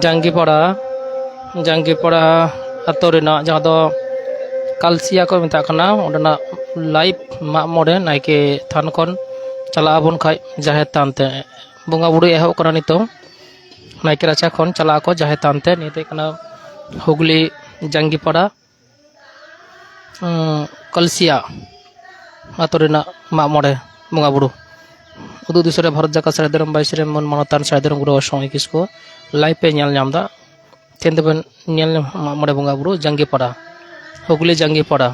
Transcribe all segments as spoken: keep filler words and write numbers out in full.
ᱡᱟᱝᱜᱤᱯᱟᱲᱟ, ᱡᱟᱝᱜᱤᱯᱟᱲᱟ ᱟᱛᱳ ᱨᱮᱱᱟᱜ ᱡᱟᱦᱟᱸ ᱫᱚ ᱠᱟᱞᱥᱤᱭᱟ ᱠᱚ ᱢᱮᱛᱟᱜ ᱠᱟᱱᱟ, ᱚᱸᱰᱮᱱᱟᱜ ᱞᱟᱭᱤᱵᱷ ᱢᱟᱜ ᱢᱚᱬᱮ ᱱᱟᱭᱠᱮ ᱛᱷᱟᱱ ᱠᱷᱚᱱ ᱪᱟᱞᱟᱜ ᱟᱵᱚᱱ ᱠᱷᱟᱡ ᱡᱟᱦᱮᱨ ᱛᱷᱟᱱ ᱛᱮ᱾ ᱵᱚᱸᱜᱟ ᱵᱩᱨᱩ ᱮᱦᱚᱵ ᱠᱟᱱᱟ ᱱᱤᱛᱚᱝ᱾ ᱱᱟᱭᱠᱮ ᱨᱟᱪᱟ ᱠᱷᱚᱱ ᱪᱟᱞᱟᱜ ᱟᱠᱚ ᱡᱟᱦᱮᱨ ᱛᱷᱟᱱ ᱛᱮ᱾ ᱱᱤᱭᱟᱹ ᱫᱚ ᱦᱩᱭᱩᱜ ᱠᱟᱱᱟ ᱦᱩᱜᱽᱞᱤ ᱡᱟᱝᱜᱤᱯᱟᱲᱟ, ᱩᱸ, ᱠᱟᱞᱥᱤᱭᱟ ᱟᱛᱳ ᱨᱮᱱᱟᱜ ᱢᱟᱜ ᱢᱚᱬᱮ ᱵᱚᱸᱜᱟ ᱵᱩᱨᱩ᱾ ᱩᱫᱩᱜ ᱫᱤᱥᱚᱢ ᱨᱮ ᱵᱷᱟᱨᱚᱛ ᱡᱟᱠᱟᱛ ᱥᱟᱹᱨᱤ ᱫᱷᱚᱨᱚᱢ ᱵᱟᱭᱥᱤ ᱨᱮ ᱢᱟᱹᱱ ᱢᱟᱱᱚᱛᱟᱱ ᱥᱟᱹᱨᱤ ᱫᱷᱚᱨᱚᱢ ᱜᱩᱨᱩ ᱚᱥᱚᱝ ᱠᱤᱥᱠᱩ ᱞᱟᱭᱤᱵᱷ ᱯᱮ ᱧᱮᱞ ᱧᱟᱢ ᱮᱫᱟ᱾ ᱛᱮᱦᱮᱧ ᱫᱚᱵᱮᱱ ᱧᱮᱞ ᱧᱟᱢᱟ ᱢᱟᱜ ᱢᱚᱬᱮ ᱵᱚᱸᱜᱟ ᱵᱩᱨᱩ ᱡᱟᱝᱜᱤᱯᱟᱲᱟ, ᱦᱩᱜᱽᱞᱤ ᱡᱟᱝᱜᱤᱯᱟᱲᱟ᱾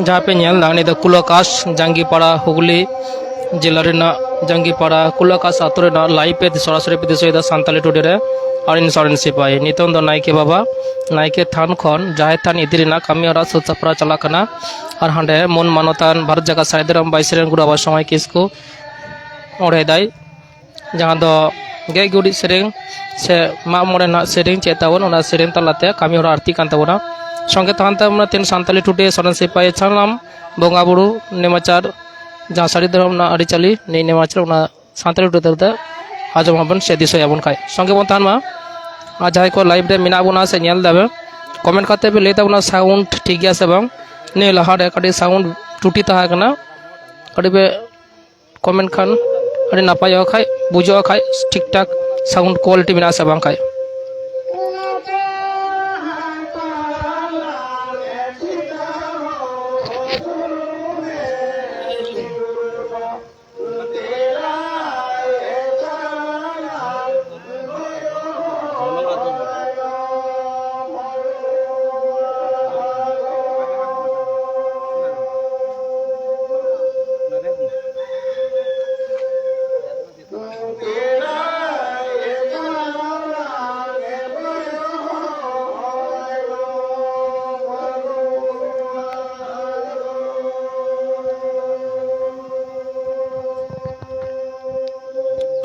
ᱡᱟᱦᱟᱸ ᱯᱮ ᱧᱮᱞ ᱮᱫᱟ, ᱱᱤᱭᱟᱹ ᱫᱚ ᱠᱩᱞᱟᱠᱟᱥ, ᱡᱟᱸᱜᱤᱯᱟᱲᱟ, ᱦᱩᱜᱽᱞᱤ ᱡᱮᱞᱟ ᱨᱮᱱᱟᱜ ᱡᱟᱸᱜᱤᱯᱟᱲᱟ ᱠᱩᱞᱟᱠᱟᱥ ᱟᱛᱳ ᱨᱮᱱᱟᱜ live ᱯᱮ ᱥᱚᱨᱟᱥᱚᱨᱤ ᱯᱮ ᱫᱤᱥᱟᱹᱭᱮᱫᱟ ᱥᱟᱱᱛᱟᱞᱤ ᱴᱩᱰᱮ ᱨᱮ᱾ ᱟᱨ ᱤᱧ ᱥᱚᱨᱮᱱ ᱥᱤᱯᱟᱹᱦᱤ᱾ ᱱᱤᱛᱚᱝ ᱫᱚ ᱱᱟᱭᱠᱮ ᱵᱟᱵᱟ ᱱᱟᱭᱠᱮ ᱛᱷᱟᱱ ᱠᱷᱚᱱ ᱡᱟᱦᱮᱨ ᱛᱷᱟᱱ ᱤᱫᱤ ᱨᱮᱱᱟᱜ ᱠᱟᱹᱢᱤ ᱦᱚᱨᱟ ᱥᱟᱹᱛ ᱥᱟᱯᱲᱟᱣ ᱪᱟᱞᱟᱜ ᱠᱟᱱᱟ᱾ ᱟᱨ ᱦᱟᱸᱰᱮ ᱢᱟᱹᱱ ᱢᱟᱱᱚᱛᱟᱱ ᱵᱷᱟᱨᱚᱛ ᱡᱟᱠᱟᱛ ᱥᱟᱹᱨᱤ ᱫᱷᱚᱨᱚᱢ ᱵᱟᱭ ᱥᱮᱨᱮᱧ ᱜᱩᱨᱩ ᱵᱟᱵᱟ ᱥᱚᱢᱟᱭ ᱠᱤᱥᱠᱩ ᱚᱸᱰᱮ ᱫᱟᱭ, ᱡᱟᱦᱟᱸ ᱫᱚ ᱜᱮᱡ ᱜᱩᱨᱤᱡ ᱥᱮᱨᱮᱧ ᱥᱮ ᱢᱟᱜ ᱢᱚᱬᱮ ᱨᱮᱱᱟᱜ ᱥᱮᱨᱮᱧ ᱪᱮᱫ ᱛᱟᱵᱚᱱ, ᱚᱱᱟ ᱥᱮᱨᱮᱧ ᱛᱟᱞᱟᱛᱮ ᱠᱟᱹᱢᱤ ᱦᱚᱨᱟ ᱟᱨᱛᱤ ᱠᱟᱱ ᱛᱟᱵᱚᱱᱟ᱾ ᱥᱚᱸᱜᱮ ᱛᱟᱦᱮᱱ ᱛᱟᱵᱚᱱᱟ ᱛᱮᱦᱮᱧ ᱥᱟᱱᱛᱟᱞᱤ ᱴᱩᱰᱮ ᱥᱚᱨᱮᱱ ᱥᱤᱯᱟᱹᱦᱤ ᱥᱟᱱᱟᱢ ᱵᱚᱸᱜᱟ ᱵᱩᱨᱩ ᱱᱮᱢᱟᱪᱟᱨ, ᱡᱟᱦᱟᱸ ᱥᱟᱹᱨᱤ ᱫᱷᱚᱨᱚᱢ ᱨᱮᱱᱟᱜ ᱟᱹᱨᱤᱪᱟᱹᱞᱤ ᱱᱤᱭ ᱱᱮᱢᱟᱪᱟᱨ, ᱚᱱᱟ ᱥᱟᱱᱛᱟᱲᱤ ᱴᱩᱰᱮ ᱛᱮ ᱟᱸᱡᱚᱢ ᱟᱵᱚᱱ ᱥᱮ ᱫᱤᱥᱟᱹᱭᱟᱵᱚᱱ ᱠᱷᱟᱡ᱾ ᱥᱚᱸᱜᱮ ᱵᱚᱱ ᱛᱟᱦᱮᱱ ᱢᱟ᱾ ᱟᱨ ᱡᱟᱦᱟᱸᱭ ᱠᱚ live ᱨᱮ ᱢᱮᱱᱟᱜ ᱵᱚᱱᱟ ᱥᱮ ᱧᱮᱞ ᱫᱟᱵᱮ, comment ᱠᱟᱛᱮ ᱯᱮ ᱞᱟᱹᱭ ᱛᱟᱵᱚᱱᱟ sound ᱴᱷᱤᱠ ᱜᱮᱭᱟ ᱥᱮ ᱵᱟᱝ᱾ ᱱᱤᱭᱟᱹ ᱞᱟᱦᱟᱨᱮ ᱠᱟᱹᱴᱤᱡ sound ᱛᱨᱩᱴᱤ ᱛᱟᱦᱮᱸ ᱠᱟᱱᱟ, ᱠᱟᱹᱴᱤᱡ ᱯᱮ comment ᱠᱷᱟᱱ ᱟᱹᱰᱤ ᱱᱟᱯᱟᱭᱚᱜᱼᱟ ᱠᱷᱟᱡ, ᱵᱩᱡᱷᱟᱹᱜᱼᱟ ᱠᱷᱟᱡ ᱴᱷᱤᱠ ᱴᱷᱟᱠ sound quality ᱢᱮᱱᱟᱜᱼᱟ ᱥᱮ ᱵᱟᱝ ᱠᱷᱟᱡ᱾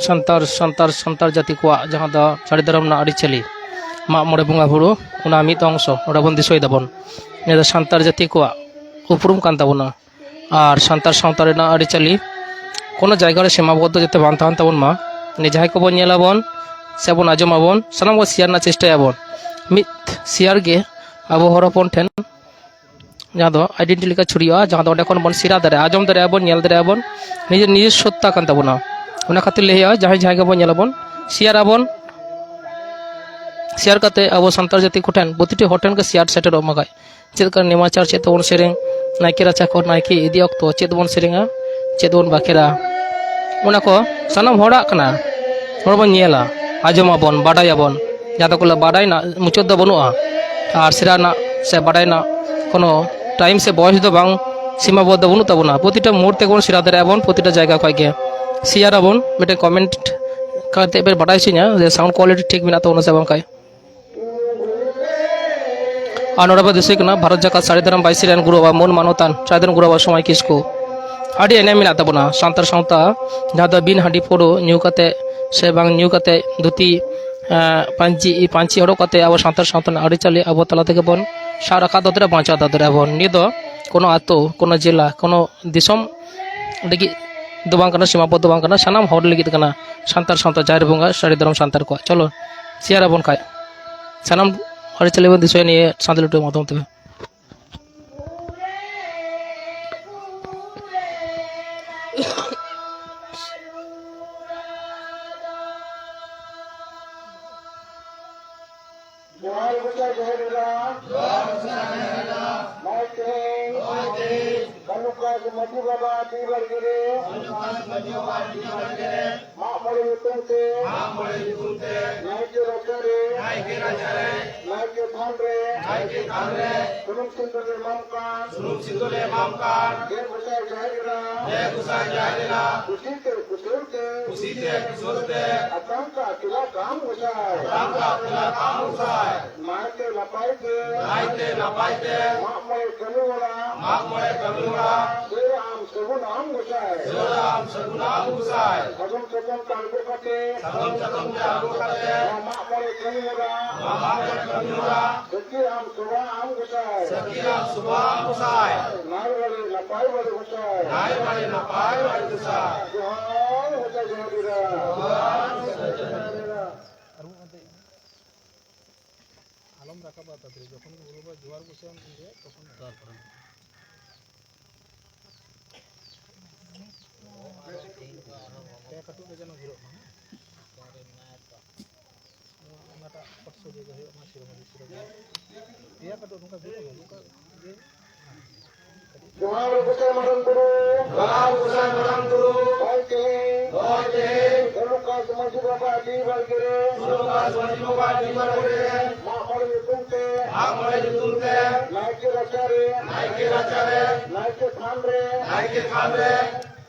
ᱥᱟᱱᱛᱟᱲ, ᱥᱟᱱᱛᱟᱲ, ᱥᱟᱱᱛᱟᱲ ᱡᱟᱹᱛᱤ ᱠᱚᱣᱟᱜ ᱡᱟᱦᱟᱸ ᱫᱚ ᱥᱟᱹᱨᱤ ᱫᱷᱚᱨᱚᱢ ᱨᱮᱱᱟᱜ ᱟᱹᱨᱤᱪᱟᱹᱞᱤ, ᱢᱟᱜ ᱢᱚᱬᱮ ᱵᱚᱸᱜᱟ ᱵᱩᱨᱩ, ᱚᱱᱟ ᱢᱤᱫ ᱚᱝᱥᱚ ᱚᱸᱰᱮ ᱵᱚᱱ ᱫᱤᱥᱟᱹᱭ ᱫᱟᱵᱚᱱ᱾ ᱱᱤᱭᱟᱹ ᱫᱚ ᱥᱟᱱᱛᱟᱲ ᱡᱟᱹᱛᱤ ᱠᱚᱣᱟᱜ ᱩᱯᱨᱩᱢ ᱠᱟᱱ ᱛᱟᱵᱚᱱᱟ᱾ ᱟᱨ ᱥᱟᱱᱛᱟᱲ ᱥᱟᱶᱛᱟ ᱨᱮᱱᱟᱜ ᱟᱹᱨᱤᱪᱟᱹᱞᱤ ᱠᱳᱱᱳ ᱡᱟᱭᱜᱟ ᱨᱮ ᱥᱤᱢᱟᱵᱚᱫᱽᱫᱷᱚ ᱡᱟᱛᱮ ᱵᱟᱝ ᱛᱟᱦᱮᱱ ᱛᱟᱵᱚᱱ ᱢᱟ᱾ ᱱᱤᱭᱟᱹ ᱡᱟᱦᱟᱸᱭ ᱠᱚᱵᱚᱱ ᱧᱮᱞᱟᱵᱚᱱ ᱥᱮᱵᱚᱱ ᱟᱸᱡᱚᱢᱟᱵᱚᱱ, ᱥᱟᱱᱟᱢ ᱠᱚ share ᱨᱮᱱᱟᱜ ᱪᱮᱥᱴᱟᱭᱟᱵᱚᱱ᱾ ᱢᱤᱫ share ᱜᱮ ᱟᱵᱚ ᱦᱚᱲ ᱦᱚᱯᱚᱱ ᱴᱷᱮᱱ ᱡᱟᱦᱟᱸ ᱫᱚ identity ᱞᱮᱠᱟ ᱪᱷᱩᱲᱭᱟᱹᱜᱼᱟ, ᱡᱟᱦᱟᱸ ᱫᱚ ᱚᱸᱰᱮ ᱠᱷᱚᱱ ᱵᱚᱱ ᱥᱮᱬᱟ ᱫᱟᱲᱮᱭᱟᱜᱼᱟ, ᱟᱸᱡᱚᱢ ᱫᱟᱲᱮᱭᱟᱜᱼᱟ ᱵᱚᱱ, ᱧᱮᱞ ᱫᱟᱲᱮᱭᱟᱜᱼᱟ ᱵᱚᱱ, ᱱᱤᱡᱮᱨ ᱱᱤᱡᱮᱨ ᱥᱚᱛᱛᱟ ᱠᱟᱱ ᱛᱟᱵᱚᱱᱟ᱾ ᱚᱱᱟ ᱠᱷᱟᱹᱛᱤᱨ ᱞᱟᱹᱭ ᱦᱩᱭᱩᱜᱼᱟ, ᱡᱟᱦᱟᱸᱭ ᱡᱟᱦᱟᱸᱭ ᱜᱮᱵᱚᱱ ᱧᱮᱞᱟᱵᱚᱱ, share ᱟᱵᱚᱱ, share ᱠᱟᱛᱮ ᱟᱵᱚ ᱥᱟᱱᱛᱟᱲ ᱡᱟᱹᱛᱤ ᱠᱚᱴᱷᱮᱱ, ᱯᱨᱚᱛᱤᱴᱤ ᱦᱚᱲ ᱴᱷᱮᱱ ᱜᱮ share ᱥᱮᱴᱮᱨᱚᱜ ᱢᱟ ᱠᱷᱟᱡ᱾ ᱪᱮᱫ ᱞᱮᱠᱟ ᱱᱮᱢᱟᱪᱟᱨ, ᱪᱮᱫ ᱛᱟᱵᱚᱱ ᱥᱮᱨᱮᱧ, ᱱᱟᱭᱠᱮ ᱨᱟᱪᱟ ᱠᱷᱚᱱ ᱱᱟᱭᱠᱮ ᱤᱫᱤ ᱚᱠᱛᱚ ᱪᱮᱫ ᱵᱚᱱ ᱥᱮᱨᱮᱧᱟ, ᱪᱮᱫ ᱵᱚᱱ ᱵᱟᱠᱷᱮᱨᱟ, ᱚᱱᱟ ᱠᱚ ᱥᱟᱱᱟᱢ ᱦᱚᱲᱟᱜ ᱠᱟᱱᱟ᱾ ᱦᱚᱲ ᱵᱚᱱ ᱧᱮᱞᱟ, ᱟᱸᱡᱚᱢᱟᱵᱚᱱ, ᱵᱟᱰᱟᱭᱟᱵᱚᱱ᱾ ᱡᱟᱦᱟᱸ ᱫᱚᱠᱚ ᱞᱟᱹᱭᱟ ᱵᱟᱰᱟᱭ ᱨᱮᱱᱟᱜ ᱢᱩᱪᱟᱹᱫ ᱫᱚ ᱵᱟᱹᱱᱩᱜᱼᱟ, ᱟᱨ ᱥᱮᱬᱟ ᱨᱮᱱᱟᱜ ᱥᱮ ᱵᱟᱰᱟᱭ ᱨᱮᱱᱟᱜ ᱠᱳᱱᱳ ᱴᱟᱭᱤᱢ ᱥᱮ ᱵᱚᱭᱮᱥ ᱫᱚ ᱵᱟᱝ ᱥᱤᱢᱟ ᱵᱚᱫᱽᱫᱷᱚ ᱵᱟᱹᱱᱩᱜ ᱛᱟᱵᱚᱱᱟ᱾ ᱯᱨᱚᱛᱤᱴᱟ ᱢᱳᱲ ᱛᱮᱜᱮ ᱵᱚᱱ ᱥᱮᱬᱟ ᱫᱟᱲᱮᱭᱟᱜᱼᱟ ᱵᱚᱱ, ᱯᱨᱚᱛᱤᱴᱟ ᱡᱟᱭᱜᱟ ᱠᱷᱚᱱ ᱜᱮ᱾ ᱥᱮᱭᱟᱨ ᱟᱵᱚᱱ, ᱢᱤᱫᱴᱮᱱ ᱠᱚᱢᱮᱱᱴ ᱠᱟᱛᱮ ᱯᱮ ᱵᱟᱰᱟᱭ ᱦᱚᱪᱚᱧᱟ ᱡᱮ ᱥᱟᱣᱩᱱᱰ ᱠᱳᱣᱟᱞᱤᱴᱤ ᱴᱷᱤᱠ ᱢᱮᱱᱟᱜ ᱛᱟᱵᱚᱱᱟ ᱥᱮ ᱵᱟᱝ ᱠᱷᱟᱡ᱾ ᱟᱨ ᱱᱚᱰᱮ ᱵᱚ ᱫᱤᱥᱟᱹᱭ ᱠᱟᱱᱟ ᱵᱷᱟᱨᱚᱛ ᱡᱟᱠᱟᱛ ᱥᱟᱹᱨᱤ ᱫᱷᱚᱨᱚᱢ ᱵᱟᱭᱥᱤ ᱨᱮᱱ ᱜᱩᱨᱩ ᱵᱟᱵᱟ ᱢᱟᱹᱱ ᱢᱟᱱᱚᱛᱟᱱ ᱥᱟᱹᱨᱤ ᱫᱷᱚᱨᱚᱢ ᱜᱩᱨᱩ ᱵᱟᱵᱟ ᱥᱚᱢᱟᱭ ᱠᱤᱥᱠᱩ᱾ ᱟᱹᱰᱤ ᱮᱱᱮᱢ ᱢᱮᱱᱟᱜ ᱛᱟᱵᱚᱱᱟ ᱥᱟᱱᱛᱟᱲ ᱥᱟᱶᱛᱟ, ᱡᱟᱦᱟᱸ ᱫᱚ ᱵᱤᱱ ᱦᱟᱺᱰᱤ ᱯᱟᱹᱣᱨᱟᱹ ᱧᱩ ᱠᱟᱛᱮ ᱥᱮ ᱵᱟᱝ ᱧᱩ ᱠᱟᱛᱮ ᱫᱷᱩᱛᱤ, ᱮᱸ, ᱯᱟᱹᱧᱪᱤ, ᱯᱟᱹᱧᱪᱤ ᱦᱚᱨᱚᱜ ᱠᱟᱛᱮ ᱟᱵᱚ ᱥᱟᱱᱛᱟᱲ ᱥᱟᱶᱛᱟ ᱨᱮᱱᱟᱜ ᱟᱹᱨᱤᱪᱟᱹᱞᱤ ᱟᱵᱚ ᱛᱟᱞᱟ ᱛᱮᱜᱮ ᱵᱚᱱ ᱥᱟᱵ ᱨᱟᱠᱟᱵ ᱫᱚᱦᱚ ᱫᱟᱲᱮᱭᱟᱜᱼᱟ, ᱵᱟᱧᱪᱟᱣ ᱫᱚᱦᱚ ᱫᱟᱲᱮᱭᱟᱜᱼᱟ ᱵᱚᱱ᱾ ᱱᱤᱭᱟᱹ ᱫᱚ ᱠᱳᱱᱳ ᱟᱛᱳ, ᱠᱳᱱᱳ ᱡᱮᱞᱟ, ᱠᱳᱱᱳ ᱫᱤᱥᱚᱢ ᱞᱟᱹᱜᱤᱫ ᱫᱚ ᱵᱟᱝ ᱠᱟᱱᱟ, ᱥᱤᱢᱟᱵᱚᱫᱽᱫᱷᱚ ᱵᱟᱝ ᱠᱟᱱᱟ, ᱥᱟᱱᱟᱢ ᱦᱚᱲ ᱞᱟᱹᱜᱤᱫ ᱠᱟᱱᱟ᱾ ᱥᱟᱱᱛᱟᱲ ᱥᱟᱶᱛᱟ ᱡᱟᱦᱮᱨ ᱵᱚᱸᱜᱟ, ᱥᱟᱹᱨᱤ ᱫᱷᱚᱨᱚᱢ ᱥᱟᱱᱛᱟᱲ ᱠᱚᱣᱟᱜ᱾ ᱪᱚᱞᱚ, ᱥᱮᱭᱟᱨ ᱟᱵᱚᱱ ᱠᱷᱟᱡ᱾ ᱥᱟᱱᱟᱢ ᱟᱹᱨᱤᱪᱟᱹᱞᱤ ᱵᱚᱱ ᱫᱤᱥᱟᱹᱭᱟ ᱱᱤᱭᱟᱹ ᱥᱟᱱᱛᱟᱲᱤ ᱴᱩ ᱢᱟᱫᱽᱫᱷᱚᱢ ᱛᱮ᱾ ᱡᱚᱦᱟᱨ ᱜᱚᱸᱥᱟᱭ ᱡᱟᱦᱮᱨ ᱮᱨᱟ᱾ ᱡᱚᱦᱟᱨ ᱜᱚᱸᱥᱟᱭ ᱡᱟᱦᱮᱨ ᱮᱨᱟ᱾ ᱱᱚᱜᱼᱚᱭ ᱛᱮᱦᱮᱧ ᱱᱚᱜᱼᱚᱭ ᱛᱮᱦᱮᱧ ᱵᱟᱞᱩᱠᱟᱥ ᱢᱟᱹᱡᱷᱤ ᱵᱟᱵᱟ ᱰᱤ ᱵᱟᱲᱜᱮ ᱨᱮ ᱵᱟᱞᱩᱠᱟᱥ ᱢᱟᱹᱡᱷᱤ ᱵᱟᱵᱟ ᱰᱤ ᱵᱟᱲᱜᱮ ᱨᱮ ᱢᱟᱜ ᱢᱚᱬᱮ ᱧᱩᱛᱩᱢ ᱛᱮ ᱢᱟᱜ ᱢᱚᱬᱮ ᱧᱩᱛᱩᱢ ᱛᱮ ᱱᱟᱭᱠᱮ ᱨᱟᱪᱟ ᱨᱮ ᱱᱟᱭᱠᱮ ᱨᱟᱪᱟ ᱨᱮ ᱱᱟᱭᱠᱮ ᱛᱷᱟᱱ ᱨᱮ ᱱᱟᱭᱠᱮ ᱛᱷᱟᱱ ᱨᱮ ᱥᱩᱱᱩᱢ ᱥᱤᱸᱫᱩᱨ ᱞᱮ ᱮᱢᱟᱢ ᱠᱟᱱ ᱥᱩᱱᱩᱢ ᱥᱤᱸᱫᱩᱨ ᱞᱮ ᱮᱢᱟᱢ ᱠᱟᱱ ᱜᱮᱞ ᱜᱚᱸᱥᱟᱭ ᱡᱟᱦᱮᱨ ᱮᱨᱟ ᱜᱮᱞ ᱜᱚᱸᱥᱟᱭ ᱡᱟᱦᱮᱨ ᱮᱨᱟ ᱠᱩᱥᱤ ᱛᱮ ᱠᱩᱥᱟᱹᱞ ᱛᱮ ᱠᱩᱥᱤ ᱛᱮ ᱠᱩᱥᱟᱹᱞ ᱛᱮ ᱟᱛᱟᱝ ᱠᱟᱜ ᱛᱮᱞᱟ ᱠᱟᱢ ᱜᱚᱸᱥᱟᱭ ᱟᱛᱟᱝ ᱠᱟᱜ ᱛᱮᱞᱟ ᱠᱟᱢ ᱜᱚᱸᱥᱟᱭ ᱱᱟᱭᱛᱮ ᱱᱟᱯᱟᱭ ᱛᱮ ᱱᱟᱭᱛᱮ ᱱᱟᱯᱟᱭ ᱛᱮ ᱢᱟᱜ ᱢᱚᱬᱮ ᱠᱟᱹᱢᱤ ᱦᱚᱨᱟ ᱢᱟᱜ ᱢᱚᱬᱮ ᱠᱟᱹᱢᱤ ᱦᱚᱨᱟ ᱥᱟᱹᱨᱟᱢ ᱥᱟᱹᱜᱩᱱ ᱟᱢ ᱜᱚᱸᱥᱟᱭ᱾ ᱥᱟᱹᱜᱩᱱ ᱟᱢ ᱜᱚᱸᱥᱟᱭ᱾ ᱥᱟᱫᱚᱢ ᱪᱟᱛᱚᱢ ᱛᱮ ᱟᱬᱜᱚ ᱠᱟᱛᱮ᱾ ᱥᱟᱫᱚᱢ ᱪᱟᱛᱚᱢ ᱛᱮ ᱟᱬᱜᱚ ᱠᱟᱛᱮ᱾ ᱱᱚᱣᱟ ᱢᱟᱜ ᱢᱚᱬᱮ ᱠᱟᱹᱢᱤ ᱦᱚᱨᱟ᱾ ᱱᱚᱣᱟ ᱢᱟᱜ ᱢᱚᱬᱮ ᱠᱟᱹᱢᱤ ᱦᱚᱨᱟ᱾ ᱥᱟᱹᱠᱷᱤ ᱟᱢ ᱥᱚᱵᱷᱟ ᱟᱢ ᱜᱚᱸᱥᱟᱭ᱾ ᱥᱟᱹᱠᱷᱤ ᱟᱢ ᱥᱚᱵᱷᱟ ᱟᱢ ᱜᱚᱸᱥᱟᱭ᱾ ᱱᱟᱭ ᱵᱟᱲᱮ ᱱᱟᱯᱟᱭ ᱵᱟᱲᱮ ᱜᱚᱸᱥᱟᱭ᱾ ᱱᱟᱭ ᱵᱟᱲᱮ ᱱᱟᱯᱟᱭ ᱵᱟᱲᱮ ᱜᱚᱸᱥᱟᱭ᱾ ᱡᱚᱦᱟᱨ ᱜᱚᱸᱥᱟᱭ ᱡᱟᱦᱮᱨ ᱮᱨᱟ᱾ ᱟᱞᱚᱢ ᱨᱟᱠᱟᱵᱟ ᱛᱟᱲᱟᱛᱟᱲᱤ, ᱡᱚᱠᱷᱚᱱ ᱜᱮ ᱵᱚᱞᱚ ᱵᱟ ᱡᱚᱦᱟᱨ ᱜᱚᱸᱥᱟᱭ ᱩᱱ ᱜᱮ ᱛᱚᱠᱷᱚᱱ ᱛᱟᱨᱯᱚᱨᱮ᱾ ᱯᱮ ᱠᱟᱹᱴᱩᱵ ᱨᱮ ᱡᱮᱱᱚ ᱵᱷᱤᱲᱚᱜ ᱢᱟ, ᱦᱮᱸ? ᱚᱱᱟᱴᱟᱜ ᱠᱚᱥᱴᱚ ᱡᱟᱭᱜᱟ ᱦᱩᱭᱩᱜ ᱢᱟ, ᱥᱤᱨᱚᱢ ᱤᱫᱤ ᱥᱤᱨᱚᱢ ᱤᱫᱤ᱾ ᱯᱮᱭᱟ ᱠᱟᱹᱴᱩᱵ ᱱᱚᱝᱠᱟ ᱵᱷᱤᱲᱚᱜ ᱢᱟ, ᱱᱚᱝᱠᱟ ᱤᱭᱟᱹ᱾ ᱡᱚᱦᱟᱨ ᱜᱚᱸᱥᱟᱭ ᱢᱟᱨᱟᱝ ᱵᱩᱨᱩ᱾ ᱡᱚᱦᱟᱨ ᱜᱚᱸᱥᱟᱭ ᱢᱟᱨᱟᱝ ᱵᱩᱨᱩ᱾ ᱱᱚᱜᱼᱚᱭ ᱛᱮᱦᱮᱧ᱾ ᱱᱚᱜᱼᱚᱭ ᱛᱮᱦᱮᱧ᱾ ᱵᱟᱞᱩᱠᱟᱥ ᱢᱟᱹᱡᱷᱤ ᱵᱟᱵᱟ ᱰᱤ ᱵᱟᱲᱜᱮ ᱨᱮ᱾ ᱵᱟᱞᱩᱠᱟᱥ ᱢᱟᱹᱡᱷᱤ ᱵᱟᱵᱟ ᱰᱤ ᱵᱟᱲᱜᱮ ᱨᱮ᱾ ᱢᱟᱜ ᱢᱚᱬᱮ ᱧᱩᱛᱩᱢ ᱢᱟᱜ ᱢᱚᱬᱮ ᱧᱩᱛᱩᱢ ᱛᱮ ᱱᱟᱭᱠᱮ ᱨᱟᱪᱟᱨᱮ, ᱱᱟᱭᱠᱮ ᱨᱟᱪᱟᱨᱮ, ᱱᱟᱭᱠᱮ ᱛᱷᱟᱱ ᱨᱮ, ᱱᱟᱭᱠᱮ ᱛᱷᱟᱱ ᱨᱮ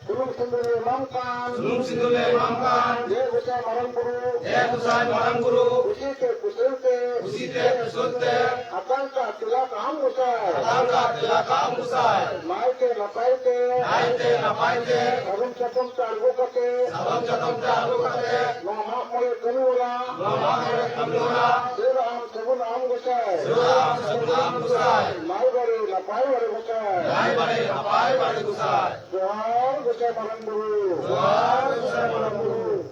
ᱥᱩᱱᱩᱢ ᱥᱤᱸᱫᱩᱨ ᱞᱮ ᱮᱢᱟᱢ ᱠᱟᱱ, ᱥᱩᱱᱩᱢ ᱥᱤᱸᱫᱩᱨ ᱞᱮ ᱮᱢᱟᱢ ᱠᱟᱱ, ᱡᱮ ᱜᱚᱸᱥᱟᱭ ᱢᱟᱨᱟᱝ ᱵᱩᱨᱩ, ᱡᱮ ᱜᱚᱸᱥᱟᱭ ᱢᱟᱨᱟᱝ ᱵᱩᱨᱩ, ᱠᱩᱥᱤ ᱛᱮ ᱠᱩᱥᱟᱹᱞ ᱛᱮ, ᱠᱩᱥᱤ ᱛᱮ ᱠᱩᱥᱟᱹᱞ ᱛᱮ, ᱟᱛᱟᱝ ᱠᱟᱜ ᱛᱮᱞᱟ ᱠᱟᱜ ᱟᱢ ᱜᱚᱸᱥᱟᱭ, ᱟᱛᱟᱝ ᱠᱟᱜ ᱛᱮᱞᱟ ᱠᱟᱜ ᱟᱢ ᱜᱚᱸᱥᱟᱭ, ᱱᱟᱭᱛᱮ ᱱᱟᱯᱟᱭ ᱛᱮ, ᱱᱟᱭᱛᱮ ᱱᱟᱯᱟᱭ ᱛᱮ, ᱥᱟᱫᱚᱢ ᱪᱟᱛᱚᱢ ᱛᱮ ᱟᱬᱜᱚ ᱠᱟᱛᱮ, ᱥᱟᱫᱚᱢ ᱪᱟᱛᱚᱢ ᱛᱮ ᱟᱬᱜᱚ ᱠᱟᱛᱮ, ᱱᱚᱣᱟ ᱢᱟᱜ ᱢᱚᱬᱮ ᱠᱟᱹᱢᱤ ᱦᱚᱨᱟ, ᱱᱚᱣᱟ ᱢᱟᱜ ᱢᱚᱬᱮ ᱠᱟᱹᱢᱤ ᱦᱚᱨᱟ, ᱥᱟᱹᱨ ᱟᱢ ᱥᱟᱹᱜᱩᱱ ᱟᱢ ᱜᱚᱸᱥᱟᱭ᱾ ᱥᱟᱹᱜᱩᱱ ᱟᱢ ᱥᱟᱹᱜᱩᱱ ᱟᱢ ᱜᱚᱸᱥᱟᱭ᱾ ᱱᱟᱭ ᱵᱟᱲᱮ ᱱᱟᱯᱟᱭ ᱵᱟᱲᱮ ᱜᱚᱸᱥᱟᱭ᱾ ᱱᱟᱭ ᱵᱟᱲᱮ ᱱᱟᱯᱟᱭ ᱵᱟᱲᱮ ᱜᱚᱸᱥᱟᱭ᱾ ᱡᱚᱦᱟᱨ ᱜᱚᱸᱥᱟᱭ ᱢᱟᱨᱟᱝ ᱵᱩᱨᱩ᱾ ᱡᱚᱦᱟᱨ ᱜᱚᱸᱥᱟᱭ ᱢᱟᱨᱟᱝ ᱵᱩᱨᱩ᱾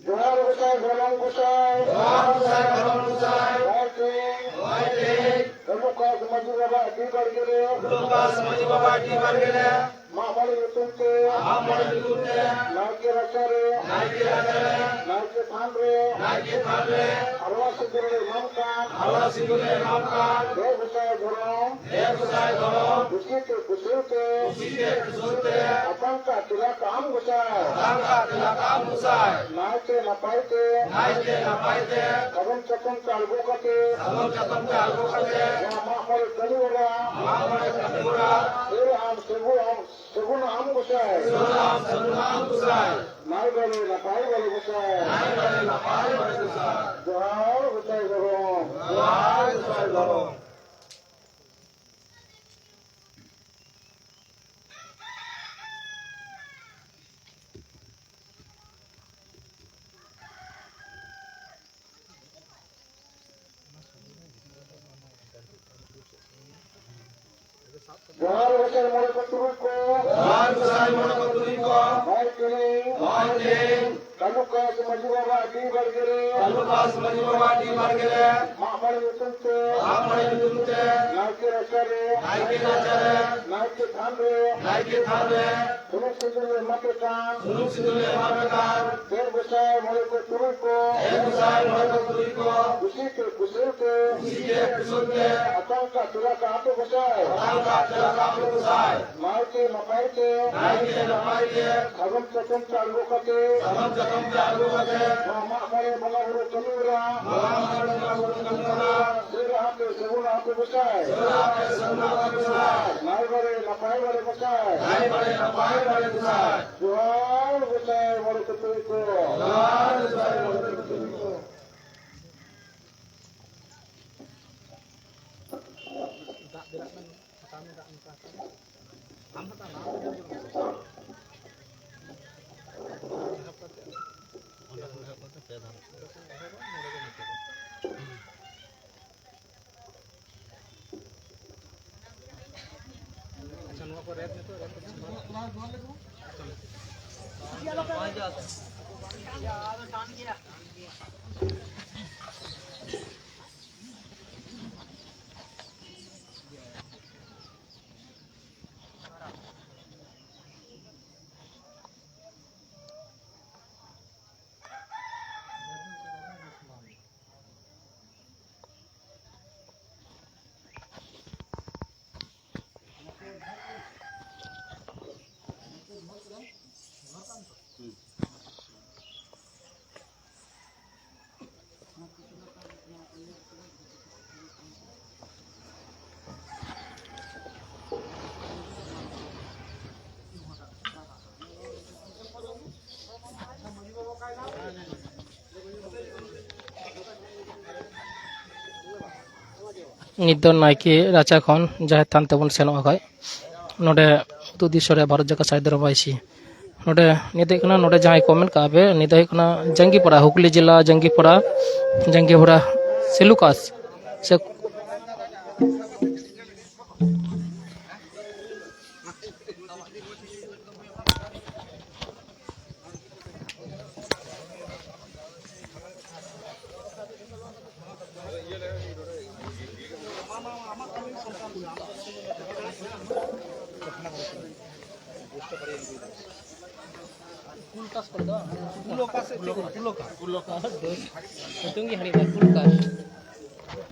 ᱡᱚᱦᱟᱨ ᱜᱚᱸᱥᱟᱭ ᱜᱚᱱᱚᱝ ᱜᱚᱸᱥᱟᱭ᱾ ᱡᱚᱦᱟᱨ ᱜᱚᱸᱥᱟᱭ ᱜᱚᱱᱚᱝ ᱜᱚᱸᱥᱟᱭ᱾ ᱱᱚᱜᱼᱚᱭ ᱛᱮᱦᱮᱧ, ᱱᱚᱜᱼᱚᱭ ᱛᱮᱦᱮᱧ, ᱠᱟᱹᱱᱩ ᱠᱟᱥ ᱢᱟᱹᱡᱷᱤ ᱵᱟᱵᱟ ᱟᱹᱰᱤ ᱵᱟᱲᱜᱮ ᱨᱮ, ᱠᱟᱹᱱᱩ ᱠᱟᱥ ᱢᱟᱹᱡᱷᱤ ᱵᱟᱵᱟ ᱟᱹᱰᱤ ᱵᱟᱲᱜᱮ ᱨᱮ, ᱢᱟᱜ ᱢᱚᱬᱮ ᱧᱩᱛᱩᱢ ᱛᱮ, ᱢᱟᱜ ᱢᱚᱬᱮ ᱧᱩᱛᱩᱢ ᱛᱮ, ᱱᱟᱭᱠᱮ ᱨᱟᱪᱟᱨᱮ, ᱱᱟᱭᱠᱮ ᱨᱟᱪᱟᱨᱮ, ᱱᱟᱭᱠᱮ ᱛᱷᱟᱱ ᱨᱮ, ᱱᱟᱭᱠᱮ ᱛᱷᱟᱱ ᱨᱮ, ᱟᱨᱣᱟ ᱥᱤᱸᱫᱩᱨ ᱞᱮ ᱮᱢᱟᱢ ᱠᱟᱱ, ᱟᱨᱣᱟ ᱥᱤᱸᱫᱩᱨ ᱞᱮ ᱮᱢᱟᱢ ᱠᱟᱱ, ᱫᱮ ᱜᱚᱸᱥᱟᱭ ᱫᱷᱚᱨᱚᱢ, ᱫᱮ ᱜᱚᱸᱥᱟᱭ ᱫᱷᱚᱨᱚᱢ, ᱠᱩᱥᱤ ᱛᱮ ᱠᱩᱥᱟᱹᱞ ᱛᱮ, ᱠᱩᱥᱤ ᱛᱮ ᱠᱩᱥᱟᱹᱞ ᱛᱮ, ᱟᱛᱟᱝ ᱠᱟᱜ ᱛᱮᱞᱟ ᱠᱟᱜ ᱟᱢ ᱜᱚᱸᱥᱟᱭ, ᱟᱛᱟᱝ ᱠᱟᱜ ᱛᱮᱞᱟ ᱠᱟᱜ ᱟᱢ ᱜᱚᱸᱥᱟᱭ, ᱱᱟᱭᱛᱮ ᱱᱟᱯᱟᱭ ᱛᱮ, ᱱᱟᱭᱛᱮ ᱱᱟᱯᱟᱭ ᱛᱮ, ᱥᱟᱫᱚᱢ ᱪᱟᱛᱚᱢ ᱛᱮ ᱟᱬᱜᱚ ᱠᱟᱛᱮ, ᱥᱟᱫᱚᱢ ᱪᱟᱛᱚᱢ ᱛᱮ ᱟᱬᱜᱚ ᱠᱟᱛᱮ, ᱱᱚᱣᱟ ᱢᱟᱜ ᱢᱚᱬᱮ ᱠᱟᱹᱢᱤ ᱦᱚᱨᱟ, ᱢᱟᱜ ᱢᱚᱬᱮ ᱠᱟᱹᱢᱤ ᱦᱚᱨᱟ, ᱥᱟᱹᱨ ᱟᱢ ᱥᱟᱹᱜᱩᱱ ᱟᱢ, ᱥᱟᱹᱜᱩᱱ ᱟᱢ ᱜᱚᱸᱥᱟᱭ᱾ ᱥᱟᱹᱜᱩᱱ ᱟᱢ ᱥᱟᱹᱜᱩᱱ ᱟᱢ ᱜᱚᱸᱥᱟᱭ᱾ ᱱᱟᱭ ᱵᱟᱲᱮ ᱱᱟᱯᱟᱭ ᱵᱟᱲᱮ ᱜᱚᱸᱥᱟᱭ᱾ ᱱᱟᱭ ᱵᱟᱲᱮ ᱱᱟᱯᱟᱭ ᱵᱟᱲᱮ ᱜᱚᱸᱥᱟᱭ᱾ ᱡᱚᱦᱟᱨ ᱜᱚᱸᱥᱟᱭ ᱫᱷᱚᱨᱚᱢ᱾ ᱡᱚᱦᱟᱨ ᱜᱚᱸᱥᱟᱭ ᱫᱷᱚᱨᱚᱢ᱾ ᱡᱚᱦᱟᱨ ᱜᱚᱸᱥᱟᱭ ᱢᱚᱬᱮ ᱠᱚ ᱛᱩᱨᱩᱭ ᱠᱚ᱾ ᱡᱚᱦᱟᱨ ᱜᱚᱸᱥᱟᱭ ᱢᱚᱬᱮ ᱠᱚ ᱛᱩᱨᱩᱭ ᱠᱚ᱾ ᱱᱚᱜᱼᱚᱭ ᱛᱮᱦᱮᱧ, ᱱᱚᱜᱼᱚᱭ ᱛᱮᱦᱮᱧ, ᱠᱟᱹᱱᱩ ᱠᱟᱥ ᱢᱟᱹᱡᱷᱤ ᱵᱟᱵᱟ ᱟᱹᱰᱤ ᱵᱟᱲᱜᱮ ᱨᱮ, ᱠᱟᱹᱱᱩ ᱠᱟᱥ ᱢᱟᱹᱡᱷᱤ ᱵᱟᱵᱟ ᱟᱹᱰᱤ ᱵᱟᱲᱜᱮ ᱨᱮ, ᱢᱟᱜ ᱢᱚᱬᱮ ᱧᱩᱛᱩᱢ ᱛᱮ, ᱢᱟᱜ ᱢᱚᱬᱮ ᱧᱩᱛᱩᱢ ᱛᱮ, ᱱᱟᱭᱠᱮ ᱨᱟᱪᱟᱨᱮ, ᱱᱟᱭᱠᱮ ᱨᱟᱪᱟᱨᱮ, ᱱᱟᱭᱠᱮ ᱛᱷᱟᱱ ᱨᱮ, ᱱᱟᱭᱠᱮ ᱛᱷᱟᱱ ᱨᱮ, ᱥᱩᱱᱩᱢ ᱥᱤᱸᱫᱩᱨ ᱞᱮ ᱮᱢᱟ ᱯᱮ ᱠᱟᱱ, ᱥᱩᱱᱩᱢ ᱥᱤᱸᱫᱩᱨ ᱞᱮ ᱮᱢᱟ ᱯᱮ ᱠᱟᱱ, ᱫᱮ ᱜᱚᱸᱥᱟᱭ ᱢᱚᱬᱮ ᱠᱚ ᱛᱩᱨᱩᱭ ᱠᱚ᱾ ᱦᱮᱸ ᱜᱚᱸᱥᱟᱭ ᱢᱚᱬᱮ ᱠᱚ ᱛᱩᱨᱩᱭ ᱠᱚ᱾ ᱠᱩᱥᱤ ᱛᱮ ᱠᱩᱥᱟᱹᱞ ᱛᱮ᱾ ᱠᱩᱥᱤ ᱛᱮ ᱠᱩᱥᱟᱹᱞ ᱛᱮ᱾ ᱟᱛᱟᱝ ᱠᱟᱜ ᱪᱮᱞᱟ ᱠᱚ ᱟᱯᱮ ᱜᱚᱸᱥᱟᱭ᱾ ᱟᱛᱟᱝ ᱠᱟᱜ ᱪᱮᱞᱟ ᱠᱚ ᱟᱯᱮ ᱜᱚᱸᱥᱟᱭ᱾ ᱱᱟᱭᱛᱮ ᱱᱟᱯᱟᱭ ᱛᱮ᱾ ᱱᱟᱭᱛᱮ ᱱᱟᱯᱟᱭ ᱛᱮ᱾ ᱥᱟᱫᱚᱢ ᱪᱟᱛᱚᱢ ᱛᱮ ᱟᱬᱜᱚ ᱠᱟᱛᱮ᱾ ᱥᱟᱫᱚᱢ ᱪᱟᱛᱚᱢ ᱛᱮ ᱟᱬᱜᱚ ᱠᱟᱛᱮ᱾ ᱱᱚᱣᱟ ᱢᱟᱜ ᱢᱚᱬᱮ ᱵᱚᱸᱜᱟ ᱵᱩᱨᱩ ᱠᱟᱹᱢᱤ ᱦᱚᱨᱟ᱾ ᱱᱚᱣᱟ ᱢᱟᱜ ᱢᱚᱬᱮ ᱵᱚᱸᱜᱟ ᱵᱩᱨᱩ ᱠᱟᱹᱢᱤ ᱦᱚᱨᱟ᱾ ᱥᱟᱹᱨᱟ ᱟᱯᱮ ᱥᱟᱹᱜᱩᱱ ᱟᱯᱮ ᱜᱚᱸᱥᱟᱭ᱾ ᱥᱟᱹᱨᱟ ᱟᱯᱮ ᱥᱟᱹᱜᱩᱱ ᱟᱯᱮ ᱜᱚᱸᱥᱟᱭ᱾ ᱱᱟᱭ ᱵᱟᱲᱮ ᱱᱟᱯᱟᱭ ᱵᱟᱲᱮ ᱜᱚᱸᱥᱟᱭ᱾ ᱱᱟᱭ ᱵᱟᱲᱮ ᱱᱟᱯᱟᱭ ᱵᱟᱲᱮ ᱜᱚᱸᱥᱟᱭ᱾ ᱡᱚᱦᱟᱨ ᱜᱚᱸᱥᱟᱭ ᱢᱚᱬᱮ ᱠᱚ ᱛᱩᱨᱩᱭ ᱠᱚ᱾ ᱡᱚᱦᱟᱨ ᱜᱚᱸᱥᱟᱭ ᱢᱚᱬᱮ ᱠᱚ ᱛᱩᱨᱩᱭ ᱠᱚ᱾ ᱫᱟᱜ ᱵᱮᱲᱟᱜ ᱠᱟᱱᱟ, ᱦᱟᱛᱟᱣ ᱢᱮ ᱫᱟᱜ ᱱᱚᱝᱠᱟ ᱦᱟᱛᱟᱣ ᱢᱮ᱾ ᱟᱢ ᱦᱟᱛᱟᱣ ᱢᱮ, ᱟᱢ ᱦᱟᱛᱟᱣ ᱢᱮ᱾ ᱮᱦᱚᱵ ᱠᱟᱛᱮ, ᱚᱸᱰᱮ ᱠᱷᱚᱱ ᱮᱦᱚᱵ ᱠᱟᱛᱮ ᱯᱮ ᱫᱷᱟᱣ᱾ ᱚᱸᱰᱮ ᱠᱷᱚᱱ ᱮᱦᱚᱵᱟ, ᱱᱚᱰᱮ ᱜᱮ ᱢᱩᱪᱟᱹᱫᱚᱜᱼᱟ᱾ ᱟᱪᱪᱷᱟ, ᱱᱚᱣᱟ ᱠᱚ ᱨᱮᱯ ᱢᱮ ᱛᱚ, ᱨᱮᱯ ᱠᱟᱛᱮ ᱥᱟᱢᱵᱷᱟᱞ᱾ ᱱᱤᱛ ᱫᱚ ᱱᱟᱭᱠᱮ ᱨᱟᱪᱟ ᱠᱷᱚᱱ ᱡᱟᱦᱮᱨ ᱛᱷᱟᱱ ᱛᱮᱵᱚᱱ ᱥᱮᱱᱚᱜᱼᱟ ᱠᱷᱟᱡ, ᱱᱚᱰᱮ ᱩᱛᱩ ᱫᱤᱥᱚᱢ ᱨᱮ ᱵᱷᱟᱨᱚᱛ ᱡᱟᱠᱟᱛ ᱥᱟᱭ ᱫᱷᱚᱨᱚᱢ ᱵᱟᱭᱥᱤ᱾ ᱱᱚᱰᱮ ᱱᱤᱛ ᱦᱩᱭᱩᱜ ᱠᱟᱱᱟ, ᱱᱚᱰᱮ ᱡᱟᱦᱟᱸᱭ ᱠᱚ ᱢᱮᱱ ᱠᱟᱜᱼᱟ ᱯᱮ, ᱱᱤᱛ ᱫᱚ ᱦᱩᱭᱩᱜ ᱠᱟᱱᱟ ᱡᱟᱝᱜᱤᱯᱟᱲᱟ, ᱦᱩᱜᱽᱞᱤ ᱡᱮᱞᱟ ᱡᱟᱝᱜᱤᱯᱟᱲᱟ, ᱡᱟᱝᱜᱤᱯᱟᱲᱟ ᱥᱮᱞᱩᱠᱟᱥ ᱥᱮ ᱧᱩᱛᱩᱢ ᱜᱮ ᱦᱤᱲᱤᱧ ᱮᱱᱟ, ᱠᱩᱞᱠᱟᱥ᱾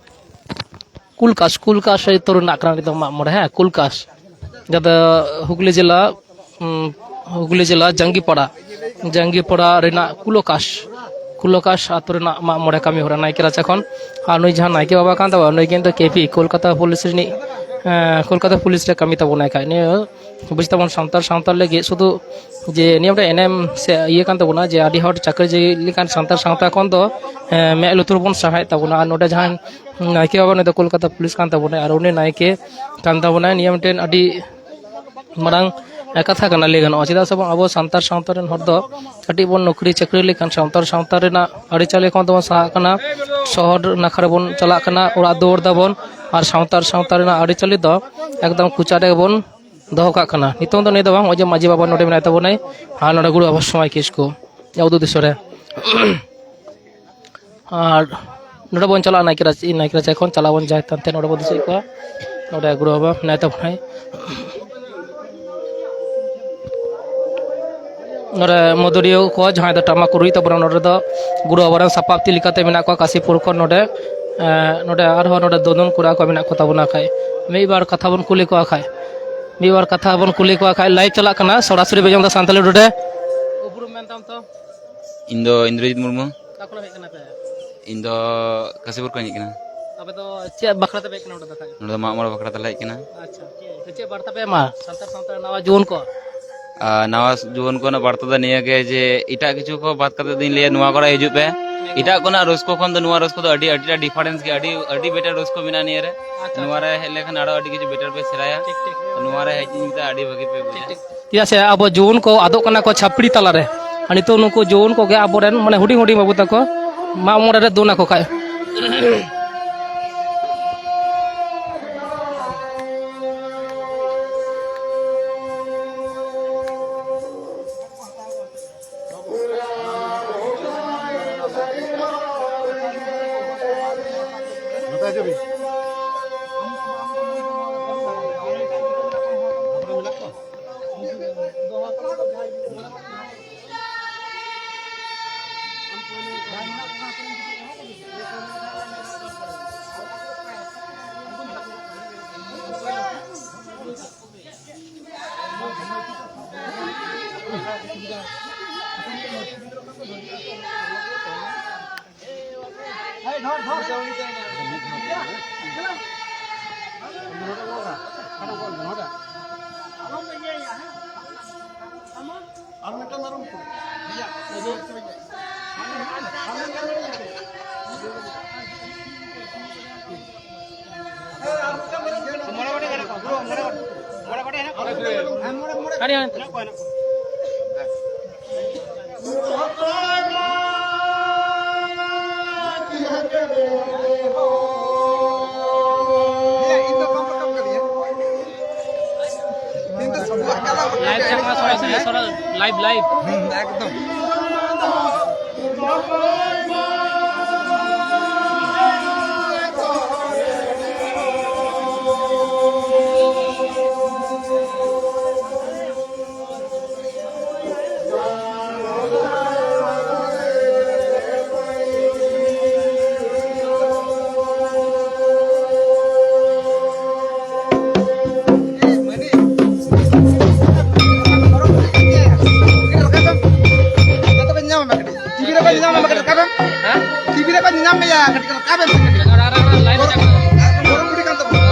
ᱠᱩᱞᱠᱟᱥ, ᱠᱩᱞᱠᱟᱥ ᱟᱹᱛᱩ ᱨᱮᱱᱟᱜ ᱠᱟᱱᱟ ᱱᱤᱛᱚᱜ ᱢᱟᱜ ᱢᱚᱬᱮ, ᱦᱮᱸ, ᱠᱩᱞᱠᱟᱥ᱾ ᱡᱟᱦᱟᱸ ᱫᱚ ᱦᱩᱜᱽᱞᱤ ᱡᱮᱞᱟ, ᱩᱸ, ᱦᱩᱜᱽᱞᱤ ᱡᱮᱞᱟ ᱡᱟᱝᱜᱤᱯᱟᱲᱟ, ᱡᱟᱝᱜᱤᱯᱟᱲᱟ ᱨᱮᱱᱟᱜ ᱠᱩᱞᱚᱠᱟᱥ, ᱠᱩᱞᱚᱠᱟᱥ ᱟᱹᱛᱩ ᱨᱮᱱᱟᱜ ᱢᱟᱜ ᱢᱚᱬᱮ ᱠᱟᱹᱢᱤ ᱦᱚᱨᱟ ᱱᱟᱭᱠᱮ ᱨᱟᱪᱟ ᱠᱷᱚᱱ᱾ ᱟᱨ ᱱᱩᱭ ᱡᱟᱦᱟᱸ ᱱᱟᱭᱠᱮ ᱵᱟᱵᱟ ᱠᱟᱱ ᱛᱟᱵᱚᱱᱟ, ᱱᱩᱭ ᱠᱤᱱᱛᱩ ᱠᱮᱯᱤ, ᱠᱳᱞᱠᱟᱛᱟ ᱯᱩᱞᱤᱥ ᱨᱤᱱᱤᱡ, ᱮᱸ, ᱠᱳᱞᱠᱟᱛᱟ ᱯᱩᱞᱤᱥ ᱨᱮ ᱠᱟᱹᱢᱤ ᱛᱟᱵᱚᱱᱟᱭ ᱠᱷᱟᱡ᱾ ᱱᱤᱭᱟᱹ ᱵᱩᱡᱽ ᱛᱟᱵᱚᱱ, ᱥᱟᱱᱛᱟᱲ ᱥᱟᱶᱛᱟ ᱞᱟᱹᱜᱤᱫ ᱥᱩᱫᱷᱩ ᱡᱮ ᱱᱤᱭᱟᱹ ᱢᱤᱫᱴᱮᱱ ᱮᱱᱮᱢ ᱥᱮ ᱤᱭᱟᱹ ᱠᱟᱱ ᱛᱟᱵᱚᱱᱟ ᱡᱮ ᱟᱹᱰᱤ ᱦᱚᱲ ᱪᱟᱹᱠᱨᱤ ᱡᱤᱣᱤ ᱞᱮᱠᱟᱱ ᱥᱟᱱᱛᱟᱲ ᱥᱟᱶᱛᱟ ᱠᱷᱚᱱ ᱫᱚ, ᱮᱸ, ᱢᱮᱫ ᱞᱩᱛᱩᱨ ᱵᱚᱱ ᱥᱟᱦᱟᱭᱮᱫ ᱛᱟᱵᱚᱱᱟ᱾ ᱟᱨ ᱱᱚᱰᱮ ᱡᱟᱦᱟᱸᱭ ᱱᱟᱭᱠᱮ ᱵᱟᱵᱟ, ᱱᱩᱭ ᱫᱚ ᱠᱳᱞᱠᱟᱛᱟ ᱯᱩᱞᱤᱥ ᱠᱟᱱ ᱛᱟᱵᱚᱱᱟᱭ, ᱟᱨ ᱩᱱᱤ ᱱᱟᱭᱠᱮ ᱠᱟᱱ ᱛᱟᱵᱚᱱᱟᱭ᱾ ᱱᱤᱭᱟᱹ ᱢᱤᱫᱴᱮᱱ ᱟᱹᱰᱤ ᱢᱟᱨᱟᱝ ᱠᱟᱛᱷᱟ ᱠᱟᱱᱟ, ᱞᱟᱹᱭ ᱜᱟᱱᱚᱜᱼᱟ᱾ ᱪᱮᱫᱟᱜ ᱥᱮ ᱵᱟᱝ, ᱟᱵᱚ ᱥᱟᱱᱛᱟᱲ ᱥᱟᱶᱛᱟ ᱨᱮᱱ ᱦᱚᱲ ᱫᱚ ᱠᱟᱹᱴᱤᱡ ᱵᱚᱱ ᱱᱚᱠᱨᱤ ᱪᱟᱹᱠᱨᱤ ᱞᱮᱠᱷᱟᱱ ᱥᱟᱱᱛᱟᱲ ᱥᱟᱶᱛᱟ ᱨᱮᱱᱟᱜ ᱟᱹᱨᱤᱪᱟᱹᱞᱤ ᱠᱷᱚᱱ ᱫᱚᱵᱚᱱ ᱥᱟᱦᱟᱜ ᱠᱟᱱᱟ, ᱥᱚᱦᱚᱨ ᱱᱟᱠᱷᱟ ᱨᱮᱵᱚᱱ ᱪᱟᱞᱟᱜ ᱠᱟᱱᱟ, ᱚᱲᱟᱜ ᱫᱩᱣᱟᱹᱨ ᱫᱟᱵᱚᱱ, ᱟᱨ ᱥᱟᱱᱛᱟᱲ ᱥᱟᱶᱛᱟ ᱨᱮᱱᱟᱜ ᱟᱹᱨᱤᱪᱟᱹᱞᱤ ᱫᱚ ᱮᱠᱫᱚᱢ ᱠᱚᱪᱟ ᱨᱮᱜᱮ ᱵᱚᱱ ᱫᱚᱦᱚ ᱠᱟᱜ ᱠᱟᱱᱟ᱾ ᱱᱤᱛᱚᱝ ᱫᱚ ᱱᱤᱭᱟᱹ ᱫᱚ ᱵᱟᱝ, ᱱᱚᱜᱼᱚᱭ ᱡᱮ ᱢᱟᱹᱡᱷᱤ ᱵᱟᱵᱟ ᱱᱚᱰᱮ ᱢᱮᱱᱟᱭ ᱛᱟᱵᱚᱱᱟᱭ, ᱟᱨ ᱱᱚᱰᱮ ᱜᱩᱨᱩ ᱵᱟᱵᱟ ᱥᱚᱢᱟᱭ ᱠᱤᱥᱠᱩ, ᱩᱫᱩᱜ ᱫᱤᱥᱚᱢ ᱨᱮ᱾ ᱟᱨ ᱱᱚᱰᱮ ᱵᱚᱱ ᱪᱟᱞᱟᱜᱼᱟ, ᱱᱟᱭᱠᱮ ᱨᱟᱪᱟ, ᱱᱟᱭᱠᱮ ᱨᱟᱪᱟ ᱠᱷᱚᱱ ᱪᱟᱞᱟᱣ ᱵᱚᱱ ᱡᱟᱦᱮᱨ ᱛᱷᱟᱱ ᱛᱮ, ᱱᱚᱰᱮ ᱵᱚᱱ ᱫᱤᱥᱟᱹᱭᱮᱫ ᱠᱚᱣᱟ᱾ ᱱᱚᱰᱮ ᱜᱩᱨᱩ ᱵᱟᱵᱟ ᱢᱮᱱᱟᱭ ᱛᱟᱵᱚᱱᱟᱭ᱾ ᱱᱚᱰᱮ ᱢᱟᱹᱫᱟᱹᱲᱤᱭᱟᱹ ᱠᱚ, ᱡᱟᱦᱟᱸᱭ ᱫᱚ ᱴᱟᱢᱟᱠ ᱠᱚ ᱨᱩᱭ ᱛᱟᱵᱚᱱᱟ, ᱱᱚᱰᱮ ᱫᱚ ᱜᱩᱨᱩ ᱵᱟᱵᱟ ᱨᱮᱱ ᱥᱟᱯᱟᱵ ᱛᱤ ᱞᱮᱠᱟᱛᱮ ᱢᱮᱱᱟᱜ ᱠᱚᱣᱟ ᱠᱟᱥᱤᱯᱩᱨ ᱠᱷᱚᱱ᱾ ᱱᱚᱰᱮ, ᱮᱸ, ᱱᱚᱰᱮ ᱟᱨᱦᱚᱸ ᱱᱚᱰᱮ ᱫᱚᱫᱚᱱ ᱠᱚᱲᱟ ᱠᱚ ᱢᱮᱱᱟᱜ ᱠᱚ ᱛᱟᱵᱚᱱᱟ᱾ ᱠᱷᱟᱡ ᱢᱤᱫ ᱵᱟᱨ ᱠᱟᱛᱷᱟ ᱵᱚᱱ ᱠᱩᱞᱤ ᱠᱚᱣᱟ ᱠᱷᱟᱡ, ᱢᱤᱫ ᱵᱟᱨ ᱠᱟᱛᱷᱟ ᱵᱚᱱ ᱠᱩᱞᱤ ᱠᱚᱣᱟ ᱠᱷᱟᱡ᱾ ᱞᱟᱭᱤᱵᱷ ᱪᱟᱞᱟᱜ ᱠᱟᱱᱟ, ᱥᱚᱨᱟᱥᱚᱨᱤ ᱯᱮ ᱟᱸᱡᱚᱢ ᱮᱫᱟ ᱥᱟᱱᱛᱟᱲᱤ ᱴᱩᱰᱮ᱾ ᱩᱯᱨᱩᱢ ᱢᱮᱱ ᱛᱟᱢ ᱛᱚ? ᱤᱧ ᱫᱚ ᱤᱱᱫᱨᱚᱡᱤᱛ ᱢᱩᱨᱢᱩ᱾ ᱚᱠᱟ ᱠᱷᱚᱱ ᱦᱮᱡ ᱠᱟᱱᱟ ᱯᱮ? ᱤᱧ ᱫᱚ ᱠᱟᱥᱤᱯᱩᱨ ᱠᱷᱚᱱ ᱦᱮᱡ ᱠᱟᱱᱟ᱾ ᱟᱯᱮ ᱫᱚ ᱪᱮᱫ ᱵᱟᱠᱷᱨᱟ ᱛᱮ ᱦᱮᱡ ᱠᱟᱱᱟ ᱱᱚᱰᱮ ᱫᱚ ᱠᱷᱟᱡ? ᱱᱚᱰᱮ ᱫᱚ ᱢᱟᱜ ᱢᱚᱬᱮ ᱵᱟᱠᱷᱨᱟ ᱛᱮᱞᱮ ᱦᱮᱡ ᱠᱟᱱᱟ᱾ ᱟᱪᱪᱷᱟ, ᱪᱮᱫ, ᱪᱮᱫ ᱵᱟᱨᱛᱟ ᱯᱮ ᱮᱢᱟ ᱥᱟᱱᱛᱟᱲ ᱥᱟᱶᱛᱟ ᱨᱮ ᱱᱟᱣᱟ ᱡᱩᱣᱟᱹᱱ ᱠᱚ? ᱟᱨ ᱱᱟᱣᱟ ᱡᱩᱣᱟᱹᱱ ᱠᱚᱣᱟᱜ ᱵᱟᱨᱛᱟ ᱫᱚ ᱱᱤᱭᱟᱹ ᱜᱮ ᱡᱮ ᱮᱴᱟᱜ ᱠᱤᱪᱷᱩ ᱠᱚ ᱵᱟᱫ ᱠᱟᱛᱮ ᱫᱚᱧ ᱞᱟᱹᱭᱟ, ᱱᱚᱣᱟ ᱠᱚᱨᱮ ᱦᱤᱡᱩᱜ ᱯᱮ᱾ ᱮᱴᱟᱜ ᱠᱚᱱᱟᱜ ᱨᱟᱹᱥᱠᱟᱹ ᱠᱷᱚᱱ ᱫᱚ ᱱᱚᱣᱟ ᱨᱟᱹᱥᱠᱟᱹ ᱫᱚ ᱟᱹᱰᱤ, ᱟᱹᱰᱤᱴᱟ ᱰᱤᱯᱷᱟᱨᱮᱱᱥ ᱜᱮᱭᱟ, ᱟᱹᱰᱤ, ᱟᱹᱰᱤ ᱵᱮᱴᱟᱨ ᱨᱟᱹᱥᱠᱟᱹ ᱢᱮᱱᱟᱜᱼᱟ ᱱᱤᱭᱟᱹ ᱨᱮ᱾ ᱟᱪᱪᱷᱟ, ᱱᱚᱣᱟ ᱨᱮ ᱦᱮᱡ ᱞᱮᱠᱷᱟᱱ ᱟᱨᱚ ᱟᱹᱰᱤ ᱠᱤᱪᱷᱩ ᱵᱮᱴᱟᱨ ᱯᱮ ᱥᱮᱬᱟᱭᱟ᱾ ᱴᱷᱤᱠ, ᱴᱷᱤᱠ᱾ ᱱᱚᱣᱟ ᱨᱮ ᱦᱮᱡ ᱠᱟᱛᱮ ᱟᱹᱰᱤ ᱵᱷᱟᱹᱜᱤ ᱯᱮ ᱵᱩᱡᱟ᱾ ᱴᱷᱤᱠ, ᱴᱷᱤᱠ᱾ ᱪᱮᱫᱟᱜ ᱥᱮ ᱟᱵᱚ ᱡᱩᱣᱟᱹᱱ ᱠᱚ ᱟᱫᱚᱜ ᱠᱟᱱᱟ ᱠᱚ ᱪᱷᱟᱹᱯᱲᱤ ᱛᱟᱞᱟᱨᱮ, ᱟᱨ ᱱᱤᱛᱚᱜ ᱱᱩᱠᱩ ᱡᱩᱣᱟᱹᱱ ᱠᱚᱜᱮ ᱟᱵᱚᱨᱮᱱ, ᱢᱟᱱᱮ, ᱦᱩᱰᱤᱧ ᱦᱩᱰᱤᱧ ᱵᱟᱹᱵᱩ ᱛᱟᱠᱚ ᱢᱟᱜ ᱢᱚᱬᱮ ᱨᱮ ᱫᱚᱱ ᱟᱠᱚ ᱠᱷᱟᱡ᱾ ᱢᱚᱬᱮ ᱜᱚᱴᱮᱡ ᱜᱟᱱᱚᱜ ᱠᱚᱣᱟ, ᱯᱩᱨᱟᱹ ᱢᱚᱬᱮ ᱜᱚᱴᱮᱡ᱾ ᱢᱚᱬᱮ ᱜᱚᱴᱮᱡ ᱦᱮᱱᱟᱜ ᱠᱚᱣᱟ᱾ ᱦᱮᱸ, ᱢᱚᱬᱮ, ᱢᱚᱬᱮ᱾ ᱟᱨᱮ ᱦᱮᱱᱟᱜ ᱠᱚᱣᱟ, ᱦᱮᱱᱟᱜ ᱠᱚᱣᱟ᱾ ᱤᱧ ᱫᱚ ᱵᱟᱢ ᱨᱟᱠᱟᱵ ᱠᱟᱫᱤᱧᱟ᱾ ᱤᱧ ᱫᱚ ᱥᱚᱵᱚᱜ ᱠᱟᱫᱟ᱾ Live ᱪᱟᱞᱟᱜ ᱠᱟᱱᱟ, ᱥᱚᱨᱟᱥᱚᱨᱤ, ᱥᱚᱨᱟ-, live, live᱾ ᱦᱩᱸ, ᱮᱠᱫᱚᱢ᱾ ᱴᱤᱵᱷᱤ ᱨᱮ ᱵᱟᱹᱧ ᱧᱟᱢ ᱢᱮᱭᱟ, ᱠᱟᱹᱴᱤᱡ ᱨᱟᱠᱟᱵ ᱢᱮ᱾ ᱦᱮᱸ? ᱴᱤᱵᱷᱤ ᱨᱮ ᱵᱟᱹᱧ ᱧᱟᱢ ᱢᱮᱭᱟ, ᱠᱟᱹᱴᱤᱡ ᱨᱟᱠᱟᱵ ᱢᱮ᱾ ᱟᱨ, ᱟᱨ, ᱟᱨ, live ᱨᱮ ᱪᱟᱞᱟᱜ ᱠᱟᱱᱟ᱾ ᱜᱚᱨᱚᱢ ᱵᱩᱰᱷᱤ ᱠᱟᱱ ᱛᱟᱵᱚᱱᱟ᱾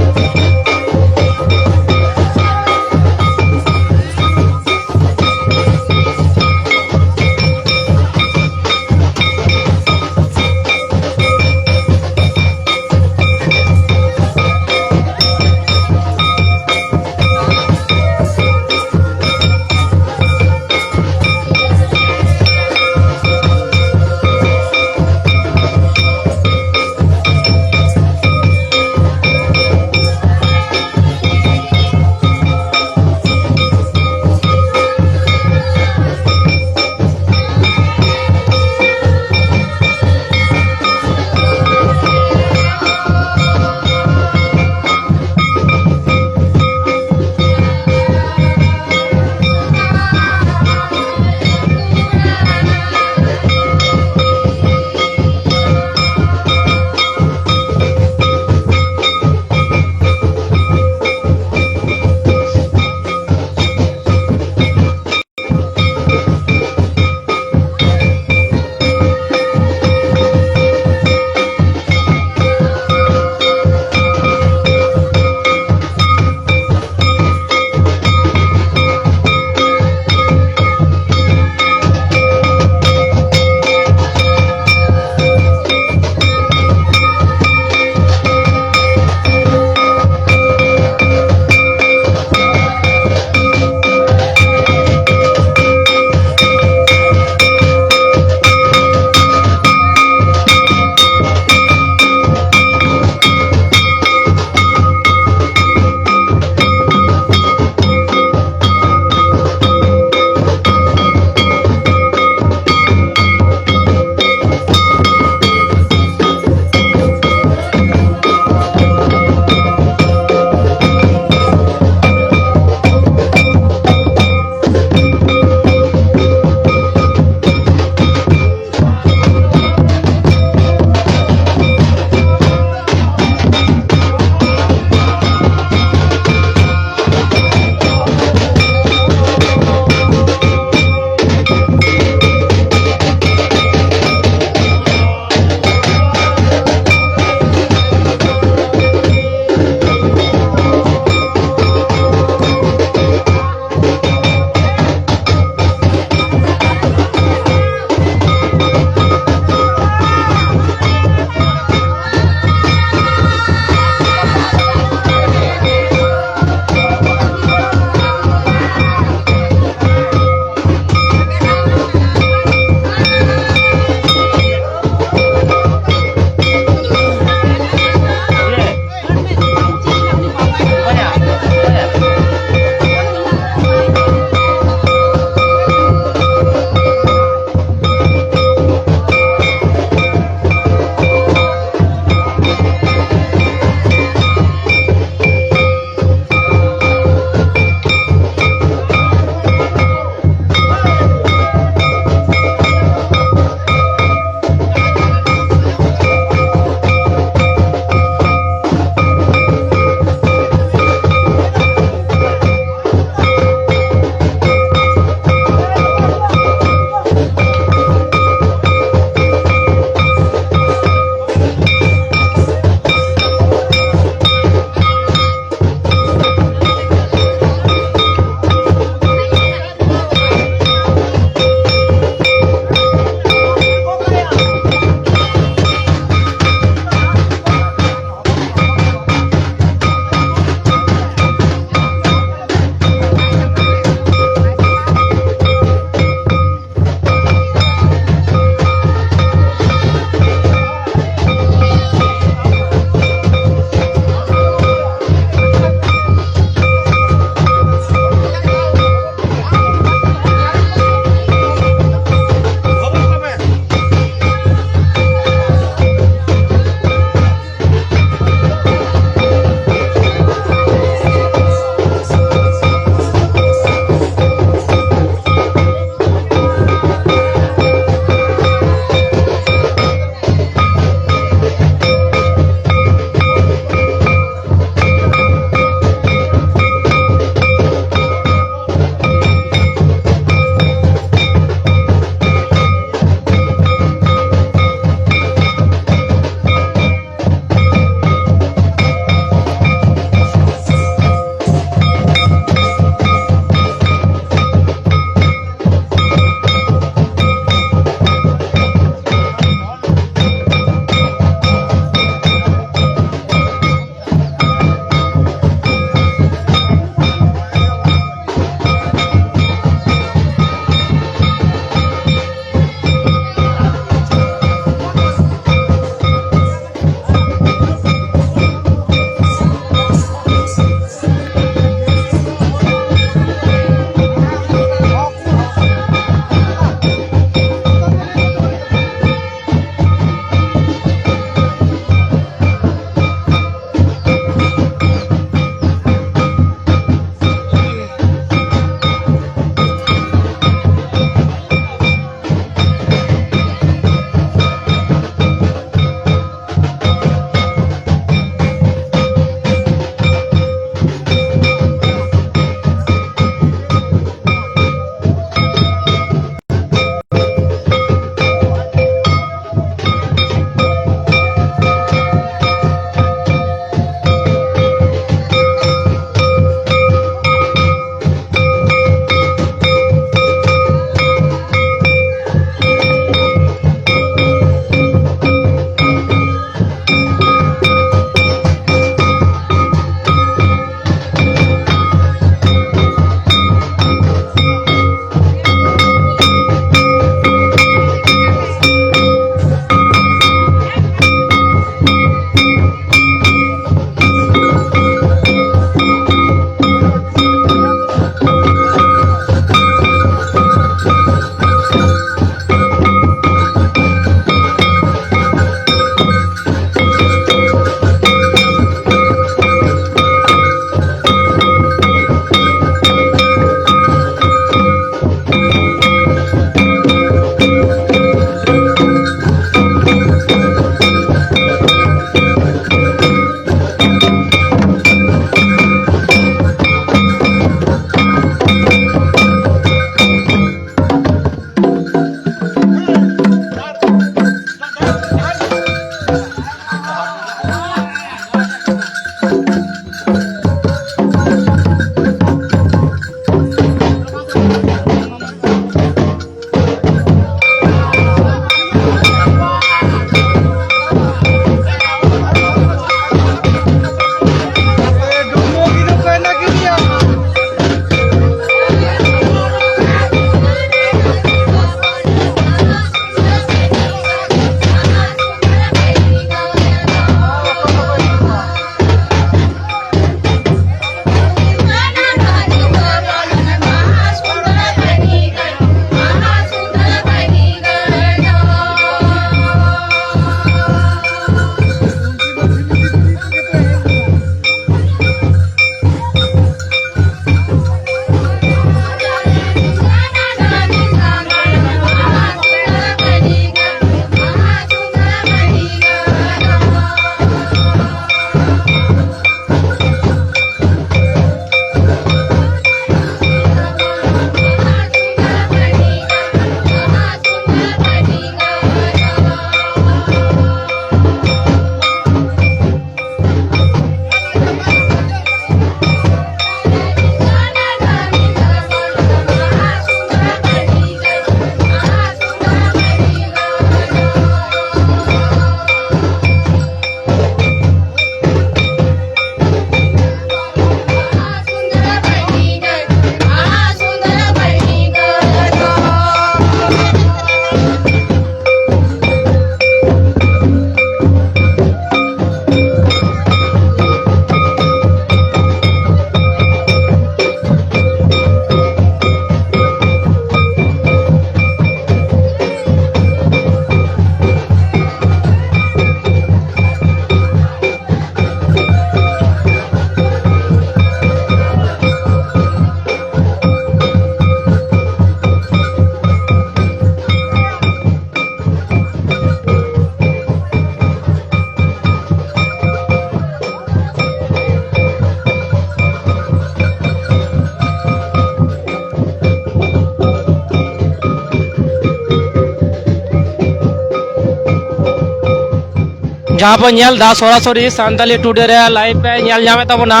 ᱡᱟᱦᱟᱸ ᱵᱚᱱ ᱧᱮᱞ ᱮᱫᱟ ᱥᱚᱨᱟᱥᱚᱨᱤ ᱥᱟᱱᱛᱟᱞᱤ ᱴᱩᱰᱮ ᱨᱮ ᱞᱟᱭᱤᱵᱷ ᱯᱮ ᱧᱮᱞ ᱧᱟᱢᱮᱫ ᱛᱟᱵᱚᱱᱟ᱾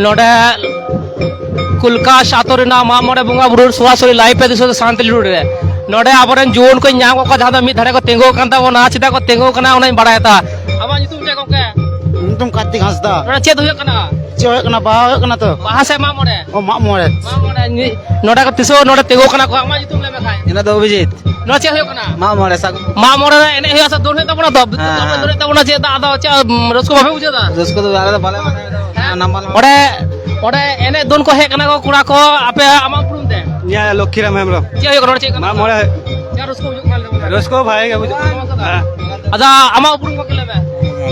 ᱱᱚᱰᱮ ᱠᱩᱞᱠᱟᱥ ᱟᱛᱳ ᱨᱮᱱᱟᱜ ᱢᱟᱜ ᱢᱚᱬᱮ ᱵᱚᱸᱜᱟ ᱵᱩᱨᱩ ᱥᱚᱨᱟᱥᱚᱨᱤ ᱞᱟᱭᱤᱵᱷ ᱯᱮ ᱫᱤᱥᱚᱢ ᱥᱟᱱᱛᱟᱞᱤ ᱴᱩᱰᱮ ᱨᱮ᱾ ᱱᱚᱰᱮ ᱟᱵᱚᱨᱮᱱ ᱡᱩᱣᱟᱹᱱ ᱠᱚᱧ ᱧᱟᱢ ᱠᱚ ᱠᱚᱣᱟ, ᱡᱟᱦᱟᱸ ᱫᱚ ᱢᱤᱫ ᱫᱷᱟᱨᱮ ᱠᱚ ᱛᱤᱸᱜᱩ ᱟᱠᱟᱱ ᱛᱟᱵᱚᱱᱟ᱾ ᱪᱮᱫᱟᱜ ᱠᱚ ᱛᱤᱸᱜᱩ ᱟᱠᱟᱱᱟ, ᱚᱱᱟᱧ ᱵᱟᱲᱟᱭ ᱦᱟᱛᱟᱣᱟ᱾ ᱟᱢᱟᱜ ᱧᱩᱛᱩᱢ ᱪᱮᱫ ᱜᱚᱢᱠᱮ? ᱧᱩᱛᱩᱢ ᱠᱟᱨᱛᱤᱠ ᱦᱟᱸᱥᱫᱟ᱾ ᱱᱚᱰᱮ ᱪᱮᱫ ᱦᱩᱭᱩᱜ ᱠᱟᱱᱟ? ᱪᱮᱫ ᱦᱩᱭᱩᱜ ᱠᱟᱱᱟ? ᱵᱟᱦᱟ ᱦᱩᱭᱩᱜ ᱠᱟᱱᱟ ᱛᱚ᱾ ᱵᱟᱦᱟ ᱥᱮ ᱢᱟᱜ ᱢᱚᱬᱮ? ᱚ, ᱢᱟᱜ ᱢᱚᱬᱮ᱾ ᱢᱟᱜ ᱢᱚᱬᱮ᱾ ᱱᱤ-, ᱱᱚᱰᱮ ᱠᱚ ᱛᱤᱥᱚᱜ ᱱᱚᱰᱮ ᱛᱤᱸᱜᱩ ᱠᱟᱱᱟ ᱠᱚ, ᱟᱢᱟᱜ ᱧᱩᱛᱩᱢ ᱞᱟᱹᱭ ᱢᱮ ᱠᱷᱟᱡ᱾ ᱤᱧᱟᱹᱜ ᱫᱚ ᱚᱵᱷᱤᱡᱤᱛ᱾ ᱱᱚᱣᱟ ᱪᱮᱫ ᱦᱩᱭᱩᱜ ᱠᱟᱱᱟ? ᱢᱟᱜ ᱢᱚᱬᱮ ᱥᱟᱹᱜᱩᱱ᱾ ᱢᱟᱜ ᱢᱚᱬᱮ ᱨᱮ ᱮᱱᱮᱡ ᱦᱩᱭᱩᱜᱼᱟ ᱥᱮ ᱫᱚᱱ ᱦᱩᱭᱩᱜ ᱛᱟᱵᱚᱱᱟ ᱛᱚ? ᱦᱮᱸ, ᱫᱚᱱ ᱦᱮᱸ᱾ ᱫᱚᱱ ᱦᱩᱭᱩᱜ ᱛᱟᱵᱚᱱᱟ, ᱪᱮᱫ ᱫᱟᱜ ᱫᱚ ᱪᱮᱫ, ᱩᱢ, ᱨᱟᱹᱥᱠᱟᱹ ᱵᱟᱯᱮ ᱵᱩᱡᱷᱟᱹᱣ ᱮᱫᱟ? ᱨᱟᱹᱥᱠᱟᱹ ᱫᱚ ᱟᱞᱮ ᱫᱚ ᱵᱟᱞᱮ ᱢᱟᱱᱟᱣ ᱮᱫᱟ᱾ ᱦᱮᱸ? Number number. ᱚᱸᱰᱮ, ᱚᱸᱰᱮ ᱮᱱᱮᱡ ᱫᱚᱱ ᱠᱚ ᱦᱮᱡ ᱠᱟᱱᱟ ᱠᱚ ᱠᱚᱲᱟ ᱠᱚ, ᱟᱯᱮ ᱟᱢᱟᱜ ᱩᱯᱨᱩᱢ ᱛᱮ? ᱤᱧᱟᱹᱜ ᱞᱚᱠᱠᱷᱤᱨᱟᱢ ᱦᱮᱢᱵᱨᱚᱢ᱾ ᱪᱮᱫ ᱦᱩᱭᱩᱜ ᱠᱟᱱᱟ? ᱚᱸᱰᱮ ᱪᱮᱫ ᱠᱟᱱᱟ? ᱢᱟᱜ ᱢᱚᱬᱮ᱾ ᱪᱮᱫ ᱨᱟᱹᱥᱠᱟᱹ ᱵᱩᱡᱷᱟᱹᱜ ᱠᱟᱱᱟ? ᱨᱟᱹᱥᱠᱟᱹ ᱵᱷᱟᱜᱮ ᱜᱮ ᱵᱩᱡᱷᱟᱹᱜ ᱠᱟᱱᱟ᱾ ᱦᱮᱸ᱾ ᱟᱫᱚ ᱟᱢᱟᱜ ᱩᱯᱨᱩᱢ ᱠᱚ ᱞᱟᱹᱭ ᱢᱮ᱾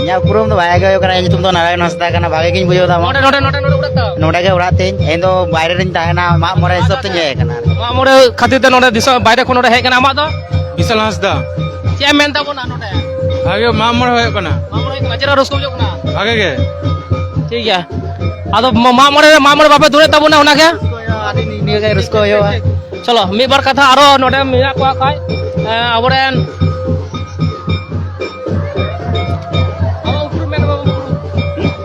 ᱤᱧᱟᱹᱜ ᱩᱯᱨᱩᱢ ᱫᱚ ᱵᱟᱭ ᱜᱮ ᱦᱩᱭᱩᱜ ᱠᱟᱱᱟ, ᱤᱧᱟᱹᱜ ᱧᱩᱛᱩᱢ ᱫᱚ ᱱᱟᱨᱟᱭᱚᱱ ᱦᱟᱸᱥᱫᱟ ᱠᱟᱱᱟ, ᱵᱷᱟᱜᱮ ᱜᱤᱧ ᱵᱩᱡᱷᱟᱹᱣ ᱮᱫᱟ᱾ ᱱᱚᱰᱮ, ᱱᱚᱰᱮ, ᱱᱚᱰᱮ, ᱱᱚᱰᱮ ᱚᱲᱟᱜ ᱛᱟᱢ? ᱱᱚᱰᱮ ᱜᱮ ᱚᱲᱟᱜ ᱛᱤᱧ, ᱤᱧ ᱫᱚ ᱵᱟᱭᱨᱮ ᱨᱤᱧ ᱛᱟᱦᱮᱱᱟ, ᱢᱟᱜ ᱢᱚᱬᱮ ᱦᱤᱥᱟᱹᱵ ᱛᱤᱧ ᱦᱮᱡ ᱟᱠᱟᱱᱟ᱾ ᱢᱟᱜ ᱢᱚᱬᱮ ᱠᱷᱟᱹᱛᱤᱨ ᱛᱮ ᱱᱚᱰᱮ ᱫᱤᱥᱚᱢ ᱵᱟᱭᱨᱮ ᱠᱷᱚᱱ ᱱᱚᱰᱮ ᱦᱮᱡ ᱟᱠᱟᱱᱟ᱾ ᱟᱢᱟᱜ ᱫᱚ? ᱵᱤᱥᱟᱞ ᱦᱟᱸᱥᱫᱟ᱾ ᱪᱮᱫ ᱮᱢ ᱢᱮᱱ ᱛᱟᱵᱚᱱᱟ ᱱᱚᱰᱮ? ᱵᱷᱟᱜᱮ ᱢᱟᱜ ᱢᱚᱬᱮ ᱦᱩᱭᱩᱜ ᱠᱟᱱᱟ᱾ ᱢᱟᱜ ᱢᱚᱬᱮ ᱦᱩᱭᱩᱜ ᱠᱟᱱᱟ, ᱪᱮᱫ ᱞᱮᱠᱟ ᱨᱟᱹᱥᱠᱟᱹ ᱵᱩᱡᱷᱟᱹᱜ ᱠᱟᱱᱟ? ᱵᱷᱟᱜᱮ ᱜᱮ᱾ ᱴᱷᱤᱠ ᱜᱮᱭᱟ, ᱟᱫᱚ ᱢᱟ-, ᱢᱟᱜ ᱢᱚᱬᱮ ᱨᱮ ᱢᱟᱜ ᱢᱚᱬᱮ ᱵᱟᱯᱮ ᱫᱩᱲᱩᱵ ᱛᱟᱵᱚᱱᱟ ᱚᱱᱟᱜᱮ? ᱟᱹᱰᱤ ᱱᱤᱭᱟᱹ ᱜᱮ ᱨᱟᱹᱥᱠᱟᱹ ᱦᱩᱭᱩᱜᱼᱟ᱾ ᱪᱚᱞᱚ, ᱢᱤᱫ ᱵᱟᱨ ᱠᱟᱛᱷᱟ ᱟᱨᱚ ᱱᱚᱰᱮ ᱢᱮᱱᱟᱜ ᱠᱚᱣᱟ ᱠᱷᱟᱡ, ᱮᱸ, ᱟᱵᱚᱨᱮᱱ ᱟᱢᱟᱜ ᱩᱯᱨᱩᱢ ᱢᱮᱱ ᱢᱮ, ᱵᱟᱹᱵᱩ,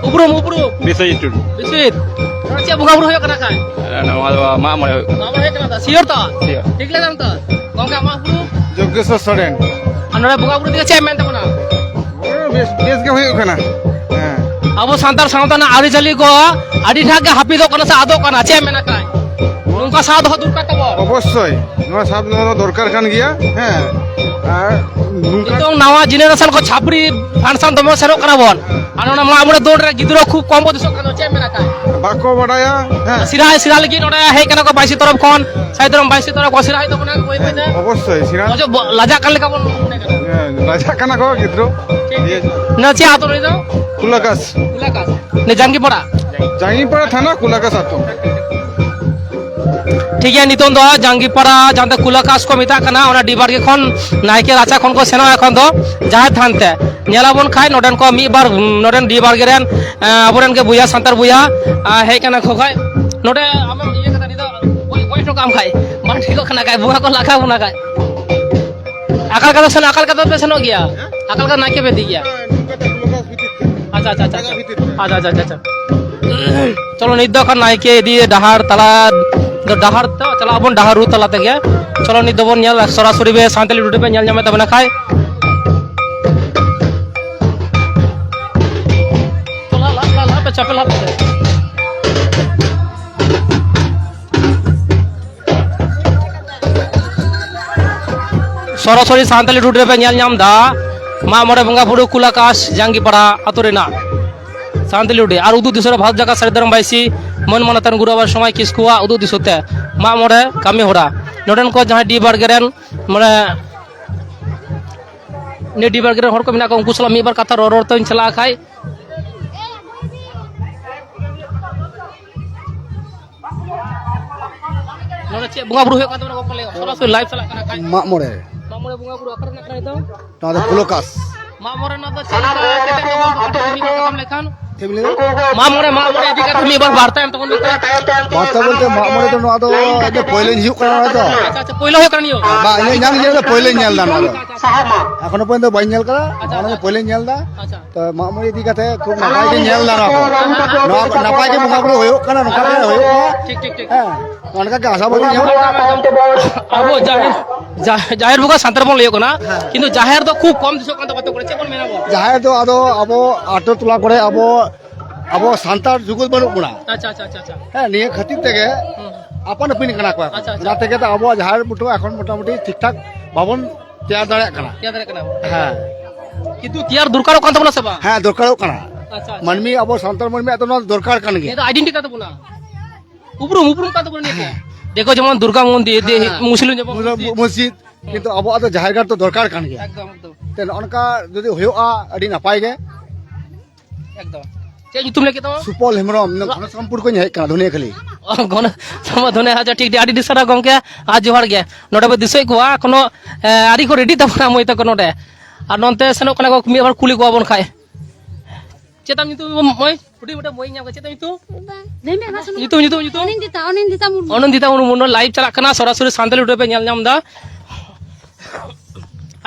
ᱩᱯᱨᱩᱢ᱾ ᱩᱯᱨᱩᱢ, ᱩᱯᱨᱩᱢ᱾ ᱵᱤᱥᱣᱚᱡᱤᱛ ᱴᱩᱰᱩ᱾ ᱵᱤᱥᱣᱚᱡᱤᱛ᱾ ᱱᱚᱰᱮ ᱪᱮᱫ ᱵᱚᱸᱜᱟ ᱵᱩᱨᱩ ᱦᱩᱭᱩᱜ ᱠᱟᱱᱟ ᱠᱷᱟᱡ? ᱱᱚᱣᱟ ᱫᱚ ᱢᱟᱜ ᱢᱚᱬᱮ ᱦᱩᱭᱩᱜ ᱠᱟᱱᱟ᱾ ᱢᱟᱜ ᱢᱚᱬᱮ ᱦᱩᱭᱩᱜ ᱠᱟᱱᱟ ᱛᱚ? Sure ᱛᱚ? Sure᱾ ᱴᱷᱤᱠ ᱞᱟᱹᱭ ᱫᱟᱢ ᱛᱚ? ᱜᱚᱝᱠᱮ, ᱟᱢᱟᱜ ᱩᱯᱨᱩᱢ? ᱡᱳᱜᱽᱜᱮᱥᱣᱚᱨ ᱥᱚᱨᱮᱱ᱾ ᱟᱨ ᱱᱚᱰᱮ ᱵᱚᱸᱜᱟ ᱵᱩᱨᱩ ᱤᱫᱤ ᱠᱟᱛᱮ ᱪᱮᱫ ᱮᱢ ᱢᱮᱱ ᱛᱟᱵᱚᱱᱟ? ᱦᱮᱸ, ᱵᱮᱥ, ᱵᱮᱥ ᱜᱮ ᱦᱩᱭᱩᱜ ᱠᱟᱱᱟ᱾ ᱦᱮᱸ᱾ ᱟᱵᱚ ᱥᱟᱱᱛᱟᱲ ᱥᱟᱶᱛᱟ ᱨᱮᱱᱟᱜ ᱟᱹᱨᱤᱪᱟᱹᱞᱤ ᱠᱚ ᱟᱹᱰᱤ ᱴᱟᱜ ᱜᱮ ᱦᱟᱹᱯᱤᱫᱚᱜ ᱠᱟᱱᱟ ᱥᱮ ᱟᱫᱚᱜ ᱠᱟᱱᱟ, ᱪᱮᱫ ᱮᱢ ᱢᱮᱱᱟ ᱠᱷᱟᱡ? ᱱᱚᱝᱠᱟ ᱥᱟᱶ ᱫᱚᱦᱚ ᱫᱚᱨᱠᱟᱨ ᱛᱟᱵᱚᱱ᱾ ᱚᱵᱚᱥᱥᱳᱭ, ᱱᱚᱣᱟ ᱥᱟᱵ ᱫᱚᱦᱚ ᱫᱚ ᱫᱚᱨᱠᱟᱨ ᱠᱟᱱ ᱜᱮᱭᱟ᱾ ᱦᱮᱸ, ᱟᱨ ᱱᱚᱝᱠᱟ ᱱᱤᱛᱚᱝ ᱱᱟᱣᱟ generation ᱠᱚ ᱪᱷᱟᱯᱨᱤ function ᱫᱚᱢᱮ ᱥᱮᱱᱚᱜ ᱠᱟᱱᱟ ᱵᱚᱱ, ᱟᱨ ᱚᱱᱟ ᱢᱟᱜ ᱢᱚᱬᱮ ᱫᱚᱱ ᱨᱮ ᱜᱤᱫᱽᱨᱟᱹ ᱠᱷᱩᱵ ᱠᱚᱢ ᱠᱚ ᱫᱤᱥᱚᱜ ᱠᱟᱱᱟ, ᱪᱮᱫ ᱮᱢ ᱢᱮᱱᱟ ᱠᱷᱟᱡ? ᱵᱟᱠᱚ ᱵᱟᱰᱟᱭᱟ᱾ ᱦᱮᱸ᱾ ᱥᱮᱬᱟ, ᱥᱮᱬᱟ ᱞᱟᱹᱜᱤᱫ ᱱᱚᱰᱮ ᱦᱮᱡ ᱠᱟᱱᱟ ᱠᱚ ᱵᱟᱭᱥᱤ ᱛᱚᱨᱚᱯ ᱠᱷᱚᱱ, ᱥᱟᱭᱤᱫ ᱫᱷᱚᱨᱚᱢ ᱵᱟᱭᱥᱤ ᱛᱚᱨᱚᱯ ᱠᱷᱚᱱ ᱥᱮᱬᱟ ᱦᱩᱭᱩᱜ ᱛᱟᱵᱚᱱᱟ, ᱵᱟᱹᱭ ᱵᱟᱹᱭ ᱛᱮ᱾ ᱚᱵᱚᱥᱥᱳᱭ, ᱥᱮᱬᱟ᱾ ᱚᱡᱚᱜ ᱵᱚ-, ᱞᱟᱡᱟᱜ ᱠᱟᱱ ᱞᱮᱠᱟ ᱵᱚᱱ ᱢᱚᱱᱮ ᱠᱟᱱᱟ᱾ ᱦᱮᱸ, ᱞᱟᱡᱟᱜ ᱠᱟᱱᱟ ᱠᱚ ᱜᱤᱫᱽᱨᱟᱹ᱾ ᱴᱷᱤᱠ, ᱴᱷᱤᱠ᱾ ᱱᱚᱣᱟ ᱪᱮᱫ ᱟᱛᱳ ᱱᱩᱭ ᱫᱚ? ᱠᱩᱞᱟᱠᱟᱥ᱾ ᱠᱩᱞᱟᱠᱟᱥ᱾ ᱱᱩᱭ ᱡᱟᱝᱜᱤᱯᱟᱲᱟ? ᱡᱟᱝᱜᱤᱯᱟᱲᱟ ᱛᱷᱟᱱᱟ, ᱠᱩᱞᱟᱠᱟᱥ ᱟᱛᱳ᱾ ᱴᱷᱤᱠ ᱜᱮᱭᱟ, ᱱᱤᱛᱚᱝ ᱫᱚ ᱡᱟᱝᱜᱤᱯᱟᱲᱟ, ᱡᱟᱦᱟᱸ ᱫᱚ ᱠᱩᱞᱟᱠᱟᱥ ᱠᱚ ᱢᱮᱛᱟᱜ ᱠᱟᱱᱟ, ᱚᱱᱟ ᱰᱤ ᱵᱟᱲᱜᱮ ᱠᱷᱚᱱ ᱱᱟᱭᱠᱮ ᱨᱟᱪᱟ ᱠᱷᱚᱱ ᱠᱚ ᱥᱮᱱᱚᱜᱼᱟ ᱮᱠᱷᱚᱱ ᱫᱚ ᱡᱟᱦᱮᱨ ᱛᱷᱟᱱ ᱛᱮ᱾ ᱧᱮᱞᱟᱵᱚᱱ ᱠᱷᱟᱡ ᱱᱚᱰᱮᱱ ᱠᱚ ᱢᱤᱫ ᱵᱟᱨ, ᱩᱸ, ᱱᱚᱰᱮᱱ ᱰᱤ ᱵᱟᱲᱜᱮ ᱨᱮᱱ, ᱮᱸ, ᱟᱵᱚᱨᱮᱱ ᱜᱮ ᱵᱚᱭᱦᱟ, ᱥᱟᱱᱛᱟᱲ ᱵᱚᱭᱦᱟ, ᱮᱸ, ᱦᱮᱡ ᱠᱟᱱᱟ ᱠᱚ ᱠᱷᱟᱡ᱾ ᱱᱚᱰᱮ ᱟᱢᱮᱢ ᱤᱭᱟᱹ ᱠᱟᱫᱟ, ᱱᱤᱛᱚᱜ ᱜᱚᱡ, ᱜᱚᱡ ᱦᱚᱴᱚ ᱠᱟᱜ ᱟᱢ ᱠᱷᱟᱡ, ᱵᱟᱝ ᱴᱷᱤᱠᱚᱜ ᱠᱟᱱᱟ ᱠᱷᱟᱡ, ᱵᱚᱸᱜᱟ ᱠᱚ ᱞᱟᱜᱟᱣ ᱵᱚᱱᱟ ᱠᱷᱟᱡ᱾ ᱟᱠᱟ ᱞᱮᱠᱟ ᱫᱚ ᱥᱮᱱ, ᱟᱠᱟ ᱞᱮᱠᱟ ᱫᱚ ᱯᱮ ᱥᱮᱱᱚᱜ ᱜᱮᱭᱟ? ᱟᱠᱟ ᱞᱮᱠᱟ ᱱᱟᱭᱠᱮ ᱯᱮ ᱤᱫᱤ ᱜᱮᱭᱟ? ᱟᱪᱪᱷᱟ, ᱟᱪᱪᱷᱟ, ᱟᱪᱪᱷᱟ, ᱟᱪᱪᱷᱟ᱾ ᱟᱪᱪᱷᱟ, ᱟᱪᱪᱷᱟ, ᱟᱪᱪᱷᱟ, ᱟᱪᱪᱷᱟ᱾ ᱪᱚᱞᱚ, ᱱᱤᱛ ᱫᱚ ᱠᱷᱟᱱ ᱱᱟᱭᱠᱮ ᱤᱫᱤ ᱰᱟᱦᱟᱨ ᱛᱟᱞᱟ, ᱰᱟᱦᱟᱨ ᱛᱮ ᱪᱟᱞᱟᱜ ᱟᱵᱚᱱ, ᱰᱟᱦᱟᱨ ᱨᱩ ᱛᱟᱞᱟ ᱛᱮᱜᱮ᱾ ᱪᱚᱞᱚ, ᱱᱤᱛ ᱫᱚᱵᱚᱱ ᱧᱮᱞ ᱥᱚᱨᱟᱥᱚᱨᱤ ᱵᱮ ᱥᱟᱱᱛᱟᱞᱤ ᱴᱩᱰᱮ ᱯᱮ ᱧᱮᱞ ᱧᱟᱢᱮᱫ ᱛᱟᱵᱚᱱᱟ ᱠᱷᱟᱡ᱾ ᱪᱚᱞᱚ, ᱞᱟᱦᱟ, ᱞᱟᱦᱟ, ᱞᱟᱦᱟ ᱯᱮ, ᱪᱟᱯᱮ ᱞᱟᱦᱟ ᱯᱮ᱾ ᱥᱚᱨᱟᱥᱚᱨᱤ ᱥᱟᱱᱛᱟᱞᱤ ᱴᱩᱰᱮ ᱯᱮ ᱧᱮᱞ ᱧᱟᱢ ᱮᱫᱟ ᱢᱟᱜ ᱢᱚᱬᱮ ᱵᱚᱸᱜᱟ ᱵᱩᱨᱩ ᱠᱩᱞᱟᱠᱟᱥ ᱡᱟᱝᱜᱤᱯᱟᱲᱟ ᱟᱹᱛᱩ ᱨᱮᱱᱟᱜ ᱥᱟᱱᱛᱟᱞᱤ ᱴᱩᱰᱮ᱾ ᱟᱨ ᱩᱫᱩᱜ ᱫᱤᱥᱚᱢ ᱨᱮ ᱵᱷᱟᱨᱚᱛ ᱡᱟᱠᱟᱛ ᱥᱟᱹᱨᱤ ᱫᱷᱚᱨᱚᱢ ᱵᱟᱭᱥᱤ ᱢᱟᱹᱱ ᱢᱟᱱᱚᱛᱟᱱ ᱜᱩᱨᱩ ᱵᱟᱵᱟ ᱥᱚᱢᱟᱡᱽ ᱠᱤᱥᱠᱩᱣᱟᱜ ᱩᱫᱩᱜ ᱫᱤᱥᱚᱢ ᱛᱮ ᱢᱟᱜ ᱢᱚᱬᱮ ᱠᱟᱹᱢᱤ ᱦᱚᱨᱟ᱾ ᱱᱚᱰᱮᱱ ᱠᱚ ᱡᱟᱦᱟᱸᱭ ᱰᱤ ᱵᱟᱲᱜᱮ ᱨᱮᱱ, ᱢᱟᱱᱮ, ᱱᱤᱭᱟᱹ ᱰᱤ ᱵᱟᱲᱜᱮ ᱨᱮᱱ ᱦᱚᱲ ᱠᱚ ᱢᱮᱱᱟᱜ ᱠᱚᱣᱟ, ᱩᱱᱠᱩ ᱥᱟᱞᱟᱜ ᱢᱤᱫ ᱵᱟᱨ ᱠᱟᱛᱷᱟ ᱨᱚᱲ ᱨᱚᱲ ᱛᱮᱧ ᱪᱟᱞᱟᱜᱼᱟ ᱠᱷᱟᱡ᱾ ᱱᱚᱰᱮ ᱪᱮᱫ ᱵᱚᱸᱜᱟ ᱵᱩᱨᱩ ᱦᱩᱭᱩᱜ ᱠᱟᱱ ᱛᱟᱵᱚᱱᱟ ᱜᱚᱢᱠᱮ? ᱞᱟᱹᱭ ᱢᱮ᱾ ᱥᱚᱨᱟᱥᱚᱨᱤ ᱞᱟᱭᱤᱵᱷ ᱪᱟᱞᱟᱜ ᱠᱟᱱᱟ ᱠᱷᱟᱡ᱾ ᱢᱟᱜ ᱢᱚᱬᱮ᱾ ᱢᱟᱜ ᱢᱚᱬᱮ ᱵᱚᱸᱜᱟ ᱵᱩᱨᱩ ᱚᱠᱟ ᱨᱮᱱᱟᱜ ᱠᱟᱱᱟ ᱱᱤᱛᱚᱝ? ᱱᱚᱣᱟ ᱫᱚ ᱯᱩᱞᱚᱠᱟᱥ᱾ ᱢᱟᱜ ᱢᱚᱬᱮ ᱨᱮᱱᱟᱜ ᱫᱚ ᱪᱮᱫ ᱞᱮᱠᱟ ᱠᱟᱛᱮ ᱢᱤᱫ ᱵᱟᱨ ᱠᱟᱛᱷᱟᱢ ᱞᱟᱹᱭ ᱠᱷᱟᱱ? ᱪᱮᱫ ᱵᱤᱱ ᱞᱟᱹᱭ ᱫᱟ? ᱢᱟᱜ ᱢᱚᱬᱮ, ᱢᱟᱜ ᱢᱚᱬᱮ ᱤᱫᱤ ᱠᱟᱛᱮ ᱢᱤᱫ ᱵᱟᱨ ᱵᱟᱨᱛᱟ ᱮᱢ ᱛᱟᱵᱚᱱ ᱢᱮ᱾ ᱵᱟᱨᱛᱟ ᱵᱚᱞᱛᱮ ᱢᱟᱜ ᱢᱚᱬᱮ ᱫᱚ ᱱᱚᱣᱟ ᱫᱚ ᱤᱧ ᱫᱚ ᱯᱳᱭᱞᱳᱧ ᱦᱤᱡᱩᱜ ᱠᱟᱱᱟ ᱱᱚᱣᱟ ᱫᱚ᱾ ᱟᱪᱪᱷᱟ, ᱟᱪᱪᱷᱟ, ᱯᱳᱭᱞᱳ ᱦᱩᱭᱩᱜ ᱠᱟᱱᱟ ᱱᱤᱭᱟᱹ? ᱵᱟᱝ, ᱤᱧ ᱧᱟᱢ ᱧᱮᱞ ᱫᱚ ᱯᱳᱭᱞᱳᱧ ᱧᱮᱞ ᱮᱫᱟ ᱱᱚᱣᱟ ᱫᱚ᱾ ᱟᱪᱪᱷᱟ, ᱟᱪᱪᱷᱟ᱾ ᱮᱠᱷᱚᱱᱳ ᱯᱚᱨᱡᱚᱱᱛᱚ ᱵᱟᱹᱧ ᱧᱮᱞ ᱠᱟᱫᱟ, ᱟᱪᱪᱷᱟ, ᱱᱚᱣᱟ ᱫᱚ ᱟᱪᱪᱷᱟ᱾ ᱯᱳᱭᱞᱳᱧ ᱧᱮᱞ ᱮᱫᱟ᱾ ᱟᱪᱪᱷᱟ᱾ ᱛᱚ ᱢᱟᱜ ᱢᱚᱬᱮ ᱤᱫᱤ ᱠᱟᱛᱮ ᱠᱷᱩᱵ ᱱᱟᱯᱟᱭ ᱜᱮ ᱧᱮᱞ ᱮᱫᱟ ᱱᱚᱣᱟ ᱠᱚ᱾ ᱱᱚᱣᱟ ᱠᱚ ᱱᱟᱯᱟᱭ ᱜᱮ ᱵᱚᱸᱜᱟ ᱵᱩᱨᱩ ᱦᱩᱭᱩᱜ ᱠᱟᱱᱟ, ᱱᱚᱝᱠᱟ ᱜᱮ ᱦᱩᱭᱩᱜ ᱢᱟ᱾ ᱴᱷᱤᱠ, ᱴᱷᱤᱠ, ᱴᱷᱤᱠ᱾ ᱦᱮᱸ, ᱚᱱᱠᱟ ᱜᱮ ᱟᱥᱟ ᱵᱚᱱ ᱧᱟᱢᱟ᱾ ᱟᱵᱚ ᱡᱟᱦᱮᱨ, ᱡᱟ-, ᱡᱟᱦᱮᱨ ᱵᱚᱸᱜᱟ ᱥᱟᱱᱛᱟᱲ ᱵᱚᱱ ᱞᱟᱹᱭᱚᱜ ᱠᱟᱱᱟ, ᱦᱮᱸ᱾ ᱠᱤᱱᱛᱩ ᱡᱟᱦᱮᱨ ᱫᱚ ᱠᱷᱩᱵ ᱠᱚᱢ ᱫᱤᱥᱚᱜ ᱠᱟᱱ ᱛᱟᱵᱚᱱᱟ᱾ ᱟᱹᱛᱩ ᱠᱚᱨᱮ ᱪᱮᱫ ᱵᱚᱱ ᱢᱮᱱᱟ ᱵᱚᱱ? ᱡᱟᱦᱮᱨ ᱫᱚ ᱟᱫᱚ ᱟᱵᱚ ᱟᱹᱛᱩ ᱴᱚᱞᱟ ᱠᱚᱨᱮ ᱟᱵᱚ, ᱟᱵᱚ ᱥᱟᱱᱛᱟᱲ ᱡᱩᱜᱩᱫ ᱵᱟᱹᱱᱩᱜ ᱵᱚᱱᱟ᱾ ᱟᱪᱪᱷᱟ, ᱟᱪᱪᱷᱟ, ᱟᱪᱪᱷᱟ, ᱟᱪᱪᱷᱟ᱾ ᱦᱮᱸ, ᱱᱤᱭᱟᱹ ᱠᱷᱟᱹᱛᱤᱨ ᱛᱮᱜᱮ ᱦᱩᱸ᱾ ᱟᱯᱟᱱ ᱟᱹᱯᱤᱱ ᱠᱟᱱᱟ ᱠᱚ ᱮᱠᱷᱚᱱ᱾ ᱟᱪᱪᱷᱟ, ᱟᱪᱪᱷᱟ᱾ ᱚᱱᱟ ᱛᱮᱜᱮ ᱛᱚ ᱟᱵᱚᱣᱟᱜ ᱡᱟᱦᱮᱨ ᱵᱩᱴᱟᱹ ᱮᱠᱷᱚᱱ ᱢᱚᱴᱟᱢᱩᱴᱤ ᱴᱷᱤᱠ ᱴᱷᱟᱠ ᱵᱟᱵᱚᱱ ᱛᱮᱭᱟᱨ ᱫᱟᱲᱮᱭᱟᱜ ᱠᱟᱱᱟ᱾ ᱛᱮᱭᱟᱨ ᱫᱟᱲᱮᱭᱟᱜ ᱠᱟᱱᱟ ᱵᱚᱱ᱾ ᱦᱮᱸ᱾ ᱠᱤᱱᱛᱩ ᱛᱮᱭᱟᱨ ᱫᱚᱨᱠᱟᱨᱚᱜ ᱠᱟᱱ ᱛᱟᱵᱚᱱᱟ ᱥᱮ ᱵᱟᱝ? ᱦᱮᱸ, ᱫᱚᱨᱠᱟᱨᱚᱜ ᱠᱟᱱᱟ᱾ ᱟᱪᱪᱷᱟ, ᱟᱪᱪᱷᱟ᱾ ᱢᱟᱹᱱᱢᱤ, ᱟᱵᱚ ᱥᱟᱱᱛᱟᱲ ᱢᱟᱹᱱᱢᱤᱭᱟᱜ ᱫᱚ ᱱᱚᱣᱟ ᱫᱚᱨᱠᱟᱨ ᱠᱟᱱ ᱜᱮᱭᱟ᱾ ᱱᱤᱭᱟᱹ ᱫᱚ identity ᱠᱟᱱ ᱛᱟᱵᱚᱱᱟ᱾ ᱩᱯᱨᱩᱢ, ᱩᱯᱨᱩᱢ ᱠᱟᱱ ᱛᱟᱵᱚᱱᱟ ᱱᱤᱭᱟᱹ ᱛᱮ᱾ ᱦᱮᱸ᱾ ᱫᱤᱠᱩ ᱡᱮᱢᱚᱱ ᱫᱩᱨᱜᱟ ᱢᱚᱱᱫᱤᱨ, ᱫᱤ-, ᱦᱮᱸ᱾ ᱢᱩᱥᱞᱤᱢ ᱡᱮᱢᱚᱱ ᱢᱩᱥᱞᱤᱢ ᱢᱚᱥᱡᱤᱫ᱾ ᱢᱚᱥᱡᱤᱫ, ᱦᱮᱸ᱾ ᱠᱤᱱᱛᱩ ᱟᱵᱚᱣᱟᱜ ᱫᱚ ᱡᱟᱦᱮᱨ ᱜᱟᱲ ᱫᱚ ᱫᱚᱨᱠᱟᱨ ᱠᱟᱱ ᱜᱮᱭᱟ᱾ ᱮᱠᱫᱚᱢ, ᱮᱠᱫᱚᱢ᱾ ᱛᱮ ᱱᱚᱜᱼᱚ ᱱᱚᱝᱠᱟ ᱡᱩᱫᱤ ᱦᱩᱭᱩᱜᱼᱟ, ᱟᱹᱰᱤ ᱱᱟᱯᱟᱭ ᱜᱮ᱾ ᱮᱠᱫᱚᱢ᱾ ᱪᱮᱫ ᱧᱩᱛᱩᱢ ᱞᱟᱹᱭ ᱠᱮᱫ ᱛᱟᱢᱟ? ᱥᱩᱯᱚᱞ ᱦᱮᱢᱵᱨᱚᱢ, ᱤᱧ ᱫᱚ ᱜᱷᱚᱱᱚᱥᱟᱢᱯᱩᱨ ᱠᱷᱚᱱᱤᱧ ᱦᱮᱡ ᱠᱟᱱᱟ, ᱫᱷᱩᱱᱤᱭᱟᱹᱠᱷᱟᱹᱞᱤ᱾ ᱚ, ᱜᱷᱚᱱᱚ-, ᱥᱚᱢᱟ-, ᱫᱷᱩᱱᱤᱭᱟᱹ, ᱟᱪᱪᱷᱟ, ᱴᱷᱤᱠ, ᱴᱷᱤᱠ, ᱟᱹᱰᱤ, ᱟᱹᱰᱤ ᱥᱟᱨᱦᱟᱣ ᱜᱚᱢᱠᱮ, ᱟᱨ ᱡᱚᱦᱟᱨ ᱜᱮ᱾ ᱱᱚᱰᱮ ᱯᱮ ᱫᱤᱥᱟᱹᱭᱮᱫ ᱠᱚᱣᱟ, ᱮᱠᱷᱚᱱᱳ, ᱮ, ᱟᱹᱣᱨᱤ ᱠᱚ ready ᱛᱟᱵᱚᱱᱟ ᱢᱟᱹᱭ ᱛᱟᱠᱚ ᱱᱚᱰᱮ᱾ ᱟᱨ ᱱᱚᱱᱛᱮ ᱥᱮᱱᱚᱜ ᱠᱟᱱᱟ ᱠᱚ, ᱢᱤᱫ ᱦᱚᱲ ᱠᱩᱞᱤ ᱠᱚᱣᱟ ᱵᱚᱱ ᱠᱷᱟᱡ᱾ ᱪᱮᱫ ᱛᱟᱢ ᱧᱩᱛᱩᱢ, ᱢᱟᱹᱭ? ᱦᱩᱰᱤᱧ ᱢᱤᱫᱴᱮᱱ ᱢᱟᱹᱭ ᱧᱟᱢ ᱠᱟᱱᱟ, ᱪᱮᱫ ᱛᱟᱢ ᱧᱩᱛᱩᱢ? ᱞᱟᱹᱭ ᱢᱮ, ᱢᱟ ᱥᱩᱱᱩ᱾ ᱧᱩᱛᱩᱢ, ᱧᱩᱛᱩᱢ, ᱧᱩᱛᱩᱢ? ᱚᱱᱤᱱᱫᱤᱛᱟ, ᱚᱱᱤᱱᱫᱤᱛᱟ ᱢᱩᱨᱢᱩ᱾ ᱚᱱᱤᱱᱫᱤᱛᱟ ᱢᱩᱨᱢᱩ, ᱱᱚᱣᱟ live ᱪᱟᱞᱟᱜ ᱠᱟᱱᱟ, ᱥᱚᱨᱟᱥᱚᱨᱤ ᱥᱟᱱᱛᱟᱲᱤ ᱴᱩᱰᱮ ᱯᱮ ᱧᱮᱞ ᱧᱟᱢ ᱮᱫᱟ᱾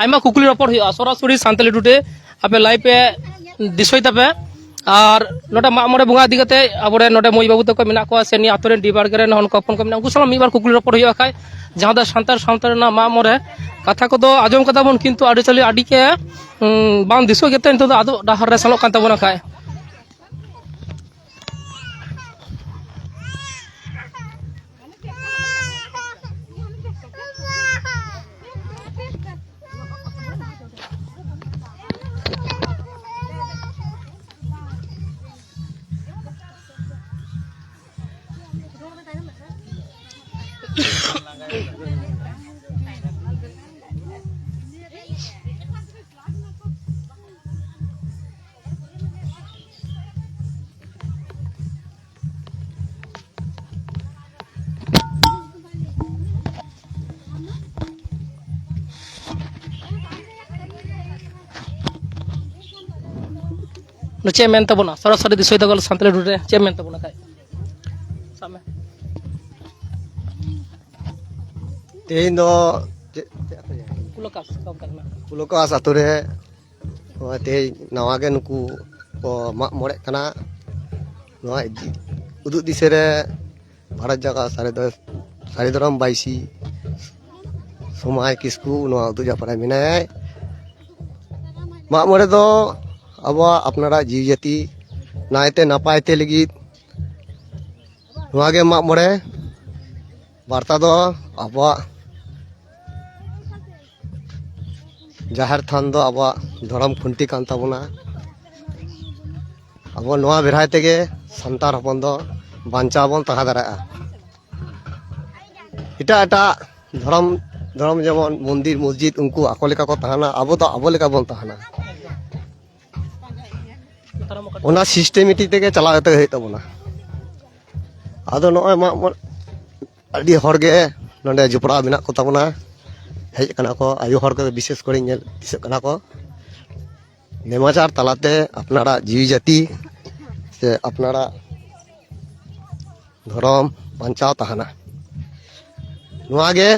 ᱟᱭᱢᱟ ᱠᱩᱠᱞᱤ ᱨᱚᱯᱚᱲ ᱦᱩᱭᱩᱜᱼᱟ ᱥᱚᱨᱟᱥᱚᱨᱤ ᱥᱟᱱᱛᱟᱞᱤ ᱴᱩᱰᱮ᱾ ᱟᱯᱮ ᱞᱟᱭᱤᱵᱷ ᱯᱮ ᱫᱤᱥᱚᱭ ᱛᱟᱯᱮ᱾ ᱟᱨ ᱱᱚᱰᱮ ᱢᱟᱜ ᱢᱚᱬᱮ ᱵᱚᱸᱜᱟ ᱤᱫᱤ ᱠᱟᱛᱮ ᱟᱵᱚᱨᱮᱱ ᱱᱚᱰᱮ ᱢᱟᱹᱭ ᱵᱟᱹᱵᱩ ᱛᱟᱠᱚ ᱢᱮᱱᱟᱜ ᱠᱚᱣᱟ, ᱥᱮ ᱱᱤᱭᱟᱹ ᱟᱛᱳ ᱨᱮᱱ ᱰᱤ ᱵᱟᱲᱜᱮ ᱨᱮᱱ ᱦᱚᱱ ᱠᱚ ᱦᱚᱯᱚᱱ ᱠᱚ ᱢᱮᱱᱟᱜ ᱠᱚᱣᱟ, ᱩᱱᱠᱩ ᱥᱟᱞᱟᱜ ᱢᱤᱫ ᱵᱟᱨ ᱠᱩᱠᱞᱤ ᱨᱚᱯᱚᱲ ᱦᱩᱭᱩᱜᱼᱟ ᱠᱷᱟᱡ, ᱡᱟᱦᱟᱸ ᱫᱚ ᱥᱟᱱᱛᱟᱲ ᱥᱟᱶᱛᱟ ᱨᱮᱱᱟᱜ ᱢᱟᱜ ᱢᱚᱬᱮ ᱠᱟᱛᱷᱟ ᱠᱚᱫᱚ ᱟᱸᱡᱚᱢ ᱠᱟᱫᱟ ᱵᱚᱱ, ᱠᱤᱱᱛᱩ ᱟᱹᱨᱤᱪᱟᱹᱞᱤ ᱟᱹᱰᱤ ᱜᱮ, ᱩᱸ, ᱵᱟᱝ ᱫᱤᱥᱟᱹ ᱜᱮᱛᱮ ᱱᱤᱛᱚᱜ ᱫᱚ ᱟᱫᱚ ᱰᱟᱦᱟᱨ ᱨᱮ ᱥᱮᱱᱚᱜ ᱠᱟᱱ ᱛᱟᱵᱚᱱᱟ ᱠᱷᱟᱡ᱾ ᱪᱮᱫ ᱮᱢ ᱢᱮᱱ ᱛᱟᱵᱚᱱᱟ ᱥᱚᱨᱟᱥᱚᱨᱤ ᱫᱤᱥᱚᱭ ᱫᱟᱜᱚᱞ ᱥᱟᱱᱛᱟᱲᱤ ᱨᱩ ᱨᱮ ᱪᱮᱫ ᱮᱢ ᱢᱮᱱ ᱛᱟᱵᱚᱱᱟ ᱠᱷᱟᱡ? ᱥᱟᱵ ᱢᱮ᱾ ᱛᱮᱦᱮᱧ ᱫᱚ ᱪᱮᱫ, ᱪᱮᱫ ᱟᱹᱛᱩ ᱠᱟᱱᱟ? ᱠᱩᱞᱟᱠᱟᱥ ᱟᱹᱛᱩ ᱨᱮ ᱱᱚᱜᱼᱚᱭ ᱛᱮᱦᱮᱧ ᱱᱟᱣᱟ ᱜᱮ ᱱᱩᱠᱩ ᱠᱚ ᱢᱟᱜ ᱢᱚᱬᱮᱜ ᱠᱟᱱᱟ᱾ ᱱᱚᱣᱟ ᱤᱫᱤ-, ᱩᱫᱩᱜ ᱫᱤᱥᱟᱹ ᱨᱮ ᱵᱷᱟᱨᱚᱛ ᱡᱟᱠᱟᱛ ᱥᱟᱹᱨᱤ ᱫᱚ-, ᱥᱟᱹᱨᱤ ᱫᱷᱚᱨᱚᱢ ᱵᱟᱭᱥᱤ ᱥᱚᱢᱟᱭ ᱠᱤᱥᱠᱩ ᱱᱚᱣᱟ ᱩᱫᱩᱜ ᱡᱟᱯᱟᱜ ᱨᱮ ᱢᱮᱱᱟᱭᱟ᱾ ᱢᱟᱜ ᱢᱚᱬᱮ ᱫᱚ ᱟᱵᱚᱣᱟᱜ ᱟᱯᱱᱟᱨᱟᱜ ᱡᱤᱣᱤ ᱡᱟᱹᱛᱤ ᱱᱟᱭᱛᱮ ᱱᱟᱯᱟᱭ ᱛᱮ ᱞᱟᱹᱜᱤᱫ ᱱᱚᱣᱟ ᱜᱮ ᱢᱟᱜ ᱢᱚᱬᱮ ᱵᱟᱨᱛᱟ ᱫᱚ ᱟᱵᱚᱣᱟᱜ ᱡᱟᱦᱮᱨ ᱛᱷᱟᱱ ᱫᱚ ᱟᱵᱚᱣᱟᱜ ᱫᱷᱚᱨᱚᱢ ᱠᱷᱩᱱᱴᱤ ᱠᱟᱱ ᱛᱟᱵᱚᱱᱟ᱾ ᱟᱵᱚ ᱱᱚᱣᱟ ᱵᱮᱲᱦᱟᱭ ᱛᱮᱜᱮ ᱥᱟᱱᱛᱟᱲ ᱦᱚᱯᱚᱱ ᱫᱚ ᱵᱟᱧᱪᱟᱣ ᱵᱚᱱ ᱛᱟᱦᱮᱸ ᱫᱟᱲᱮᱭᱟᱜᱼᱟ᱾ ᱮᱴᱟᱜ ᱮᱴᱟᱜ ᱫᱷᱚᱨᱚᱢ, ᱫᱷᱚᱨᱚᱢ ᱡᱮᱢᱚᱱ ᱢᱚᱱᱫᱤᱨ ᱢᱚᱥᱡᱤᱫ ᱩᱱᱠᱩ ᱟᱠᱚ ᱞᱮᱠᱟ ᱠᱚ ᱛᱟᱦᱮᱱᱟ, ᱟᱵᱚ ᱫᱚ ᱟᱵᱚ ᱞᱮᱠᱟ ᱵᱚᱱ ᱛᱟᱦᱮᱱᱟ᱾ ᱚᱱᱟ ᱥᱤᱥᱴᱮᱢᱮᱴᱤᱠ ᱛᱮᱜᱮ ᱪᱟᱞᱟᱣ ᱠᱟᱛᱮ ᱦᱩᱭᱩᱜ ᱛᱟᱵᱚᱱᱟ᱾ ᱟᱫᱚ ᱱᱚᱜᱼᱚᱭ ᱢᱟᱜ ᱢᱚᱬᱮ ᱟᱹᱰᱤ ᱦᱚᱲ ᱜᱮ ᱱᱚᱰᱮ ᱡᱚᱯᱲᱟᱣ ᱢᱮᱱᱟᱜ ᱠᱚ ᱛᱟᱵᱚᱱᱟ, ᱦᱮᱡ ᱠᱟᱱᱟ ᱠᱚ, ᱟᱭᱳ ᱦᱚᱲ ᱠᱚ ᱵᱤᱥᱮᱥ ᱠᱚᱨᱮ ᱧᱮᱞ ᱫᱤᱥᱟᱹᱜ ᱠᱟᱱᱟ ᱠᱚ᱾ ᱱᱮᱢᱟᱪᱟᱨ ᱛᱟᱞᱟᱛᱮ ᱟᱯᱱᱟᱨᱟᱜ ᱡᱤᱣᱤ ᱡᱟᱹᱛᱤ ᱥᱮ ᱟᱯᱱᱟᱨᱟᱜ ᱫᱷᱚᱨᱚᱢ ᱵᱟᱧᱪᱟᱣ ᱛᱟᱦᱮᱱᱟ᱾ ᱱᱚᱣᱟ ᱜᱮ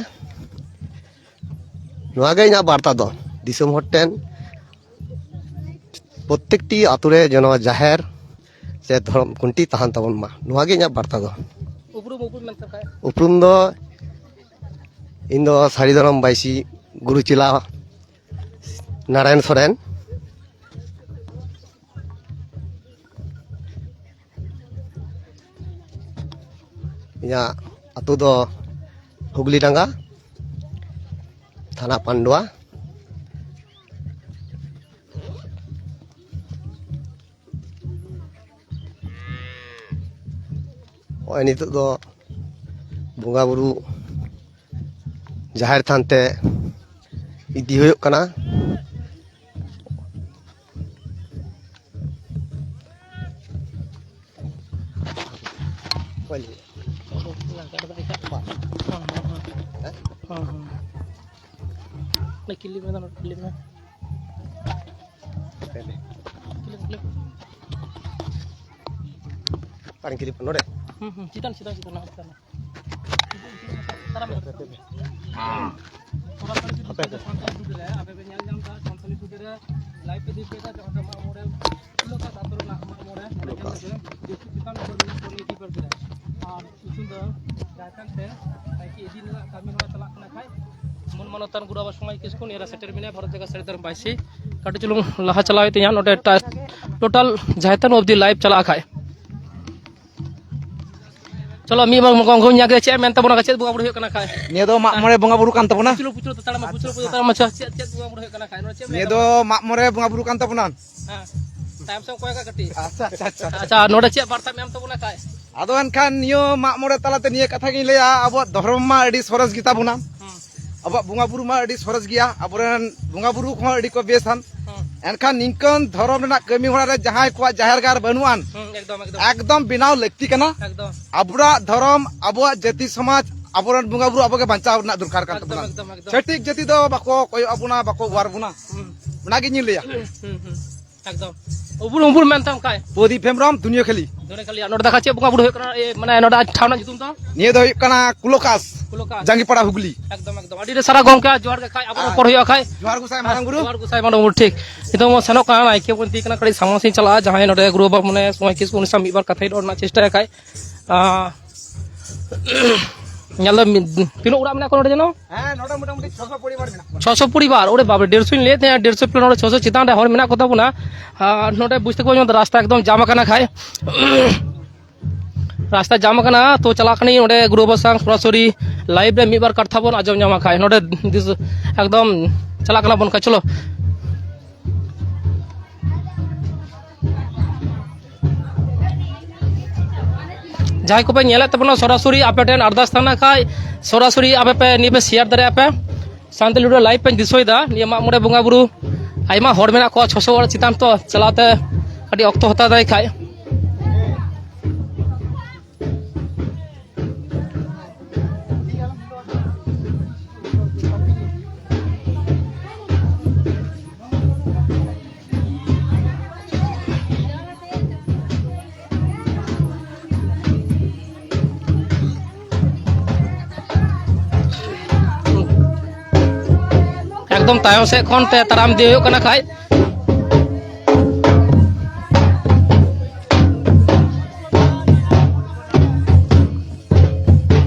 ᱱᱚᱣᱟ ᱜᱮ ᱤᱧᱟᱹᱜ ᱵᱟᱨᱛᱟ ᱫᱚ ᱫᱤᱥᱚᱢ ᱦᱚᱲ ᱴᱷᱮᱱ, ᱯᱨᱚᱛᱮᱠᱴᱤ ᱟᱛᱳ ᱨᱮ ᱡᱮᱱᱚ ᱡᱟᱦᱮᱨ ᱥᱮ ᱫᱷᱚᱨᱚᱢ ᱠᱷᱩᱱᱴᱤ ᱛᱟᱦᱮᱱ ᱛᱟᱵᱚᱱ ᱢᱟ, ᱱᱚᱣᱟ ᱜᱮ ᱤᱧᱟᱹᱜ ᱵᱟᱨᱛᱟ ᱫᱚ᱾ ᱩᱯᱨᱩᱢ, ᱩᱯᱨᱩᱢ ᱢᱮᱱ ᱛᱟᱯᱮ᱾ ᱩᱯᱨᱩᱢ ᱫᱚ ᱤᱧ ᱫᱚ ᱥᱟᱹᱨᱤ ᱫᱷᱚᱨᱚᱢ ᱵᱟᱭᱥᱤ ᱜᱩᱨᱩ ᱪᱮᱞᱟ ᱱᱟᱨᱟᱭᱚᱱ ᱥᱚᱨᱮᱱ᱾ ᱤᱧᱟᱹᱜ ᱟᱹᱛᱩ ᱫᱚ ᱦᱩᱜᱽᱞᱤ ᱰᱟᱸᱜᱟ, ᱛᱷᱟᱱᱟ ᱯᱟᱱᱰᱩᱣᱟ᱾ ᱱᱚᱜᱼᱚᱭ ᱱᱤᱛᱚᱜ ᱫᱚ ᱵᱚᱸᱜᱟ ᱵᱩᱨᱩ ᱡᱟᱦᱮᱨ ᱛᱷᱟᱱ ᱛᱮ ᱤᱫᱤ ᱦᱩᱭᱩᱜ ᱠᱟᱱᱟ᱾ ᱚᱠᱚᱭ ᱞᱟᱹᱭᱮᱫ? ᱦᱚᱸ, ᱦᱚᱸ, ᱦᱚᱸ᱾ ᱦᱮᱸ? ᱦᱚᱸ, ᱦᱚᱸ᱾ ᱚᱱᱟ ᱠᱞᱤᱯ ᱢᱮ, ᱚᱱᱟ ᱠᱞᱤᱯ ᱢᱮ᱾ ᱦᱟᱯᱮ, ᱦᱟᱯᱮ᱾ Clip, clip. ᱚᱠᱟᱨᱮᱧ ᱠᱞᱤᱯ ᱱᱚᱰᱮ? ᱦᱩᱸ, ᱦᱩᱸ, ᱪᱮᱛᱟᱱ, ᱪᱮᱛᱟᱱ, ᱪᱮᱛᱟᱱ, ᱪᱮᱛᱟᱱ᱾ ᱛᱟᱲᱟᱢ ᱢᱮ᱾ ᱦᱟᱯᱮ, ᱦᱟᱯᱮ᱾ ᱦᱟᱯᱮ, ᱦᱟᱯᱮ᱾ ᱥᱟᱱᱛᱟᱲᱤ ᱴᱩᱰᱮ ᱨᱮ ᱟᱯᱮ ᱯᱮ ᱧᱮᱞ ᱧᱟᱢ ᱮᱫᱟ, ᱥᱟᱱᱛᱟᱲᱤ ᱴᱩᱰᱮ ᱨᱮ ᱞᱟᱭᱤᱵᱷ ᱯᱮ ᱫᱤᱥᱟᱹᱭᱮᱫᱟ, ᱡᱟᱦᱟᱸ ᱫᱚ ᱢᱟᱜ ᱢᱚᱬᱮ ᱩᱯᱚᱞᱚᱠᱠᱷᱮ ᱟᱛᱳ ᱨᱮᱱᱟᱜ ᱢᱟᱜ ᱢᱚᱬᱮ ᱧᱮᱞ ᱞᱟᱹᱜᱤᱫ ᱡᱟᱹᱥᱛᱤ ᱪᱮᱛᱟᱱ ᱨᱮ ᱠᱚᱢᱤᱴᱤ ᱯᱮ ᱵᱮᱱᱟᱣ᱾ ᱟᱨ ᱩᱥᱩᱞ ᱫᱚ ᱡᱟᱦᱟᱸ ᱠᱟᱱ ᱛᱮ ᱱᱟᱭᱠᱮ ᱤᱫᱤ ᱨᱮᱱᱟᱜ ᱠᱟᱹᱢᱤ ᱦᱚᱨᱟ ᱪᱟᱞᱟᱜ ᱠᱟᱱᱟ ᱠᱷᱟᱡ, ᱢᱟᱹᱱ ᱢᱟᱱᱚᱛᱟᱱ ᱜᱩᱨᱩ ᱵᱟᱵᱟ ᱥᱚᱢᱟᱡᱽ ᱠᱤᱥᱠᱩ ᱱᱤᱭᱟᱹ ᱥᱮᱴᱮᱨ ᱢᱮᱱᱟᱭᱟ ᱵᱷᱟᱨᱚᱛ ᱡᱟᱠᱟᱛ ᱥᱟᱹᱨᱤ ᱫᱷᱚᱨᱚᱢ ᱵᱟᱭᱥᱤ᱾ ᱠᱟᱹᱴᱤᱡ ᱪᱩᱞᱩᱝ ᱞᱟᱦᱟ ᱪᱟᱞᱟᱣ ᱦᱩᱭᱩᱜ ᱛᱤᱧᱟ, ᱱᱚᱰᱮ ᱴᱟ-, ᱴᱳᱴᱟᱞ ᱡᱟᱦᱮᱨ ᱛᱷᱟᱱ ᱚᱵᱫᱤ ᱞᱟᱭᱤᱵᱷ ᱪᱟᱞᱟᱜᱼᱟ ᱠᱷᱟᱡ᱾ ᱪᱚᱞᱚ, ᱢᱤᱫ ᱵᱟᱨ ᱜᱚᱝ-, ᱜᱚᱝ-, ᱧᱟᱜ ᱪᱮᱫ ᱮᱢ ᱢᱮᱱ ᱛᱟᱵᱚᱱᱟ, ᱪᱮᱫ ᱵᱚᱸᱜᱟ ᱵᱩᱨᱩ ᱦᱩᱭᱩᱜ ᱠᱟᱱᱟ ᱠᱷᱟᱡ? ᱱᱤᱭᱟᱹ ᱫᱚ ᱢᱟᱜ ᱢᱚᱬᱮ ᱵᱚᱸᱜᱟ ᱵᱩᱨᱩ ᱠᱟᱱ ᱛᱟᱵᱚᱱᱟ᱾ ᱯᱩᱪᱷᱞᱟᱹ, ᱯᱩᱪᱷᱞᱟᱹ ᱛᱟᱲᱟᱢ ᱢᱮ, ᱯᱩᱪᱷᱞᱟᱹ, ᱯᱩᱪᱷᱞᱟᱹ ᱛᱟᱲᱟᱢ ᱢᱮ, ᱪᱮᱫ, ᱪᱮᱫ ᱵᱚᱸᱜᱟ ᱵᱩᱨᱩ ᱦᱩᱭᱩᱜ ᱠᱟᱱᱟ ᱠᱷᱟᱡ? ᱱᱚᱣᱟ ᱪᱮᱫ ᱮᱢ ᱱᱤᱭᱟᱹ ᱢᱮᱱ ᱫᱚ ᱛᱟᱵᱚᱱᱟ? ᱢᱟᱜ ᱢᱚᱬᱮ ᱵᱚᱸᱜᱟ ᱵᱩᱨᱩ ᱠᱟᱱ ᱛᱟᱵᱚᱱᱟ᱾ ᱦᱮᱸ᱾ ᱛᱟᱭᱚᱢ ᱥᱮᱫ ᱠᱚᱭᱚᱜ ᱠᱟᱜ ᱠᱟᱹᱴᱤᱡ᱾ ᱟᱪᱪᱷᱟ, ᱟᱪᱪᱷᱟ, ᱟᱪᱪᱷᱟ᱾ ᱟᱪᱪᱷᱟ, ᱱᱚᱰᱮ ᱪᱮᱫ ᱵᱟᱨᱛᱟᱢ ᱮᱢ ᱛᱟᱵᱚᱱᱟ ᱠᱷᱟᱡ? ᱟᱫᱚ ᱮᱱᱠᱷᱟᱱ ᱱᱤᱭᱟᱹ ᱢᱟᱜ ᱢᱚᱬᱮ ᱛᱟᱞᱟᱛᱮ ᱱᱤᱭᱟᱹ ᱠᱟᱛᱷᱟ ᱜᱤᱧ ᱞᱟᱹᱭᱟ, ᱟᱵᱚᱣᱟᱜ ᱫᱷᱚᱨᱚᱢ ᱢᱟ ᱟᱹᱰᱤ ᱥᱚᱨᱮᱥ ᱜᱮᱛᱟ ᱵᱚᱱᱟ᱾ ᱦᱩᱸ᱾ ᱟᱵᱚᱣᱟᱜ ᱵᱚᱸᱜᱟ ᱵᱩᱨᱩ ᱢᱟ ᱟᱹᱰᱤ ᱥᱚᱨᱮᱥ ᱜᱮᱭᱟ, ᱟᱵᱚᱨᱮᱱ ᱵᱚᱸᱜᱟ ᱵᱩᱨᱩ ᱠᱚᱦᱚᱸ ᱟᱹᱰᱤ ᱠᱚ ᱵᱮᱥᱟᱱ᱾ ᱦᱩᱸ᱾ ᱮᱱᱠᱷᱟᱱ ᱱᱤᱝᱠᱟᱹᱱ ᱫᱷᱚᱨᱚᱢ ᱨᱮᱱᱟᱜ ᱠᱟᱹᱢᱤ ᱦᱚᱨᱟ ᱨᱮ ᱡᱟᱦᱟᱸᱭ ᱠᱚᱣᱟᱜ ᱡᱟᱦᱮᱨ ᱜᱟᱲ ᱵᱟᱹᱱᱩᱜ ᱟᱱ, ᱦᱩᱸ, ᱮᱠᱫᱚᱢ, ᱮᱠᱫᱚᱢ᱾ ᱮᱠᱫᱚᱢ ᱵᱮᱱᱟᱣ ᱞᱟᱹᱠᱛᱤ ᱠᱟᱱᱟ᱾ ᱮᱠᱫᱚᱢ᱾ ᱟᱵᱚᱣᱟᱜ ᱫᱷᱚᱨᱚᱢ, ᱟᱵᱚᱣᱟᱜ ᱡᱟᱹᱛᱤ ᱥᱚᱢᱟᱡᱽ, ᱟᱵᱚᱨᱮᱱ ᱵᱚᱸᱜᱟ ᱵᱩᱨᱩ ᱟᱵᱚ ᱜᱮ ᱵᱟᱧᱪᱟᱣ ᱨᱮᱱᱟᱜ ᱫᱚᱨᱠᱟᱨ ᱠᱟᱱ ᱮᱠᱫᱚᱢ, ᱛᱟᱵᱚᱱᱟ᱾ ᱮᱠᱫᱚᱢ, ᱮᱠᱫᱚᱢ᱾ ᱪᱷᱟᱹᱛᱤᱠ ᱡᱟᱹᱛᱤ ᱫᱚ ᱵᱟᱠᱚ ᱠᱚᱭᱚᱜ ᱟᱵᱚᱱᱟ, ᱵᱟᱠᱚ ᱚᱣᱟᱨ ᱵᱚᱱᱟ᱾ ᱦᱩᱸ᱾ ᱚᱱᱟᱜᱮ ᱤᱧᱤᱧ ᱞᱟᱹᱭᱟ᱾ ᱦᱩᱸ, ᱦᱩᱸ᱾ ᱮᱠᱫᱚᱢ᱾ ᱩᱵᱩᱞ ᱩᱵᱩᱞ ᱢᱮᱱᱛᱟᱢ ᱠᱷᱟᱡ᱾ ᱯᱨᱚᱫᱤᱯ ᱦᱮᱢᱵᱨᱚᱢ, ᱫᱩᱱᱤᱭᱟᱹ ᱠᱷᱟᱹᱞᱤ᱾ ᱫᱩᱱᱤᱭᱟᱹ ᱠᱷᱟᱹᱞᱤ᱾ ᱟᱨ ᱱᱚᱰᱮ ᱫᱚ ᱠᱷᱟᱡ ᱪᱮᱫ ᱵᱚᱸᱜᱟ ᱵᱩᱨᱩ ᱦᱩᱭᱩᱜ ᱠᱟᱱᱟ? ᱮ, ᱢᱟᱱᱮ ᱱᱚᱰᱮ ᱴᱷᱟᱶ ᱨᱮᱱᱟᱜ ᱧᱩᱛᱩᱢ ᱫᱚ? ᱱᱤᱭᱟᱹ ᱫᱚ ᱦᱩᱭᱩᱜ ᱠᱟᱱᱟ ᱠᱩᱞᱳᱠᱟᱥ᱾ ᱠᱩᱞᱳᱠᱟᱥ᱾ ᱡᱟᱸᱜᱤᱯᱟᱲᱟ, ᱦᱩᱜᱽᱞᱤ᱾ ᱮᱠᱫᱚᱢ, ᱮᱠᱫᱚᱢ᱾ ᱟᱹᱰᱤ ᱟᱹᱰᱤ ᱥᱟᱨᱦᱟᱣ ᱜᱚᱢᱠᱮ, ᱟᱨ ᱡᱚᱦᱟᱨ ᱜᱮ ᱠᱷᱟᱡ᱾ ᱟᱵᱚ ᱨᱚᱯᱚᱲ ᱦᱩᱭᱩᱜᱼᱟ ᱠᱷᱟᱡ᱾ ᱡᱚᱦᱟᱨ ᱜᱚᱸᱥᱟᱭ ᱢᱟᱨᱟᱝ ᱵᱩᱨᱩ᱾ ᱡᱚᱦᱟᱨ ᱜᱚᱸᱥᱟᱭ ᱢᱟᱨᱟᱝ ᱵᱩᱨᱩ, ᱴᱷᱤᱠ᱾ ᱱᱤᱛᱚᱜ ᱵᱚᱱ ᱥᱮᱱᱚᱜ ᱠᱟᱱᱟ, ᱱᱟᱭᱠᱮ ᱵᱚᱱ ᱤᱫᱤᱭᱮ ᱠᱟᱱᱟ, ᱠᱟᱹᱴᱤᱡ ᱥᱟᱢᱟᱝ ᱥᱮᱫ ᱤᱧ ᱪᱟᱞᱟᱜᱼᱟ, ᱡᱟᱦᱟᱸᱭ ᱱᱚᱰᱮ ᱜᱩᱨᱩ ᱵᱟᱵᱟ ᱢᱟᱱᱮ ᱥᱚᱢᱟᱡᱽ ᱠᱤᱥᱠᱩ ᱩᱱᱤ ᱥᱟᱶ ᱢᱤᱫ ᱵᱟᱨ ᱠᱟᱛᱷᱟᱧ ᱨᱚᱲ ᱨᱮᱱᱟᱜ ᱪᱮᱥᱴᱟᱭᱟ ᱠᱷᱟᱡ᱾ ᱟᱸ, ᱧᱮᱞ ᱫᱚ ᱢᱤᱫ, ᱛᱤᱱᱟᱹᱜ ᱚᱲᱟᱜ ᱢᱮᱱᱟᱜ ᱠᱚᱣᱟ ᱱᱚᱰᱮ ᱡᱮᱱᱚ? ᱦᱮᱸ, ᱱᱚᱰᱮ ᱢᱚᱴᱟᱢᱩᱴᱤ ᱪᱷᱚᱥᱚ ᱯᱚᱨᱤᱵᱟᱨ ᱢᱮᱱᱟᱜ ᱠᱚᱣᱟ᱾ ᱪᱷᱚᱥᱚ ᱯᱚᱨᱤᱵᱟᱨ, ᱚᱨᱮ ᱵᱟᱵᱨᱮ, ᱰᱮᱲᱥᱚᱧ ᱞᱟᱹᱭᱮᱫ ᱛᱟᱦᱮᱸᱫ, ᱰᱮᱲᱥᱚ ᱯᱞᱟᱥ ᱱᱚᱰᱮ ᱪᱷᱚᱥᱚ ᱪᱮᱛᱟᱱ ᱨᱮ ᱦᱚᱲ ᱢᱮᱱᱟᱜ ᱠᱚᱛᱟ ᱵᱚᱱᱟ᱾ ᱟᱨ ᱱᱚᱰᱮ ᱵᱩᱡᱽ ᱛᱟᱠᱚ ᱨᱟᱥᱛᱟ ᱮᱠᱫᱚᱢ ᱡᱟᱢ ᱟᱠᱟᱱᱟ ᱠᱷᱟᱡ᱾ ᱨᱟᱥᱛᱟ ᱡᱟᱢ ᱟᱠᱟᱱᱟ, ᱛᱚ ᱪᱟᱞᱟᱜ ᱠᱟᱹᱱᱟᱹᱧ ᱚᱸᱰᱮ ᱜᱩᱨᱩ ᱵᱟᱵᱟ ᱥᱟᱶ ᱥᱚᱨᱟᱥᱚᱨᱤ ᱞᱟᱭᱤᱵᱷ ᱨᱮ ᱢᱤᱫ ᱵᱟᱨ ᱠᱟᱛᱷᱟ ᱵᱚᱱ ᱟᱸᱡᱚᱢ ᱧᱟᱢᱟ ᱠᱷᱟᱡ᱾ ᱱᱚᱰᱮ ᱫᱤᱥ-, ᱮᱠᱫᱚᱢ ᱪᱟᱞᱟᱜ ᱠᱟᱱᱟ ᱵᱚᱱ ᱠᱷᱟᱡ, ᱪᱚᱞᱚ᱾ ᱡᱟᱦᱟᱸᱭ ᱠᱚᱯᱮ ᱧᱮᱞᱮᱫ ᱛᱟᱵᱚᱱᱟ, ᱥᱚᱨᱟᱥᱚᱨᱤ ᱟᱯᱮ ᱴᱷᱮᱱ ᱟᱨᱫᱟᱥ ᱛᱟᱦᱮᱱᱟ ᱠᱷᱟᱡ, ᱥᱚᱨᱟᱥᱚᱨᱤ ᱟᱯᱮ ᱯᱮ ᱱᱤᱭᱟᱹ ᱯᱮ ᱥᱮᱭᱟᱨ ᱫᱟᱲᱮᱭᱟᱜᱼᱟ ᱯᱮ᱾ ᱥᱟᱱᱛᱟᱞᱤ ᱴᱩᱰᱩ ᱞᱟᱭᱤᱵᱷ ᱯᱮ ᱫᱤᱥᱟᱹᱭᱮᱫᱟ, ᱱᱤᱭᱟᱹ ᱢᱟᱜ ᱢᱚᱬᱮ ᱵᱚᱸᱜᱟ ᱵᱩᱨᱩ ᱟᱭᱢᱟ ᱦᱚᱲ ᱢᱮᱱᱟᱜ ᱠᱚᱣᱟ, ᱪᱷᱚᱥᱚ ᱦᱚᱲ ᱪᱮᱛᱟᱱ, ᱛᱚ ᱪᱟᱞᱟᱣ ᱛᱮ ᱟᱹᱰᱤ ᱚᱠᱛᱚ ᱦᱟᱛᱟᱣ ᱫᱟᱭ ᱠᱷᱟᱡ᱾ ᱮᱠᱫᱚᱢ ᱛᱟᱭᱚᱢ ᱥᱮᱫ ᱠᱷᱚᱱ ᱛᱮ ᱛᱟᱲᱟᱢ ᱤᱫᱤ ᱦᱩᱭᱩᱜ ᱠᱟᱱᱟ ᱠᱷᱟᱡ᱾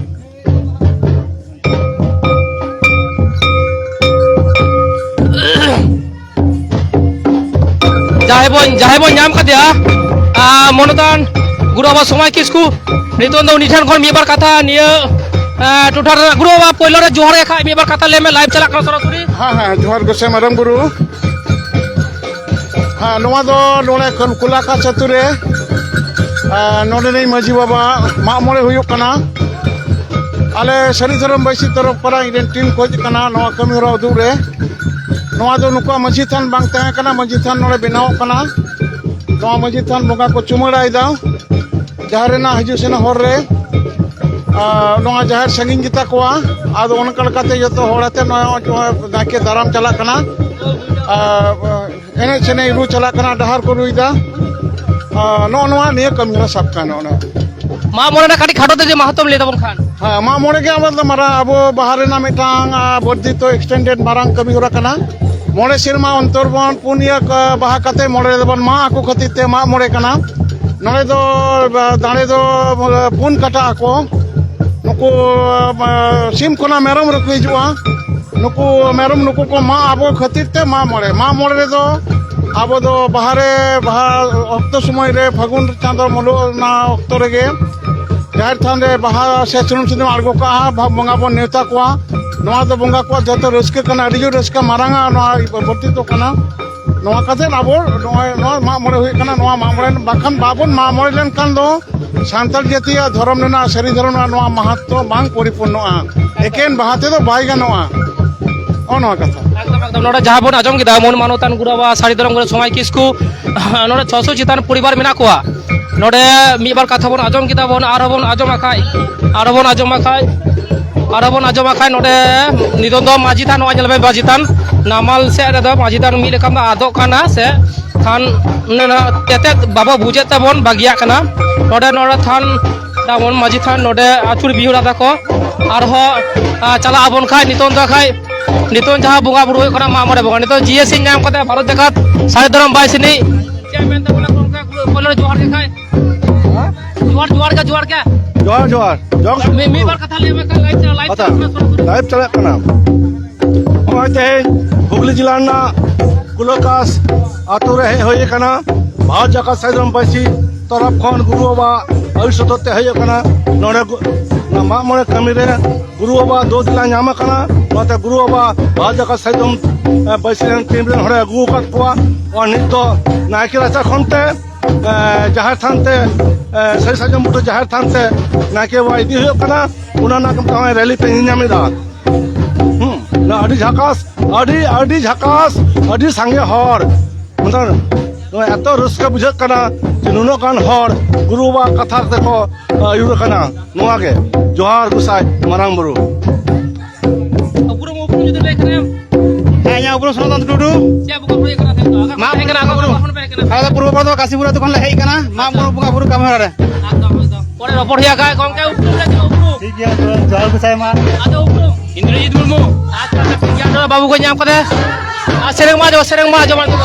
ᱡᱟᱦᱟᱸᱭ ᱵᱚᱱ, ᱡᱟᱦᱟᱸᱭ ᱵᱚᱱ ᱧᱟᱢ ᱠᱟᱫᱮᱭᱟ, ᱟᱨ ᱢᱚᱱᱚᱛᱟᱱ ᱜᱩᱨᱩ ᱵᱟᱵᱟ ᱥᱚᱢᱟᱭ ᱠᱤᱥᱠᱩ, ᱱᱤᱛᱚᱝ ᱫᱚ ᱩᱱᱤ ᱴᱷᱮᱱ ᱠᱷᱚᱱ ᱢᱤᱫ ᱵᱟᱨ ᱠᱟᱛᱷᱟ ᱱᱤᱭᱟᱹ, ᱮ, ᱴᱚᱴᱷᱟ ᱨᱮᱱᱟᱜ ᱜᱩᱨᱩ ᱵᱟᱵᱟ ᱯᱳᱭᱞᱳ ᱨᱮ ᱡᱚᱦᱟᱨ ᱜᱮ ᱠᱷᱟᱡ, ᱢᱤᱫ ᱵᱟᱨ ᱠᱟᱛᱷᱟ ᱞᱟᱹᱭ ᱢᱮ, ᱞᱟᱭᱤᱵᱷ ᱪᱟᱞᱟᱜ ᱠᱟᱱᱟ ᱥᱚᱨᱟᱥᱚᱨᱤ᱾ ᱦᱮᱸ, ᱦᱮᱸ, ᱡᱚᱦᱟᱨ ᱜᱚᱸᱥᱟᱭ ᱢᱟᱨᱟᱝ ᱵᱩᱨᱩ᱾ ᱦᱮᱸ, ᱱᱚᱣᱟ ᱫᱚ ᱱᱚᱰᱮ ᱠᱷᱚᱱ ᱠᱩᱞᱟᱠᱟᱪ ᱟᱹᱛᱩ ᱨᱮ, ᱮ, ᱱᱚᱰᱮᱱᱤᱡ ᱢᱟᱹᱡᱷᱤ ᱵᱟᱵᱟ ᱢᱟᱜ ᱢᱚᱬᱮ ᱦᱩᱭᱩᱜ ᱠᱟᱱᱟ᱾ ᱟᱞᱮ ᱥᱟᱹᱨᱤ ᱫᱷᱚᱨᱚᱢ ᱵᱟᱹᱭᱥᱤ ᱛᱚᱨᱚᱯ ᱠᱷᱚᱱᱟᱜ ᱤᱧ ᱨᱮᱱ ᱴᱤᱢ ᱠᱚ ᱦᱮᱡ ᱟᱠᱟᱱᱟ ᱱᱚᱣᱟ ᱠᱟᱹᱢᱤ ᱦᱚᱨᱟ ᱩᱫᱩᱜ ᱨᱮ᱾ ᱱᱚᱣᱟ ᱫᱚ ᱱᱩᱠᱩᱣᱟᱜ ᱢᱟᱹᱡᱷᱤ ᱛᱷᱟᱱ ᱵᱟᱝ ᱛᱟᱦᱮᱸ ᱠᱟᱱᱟ, ᱢᱟᱹᱡᱷᱤ ᱛᱷᱟᱱ ᱱᱚᱰᱮ ᱵᱮᱱᱟᱣᱚᱜ ᱠᱟᱱᱟ᱾ ᱱᱚᱣᱟ ᱢᱟᱹᱡᱷᱤ ᱛᱷᱟᱱ ᱵᱚᱸᱜᱟ ᱠᱚ ᱪᱩᱢᱟᱹᱲᱟᱭᱮᱫᱟ᱾ ᱡᱟᱦᱮᱨ ᱨᱮᱱᱟᱜ ᱦᱤᱡᱩᱜ ᱥᱮᱱᱚᱜ ᱦᱚᱨ ᱨᱮ, ᱟᱨ, ᱱᱚᱣᱟ ᱡᱟᱦᱮᱨ ᱥᱟᱺᱜᱤᱧ ᱜᱮᱛᱟ ᱠᱚᱣᱟ᱾ ᱟᱫᱚ ᱚᱱᱠᱟ ᱞᱮᱠᱟᱛᱮ ᱡᱚᱛᱚ ᱦᱚᱲ ᱟᱛᱮ ᱱᱚᱣᱟ, ᱱᱚᱣᱟ ᱱᱟᱭᱠᱮ ᱫᱟᱨᱟᱢ ᱪᱟᱞᱟᱜ ᱠᱟᱱᱟ᱾ ᱟᱨ, ᱮᱱᱮᱡ ᱥᱮᱱᱮᱡ ᱨᱩ ᱪᱟᱞᱟᱜ ᱠᱟᱱᱟ, ᱰᱟᱦᱟᱨ ᱠᱚ ᱨᱩᱭᱫᱟ᱾ ᱟᱨ ᱱᱚᱜᱼᱚ ᱱᱚᱣᱟ ᱱᱤᱭᱟᱹ ᱠᱟᱹᱢᱤ ᱦᱚᱨᱟ ᱥᱟᱵ ᱠᱟᱱᱟ᱾ ᱱᱚᱜᱼᱚ ᱱᱚᱣᱟ ᱢᱟᱜ ᱢᱚᱬᱮ ᱨᱮᱱᱟᱜ ᱠᱟᱹᱴᱤᱡ ᱠᱷᱟᱴᱚ ᱛᱮ ᱡᱮ ᱢᱟᱦᱟᱛᱚᱢ ᱞᱟᱹᱭ ᱛᱟᱵᱚᱱ ᱠᱷᱟᱱ᱾ ᱦᱮᱸ, ᱢᱟᱜ ᱢᱚᱬᱮ ᱜᱮ ᱟᱵᱚ ᱫᱚ ᱢᱟᱨᱟᱝ, ᱟᱵᱚ ᱵᱟᱦᱟ ᱨᱮᱱᱟᱜ ᱢᱤᱫᱴᱟᱝ, ᱟ, ᱵᱚᱨᱫᱷᱤᱛᱚ extended ᱢᱟᱨᱟᱝ ᱠᱟᱹᱢᱤ ᱦᱚᱨᱟ ᱠᱟᱱᱟ᱾ ᱢᱚᱬᱮ ᱥᱮᱨᱢᱟ ᱚᱱᱛᱚᱨ ᱵᱚᱱ ᱯᱩᱱᱭᱟᱹ ᱠᱟ-, ᱵᱟᱦᱟ ᱠᱟᱛᱮ ᱢᱚᱬᱮ ᱨᱮᱵᱚᱱ ᱢᱟᱜ ᱟᱠᱚ ᱠᱷᱟᱹᱛᱤᱨ ᱛᱮ ᱢᱟᱜ ᱢᱚᱬᱮ ᱠᱟᱱᱟ᱾ ᱱᱚᱰᱮ ᱫᱚ, ᱟ, ᱫᱟᱲᱮ ᱫᱚ, ᱟ, ᱯᱩᱱ ᱠᱟᱴᱟ ᱟᱠᱚ᱾ ᱱᱩᱠᱩ, ᱟ, ᱥᱤᱢ ᱠᱷᱚᱱᱟᱜ ᱢᱮᱨᱚᱢ ᱨᱮᱠᱚ ᱦᱤᱡᱩᱜᱼᱟ᱾ ᱱᱩᱠᱩ ᱢᱮᱨᱚᱢ ᱱᱩᱠᱩ ᱠᱚ ᱢᱟᱜ ᱟᱵᱚ ᱠᱷᱟᱹᱛᱤᱨ ᱛᱮ ᱢᱟᱜ ᱢᱚᱬᱮ᱾ ᱢᱟᱜ ᱢᱚᱬᱮ ᱨᱮᱫᱚ ᱟᱵᱚ ᱫᱚ ᱵᱟᱦᱟ ᱨᱮ, ᱵᱟᱦᱟ ᱚᱠᱛᱚ ᱥᱚᱢᱚᱭ ᱨᱮ, ᱯᱷᱟᱹᱜᱩᱱ ᱪᱟᱸᱫᱚ ᱢᱩᱞᱩᱜ ᱚᱱᱟ ᱚᱠᱛᱚ ᱨᱮᱜᱮ ᱡᱟᱦᱮᱨ ᱛᱷᱟᱱ ᱨᱮ ᱵᱟᱦᱟ ᱥᱮ ᱥᱩᱱᱩᱢ ᱥᱤᱸᱫᱩᱨ ᱟᱬᱜᱚ ᱠᱟᱜᱼᱟ, ᱵᱷᱟ-, ᱵᱚᱸᱜᱟ ᱵᱚᱱ ᱱᱮᱣᱛᱟ ᱠᱚᱣᱟ᱾ ᱱᱚᱣᱟ ᱫᱚ ᱵᱚᱸᱜᱟ ᱠᱚᱣᱟᱜ ᱡᱚᱛᱚ ᱨᱟᱹᱥᱠᱟᱹ ᱠᱟᱱᱟ, ᱟᱹᱰᱤ ᱡᱳᱨ ᱨᱟᱹᱥᱠᱟᱹ ᱢᱟᱨᱟᱝᱟ ᱱᱚᱣᱟ ᱵᱚᱨᱛᱤᱛᱚ ᱠᱟᱱᱟ᱾ ᱱᱚᱣᱟ ᱠᱟᱛᱮ ᱟᱵᱚ ᱱᱚᱜᱼᱚᱭ ᱱᱚᱣᱟ ᱢᱟᱜ ᱢᱚᱬᱮ ᱦᱩᱭᱩᱜ ᱠᱟᱱᱟ᱾ ᱱᱚᱣᱟ ᱢᱟᱜ ᱢᱚᱬᱮ ᱵᱟᱠᱷᱟᱱ ᱵᱟᱵᱚᱱ ᱢᱟᱜ ᱢᱚᱬᱮ ᱞᱮᱱᱠᱷᱟᱱ ᱫᱚ ᱥᱟᱱᱛᱟᱲ ᱡᱟᱹᱛᱤᱭᱟᱜ ᱫᱷᱚᱨᱚᱢ ᱨᱮᱱᱟᱜ, ᱥᱟᱹᱨᱤ ᱫᱷᱚᱨᱚᱢ ᱨᱮᱱᱟᱜ ᱱᱚᱣᱟ ᱢᱟᱦᱟᱛᱢᱚ ᱵᱟᱝ ᱯᱚᱨᱤᱯᱩᱨᱱᱚᱜᱼᱟ᱾ ᱮᱠᱮᱱ ᱵᱟᱦᱟ ᱛᱮᱫᱚ ᱵᱟᱭ ᱜᱟᱱᱚᱜᱼᱟ᱾ ᱱᱚᱜᱼᱚ ᱱᱚᱣᱟ ᱠᱟᱛᱷᱟ᱾ ᱮᱠᱫᱚᱢ, ᱮᱠᱫᱚᱢ᱾ ᱱᱚᱰᱮ ᱡᱟᱦᱟᱸ ᱵᱚᱱ ᱟᱸᱡᱚᱢ ᱠᱮᱫᱟ, ᱢᱟᱹᱱ ᱢᱟᱱᱚᱛᱟᱱ ᱜᱩᱨᱩ ᱵᱟᱵᱟ ᱥᱟᱹᱨᱤ ᱫᱷᱚᱨᱚᱢ ᱜᱩᱨᱩ ᱥᱚᱢᱟᱭ ᱠᱤᱥᱠᱩ, ᱱᱚᱰᱮ ᱪᱷᱚᱥᱚ ᱪᱮᱛᱟᱱ ᱯᱚᱨᱤᱵᱟᱨ ᱢᱮᱱᱟᱜ ᱠᱚᱣᱟ᱾ ᱱᱚᱰᱮ ᱢᱤᱫ ᱵᱟᱨ ᱠᱟᱛᱷᱟ ᱵᱚᱱ ᱟᱸᱡᱚᱢ ᱠᱮᱫᱟ ᱵᱚᱱ, ᱟᱨᱦᱚᱸ ᱵᱚᱱ ᱟᱸᱡᱚᱢᱟ ᱠᱷᱟᱡ, ᱟᱨᱦᱚᱸ ᱵᱚᱱ ᱟᱸᱡᱚᱢᱟ ᱠᱷᱟᱡ, ᱟᱨᱦᱚᱸ ᱵᱚᱱ ᱟᱸᱡᱚᱢᱟ ᱠᱷᱟᱡ, ᱱᱚᱰᱮ ᱱᱤᱛᱚᱝ ᱫᱚ ᱢᱟᱹᱡᱷᱤ ᱛᱷᱟᱱ, ᱱᱚᱣᱟ ᱧᱮᱞ ᱢᱮ, ᱢᱟᱹᱡᱷᱤ ᱛᱷᱟᱱ, ᱱᱟᱢᱟᱞ ᱥᱮᱫ ᱨᱮᱫᱚ ᱢᱟᱹᱡᱷᱤ ᱛᱷᱟᱱ ᱢᱤᱫ ᱞᱮᱠᱟᱢ ᱫᱚ ᱟᱫᱚᱜ ᱠᱟᱱᱟ ᱥᱮ ᱛᱷᱟᱱ, ᱚᱱᱟ ᱛᱮᱛᱮᱫ ᱵᱟᱵᱚ ᱵᱩᱡᱮᱫ ᱛᱮᱵᱚᱱ ᱵᱟᱹᱜᱤᱭᱟᱜ ᱠᱟᱱᱟ᱾ ᱱᱚᱰᱮ, ᱱᱚᱰᱮ ᱛᱷᱟᱱ ᱛᱟᱵᱚᱱ ᱢᱟᱹᱡᱷᱤ ᱛᱷᱟᱱ, ᱱᱚᱰᱮ ᱟᱹᱪᱩᱨ ᱵᱤᱦᱩᱲ ᱟᱫᱟ ᱠᱚ᱾ ᱟᱨᱦᱚᱸ, ᱟ, ᱪᱟᱞᱟᱜ ᱟᱵᱚᱱ ᱠᱷᱟᱡ, ᱱᱤᱛᱚᱝ ᱫᱚ ᱠᱷᱟᱡ, ᱱᱤᱛᱚᱝ ᱡᱟᱦᱟᱸ ᱵᱚᱸᱜᱟ ᱵᱩᱨᱩ ᱦᱩᱭᱩᱜ ᱠᱟᱱᱟ ᱢᱟᱜ ᱢᱚᱬᱮ ᱵᱚᱸᱜᱟ, ᱱᱤᱛᱚᱝ ᱡᱤ ᱮᱥ ᱤ ᱧᱟᱢ ᱠᱟᱛᱮ ᱵᱷᱟᱨᱚᱛ ᱡᱟᱠᱟᱛ ᱥᱟᱹᱨᱤ ᱫᱷᱚᱨᱚᱢ ᱵᱟᱭ ᱥᱤᱱᱤ᱾ ᱪᱮᱫ ᱮᱢ ᱢᱮᱱ ᱛᱟᱵᱚᱱᱟ ᱜᱚᱢᱠᱮ? ᱯᱳᱭᱞᱳ ᱨᱮ ᱡᱚᱦᱟᱨ ᱜᱮ ᱠᱷᱟᱡ᱾ ᱡᱚᱦᱟᱨ, ᱡᱚᱦᱟᱨ ᱜᱮ, ᱡᱚᱦᱟᱨ ᱜᱮ᱾ ᱡᱚᱦᱟᱨ, ᱡᱚᱦᱟᱨ᱾ ᱢᱤ-, ᱢᱤᱫ ᱵᱟᱨ ᱠᱟᱛᱷᱟ ᱞᱟᱹᱭ ᱢᱮ ᱠᱷᱟᱡ, live ᱪᱟᱞᱟᱜ, live ᱠᱟᱛᱷᱟ᱾ ᱪᱟᱞᱟᱜ ᱠᱟᱱᱟ, ᱥᱚᱨᱟᱥᱚᱨᱤ᱾ Live ᱪᱟᱞᱟᱜ ᱠᱟᱱᱟ᱾ ᱱᱚᱜᱼᱚᱭ ᱛᱮᱦᱮᱧ ᱦᱩᱜᱽᱞᱤ ᱡᱮᱞᱟ ᱨᱮᱱᱟᱜ ᱠᱩᱞᱟᱹᱠᱟᱥ ᱟᱛᱳ ᱨᱮ ᱦᱮᱡ ᱦᱩᱭ ᱟᱠᱟᱱᱟ᱾ ᱵᱷᱟᱨᱚᱛ ᱡᱟᱠᱟᱛ ᱥᱟᱹᱨᱤ ᱫᱷᱚᱨᱚᱢ ᱵᱟᱹᱭᱥᱤ ᱛᱚᱨᱚᱯ ᱠᱷᱚᱱ ᱜᱩᱨᱩ ᱵᱟᱵᱟ ᱟᱹᱭᱩᱨ ᱥᱚᱛᱚᱨ ᱛᱮ ᱦᱮᱡ ᱟᱠᱟᱱᱟ᱾ ᱱᱚᱰᱮ ᱜᱩ-, ᱱᱚᱣᱟ ᱢᱟᱜ ᱢᱚᱬᱮ ᱠᱟᱹᱢᱤ ᱨᱮ ᱜᱩᱨᱩ ᱵᱟᱵᱟ ᱫᱳ ᱫᱤᱞᱟ ᱧᱟᱢ ᱟᱠᱟᱱᱟ᱾ ᱚᱱᱟᱛᱮ ᱜᱩᱨᱩ ᱵᱟᱵᱟ ᱵᱷᱟᱨᱚᱛ ᱡᱟᱠᱟᱛ ᱥᱟᱹᱨᱤ ᱫᱷᱚᱨᱚᱢ, ᱮ, ᱵᱟᱹᱭᱥᱤ ᱨᱮᱱ ᱴᱤᱢ ᱨᱮᱱ ᱦᱚᱲᱮ ᱟᱹᱜᱩ ᱟᱠᱟᱫ ᱠᱚᱣᱟ᱾ ᱚᱱᱟ ᱱᱤᱛ ᱫᱚ ᱱᱟᱭᱠᱮ ᱨᱟᱪᱟ ᱠᱷᱚᱱ ᱛᱮ, ᱮ, ᱡᱟᱦᱮᱨ ᱛᱷᱟᱱ ᱛᱮ, ᱮ, ᱥᱟᱹᱨᱤ ᱥᱟᱨᱡᱚᱢ ᱵᱩᱴᱟᱹ ᱡᱟᱦᱮᱨ ᱛᱷᱟᱱ ᱛᱮ ᱱᱟᱭᱠᱮ ᱵᱟᱵᱟ ᱤᱫᱤ ᱦᱩᱭᱩᱜ ᱠᱟᱱᱟ᱾ ᱚᱱᱟ ᱨᱮᱱᱟᱜ ᱱᱚᱜᱼᱚᱭ ᱨᱮᱞᱤ ᱯᱮ ᱧᱮᱞ ᱧᱟᱢ ᱮᱫᱟ᱾ ᱦᱩᱸ, ᱱᱚᱣᱟ ᱟᱹᱰᱤ ᱡᱷᱟᱠᱟᱥ, ᱟᱹᱰᱤ, ᱟᱹᱰᱤ ᱡᱷᱟᱠᱟᱥ, ᱟᱹᱰᱤ ᱥᱟᱸᱜᱮ ᱦᱚᱲ᱾ ᱢᱮᱱᱠᱷᱟᱱ ᱱᱚᱣᱟ ᱮᱛᱚ ᱨᱟᱹᱥᱠᱟᱹ ᱵᱩᱡᱷᱟᱹᱜ ᱠᱟᱱᱟ ᱡᱮ ᱱᱩᱱᱟᱹᱜ ᱜᱟᱱ ᱦᱚᱲ ᱜᱩᱨᱩ ᱵᱟᱵᱟ ᱠᱟᱛᱷᱟ ᱛᱮᱠᱚ ᱟᱹᱭᱩᱨ ᱟᱠᱟᱱᱟ᱾ ᱱᱚᱣᱟ ᱜᱮ᱾ ᱡᱚᱦᱟᱨ ᱜᱚᱸᱥᱟᱭ ᱢᱟᱨᱟᱝ ᱵᱩᱨᱩ᱾ ᱩᱯᱨᱩᱢ, ᱩᱯᱨᱩᱢ ᱡᱩᱫᱤ ᱞᱟᱹᱭ ᱠᱷᱟᱱᱮᱢ᱾ ᱦᱮᱸ, ᱤᱧᱟᱹᱜ ᱩᱯᱨᱩᱢ ᱥᱚᱱᱟᱛᱚᱱ ᱴᱩᱰᱩ᱾ ᱪᱮᱫ ᱵᱚᱸᱜᱟ ᱵᱩᱨᱩ ᱦᱩᱭᱩᱜ ᱠᱟᱱᱟ ᱛᱮᱦᱮᱧ ᱫᱚ? ᱦᱮᱡ ᱠᱟᱱᱟ ᱟᱠᱚ ᱵᱩᱨᱩ? ᱟᱞᱮ ᱫᱚ ᱯᱩᱨᱵᱚ ᱵᱚᱨᱫᱷᱚᱢᱟᱱ ᱠᱟᱥᱤᱯᱩᱨ ᱟᱹᱛᱩ ᱠᱷᱚᱱ ᱞᱮ ᱦᱮᱡ ᱠᱟᱱᱟ ᱢᱟᱜ ᱢᱚᱬᱮ ᱵᱚᱸᱜᱟ ᱵᱩᱨᱩ ᱠᱟᱹᱢᱤ ᱦᱚᱨᱟ ᱨᱮ᱾ ᱮᱠᱫᱚᱢ, ᱮᱠᱫᱚᱢ᱾ ᱯᱚᱨᱮ ᱨᱚᱯᱚᱲ ᱦᱩᱭᱩᱜᱼᱟ ᱜᱚᱝᱠᱮ, ᱩᱯᱨᱩᱢ ᱞᱟᱹᱜᱤᱫ ᱩᱯᱨᱩᱢ᱾ ᱴᱷᱤᱠ ᱜᱮᱭᱟ, ᱛᱚ ᱡᱚᱦᱟᱨ ᱜᱚᱸᱥᱟᱭ ᱢᱟ᱾ ᱟᱫᱚ ᱩᱯᱨᱩᱢ? ᱤᱱᱫᱨᱚᱡᱤᱛ ᱢᱩᱨᱢᱩ᱾ ᱟᱪᱪᱷᱟ, ᱟᱪᱪᱷᱟ, ᱴᱷᱤᱠ ᱜᱮᱭᱟ, ᱟᱫᱚ ᱵᱟᱹᱵᱩ ᱠᱚ ᱧᱟᱢ ᱠᱟᱫᱮ᱾ ᱟᱨ ᱥᱮᱨᱮᱧ ᱢᱟ ᱟᱸᱡᱚᱢ, ᱥᱮᱨᱮᱧ ᱢᱟ ᱟᱸᱡᱚᱢ, ᱟᱸᱡᱚᱢ᱾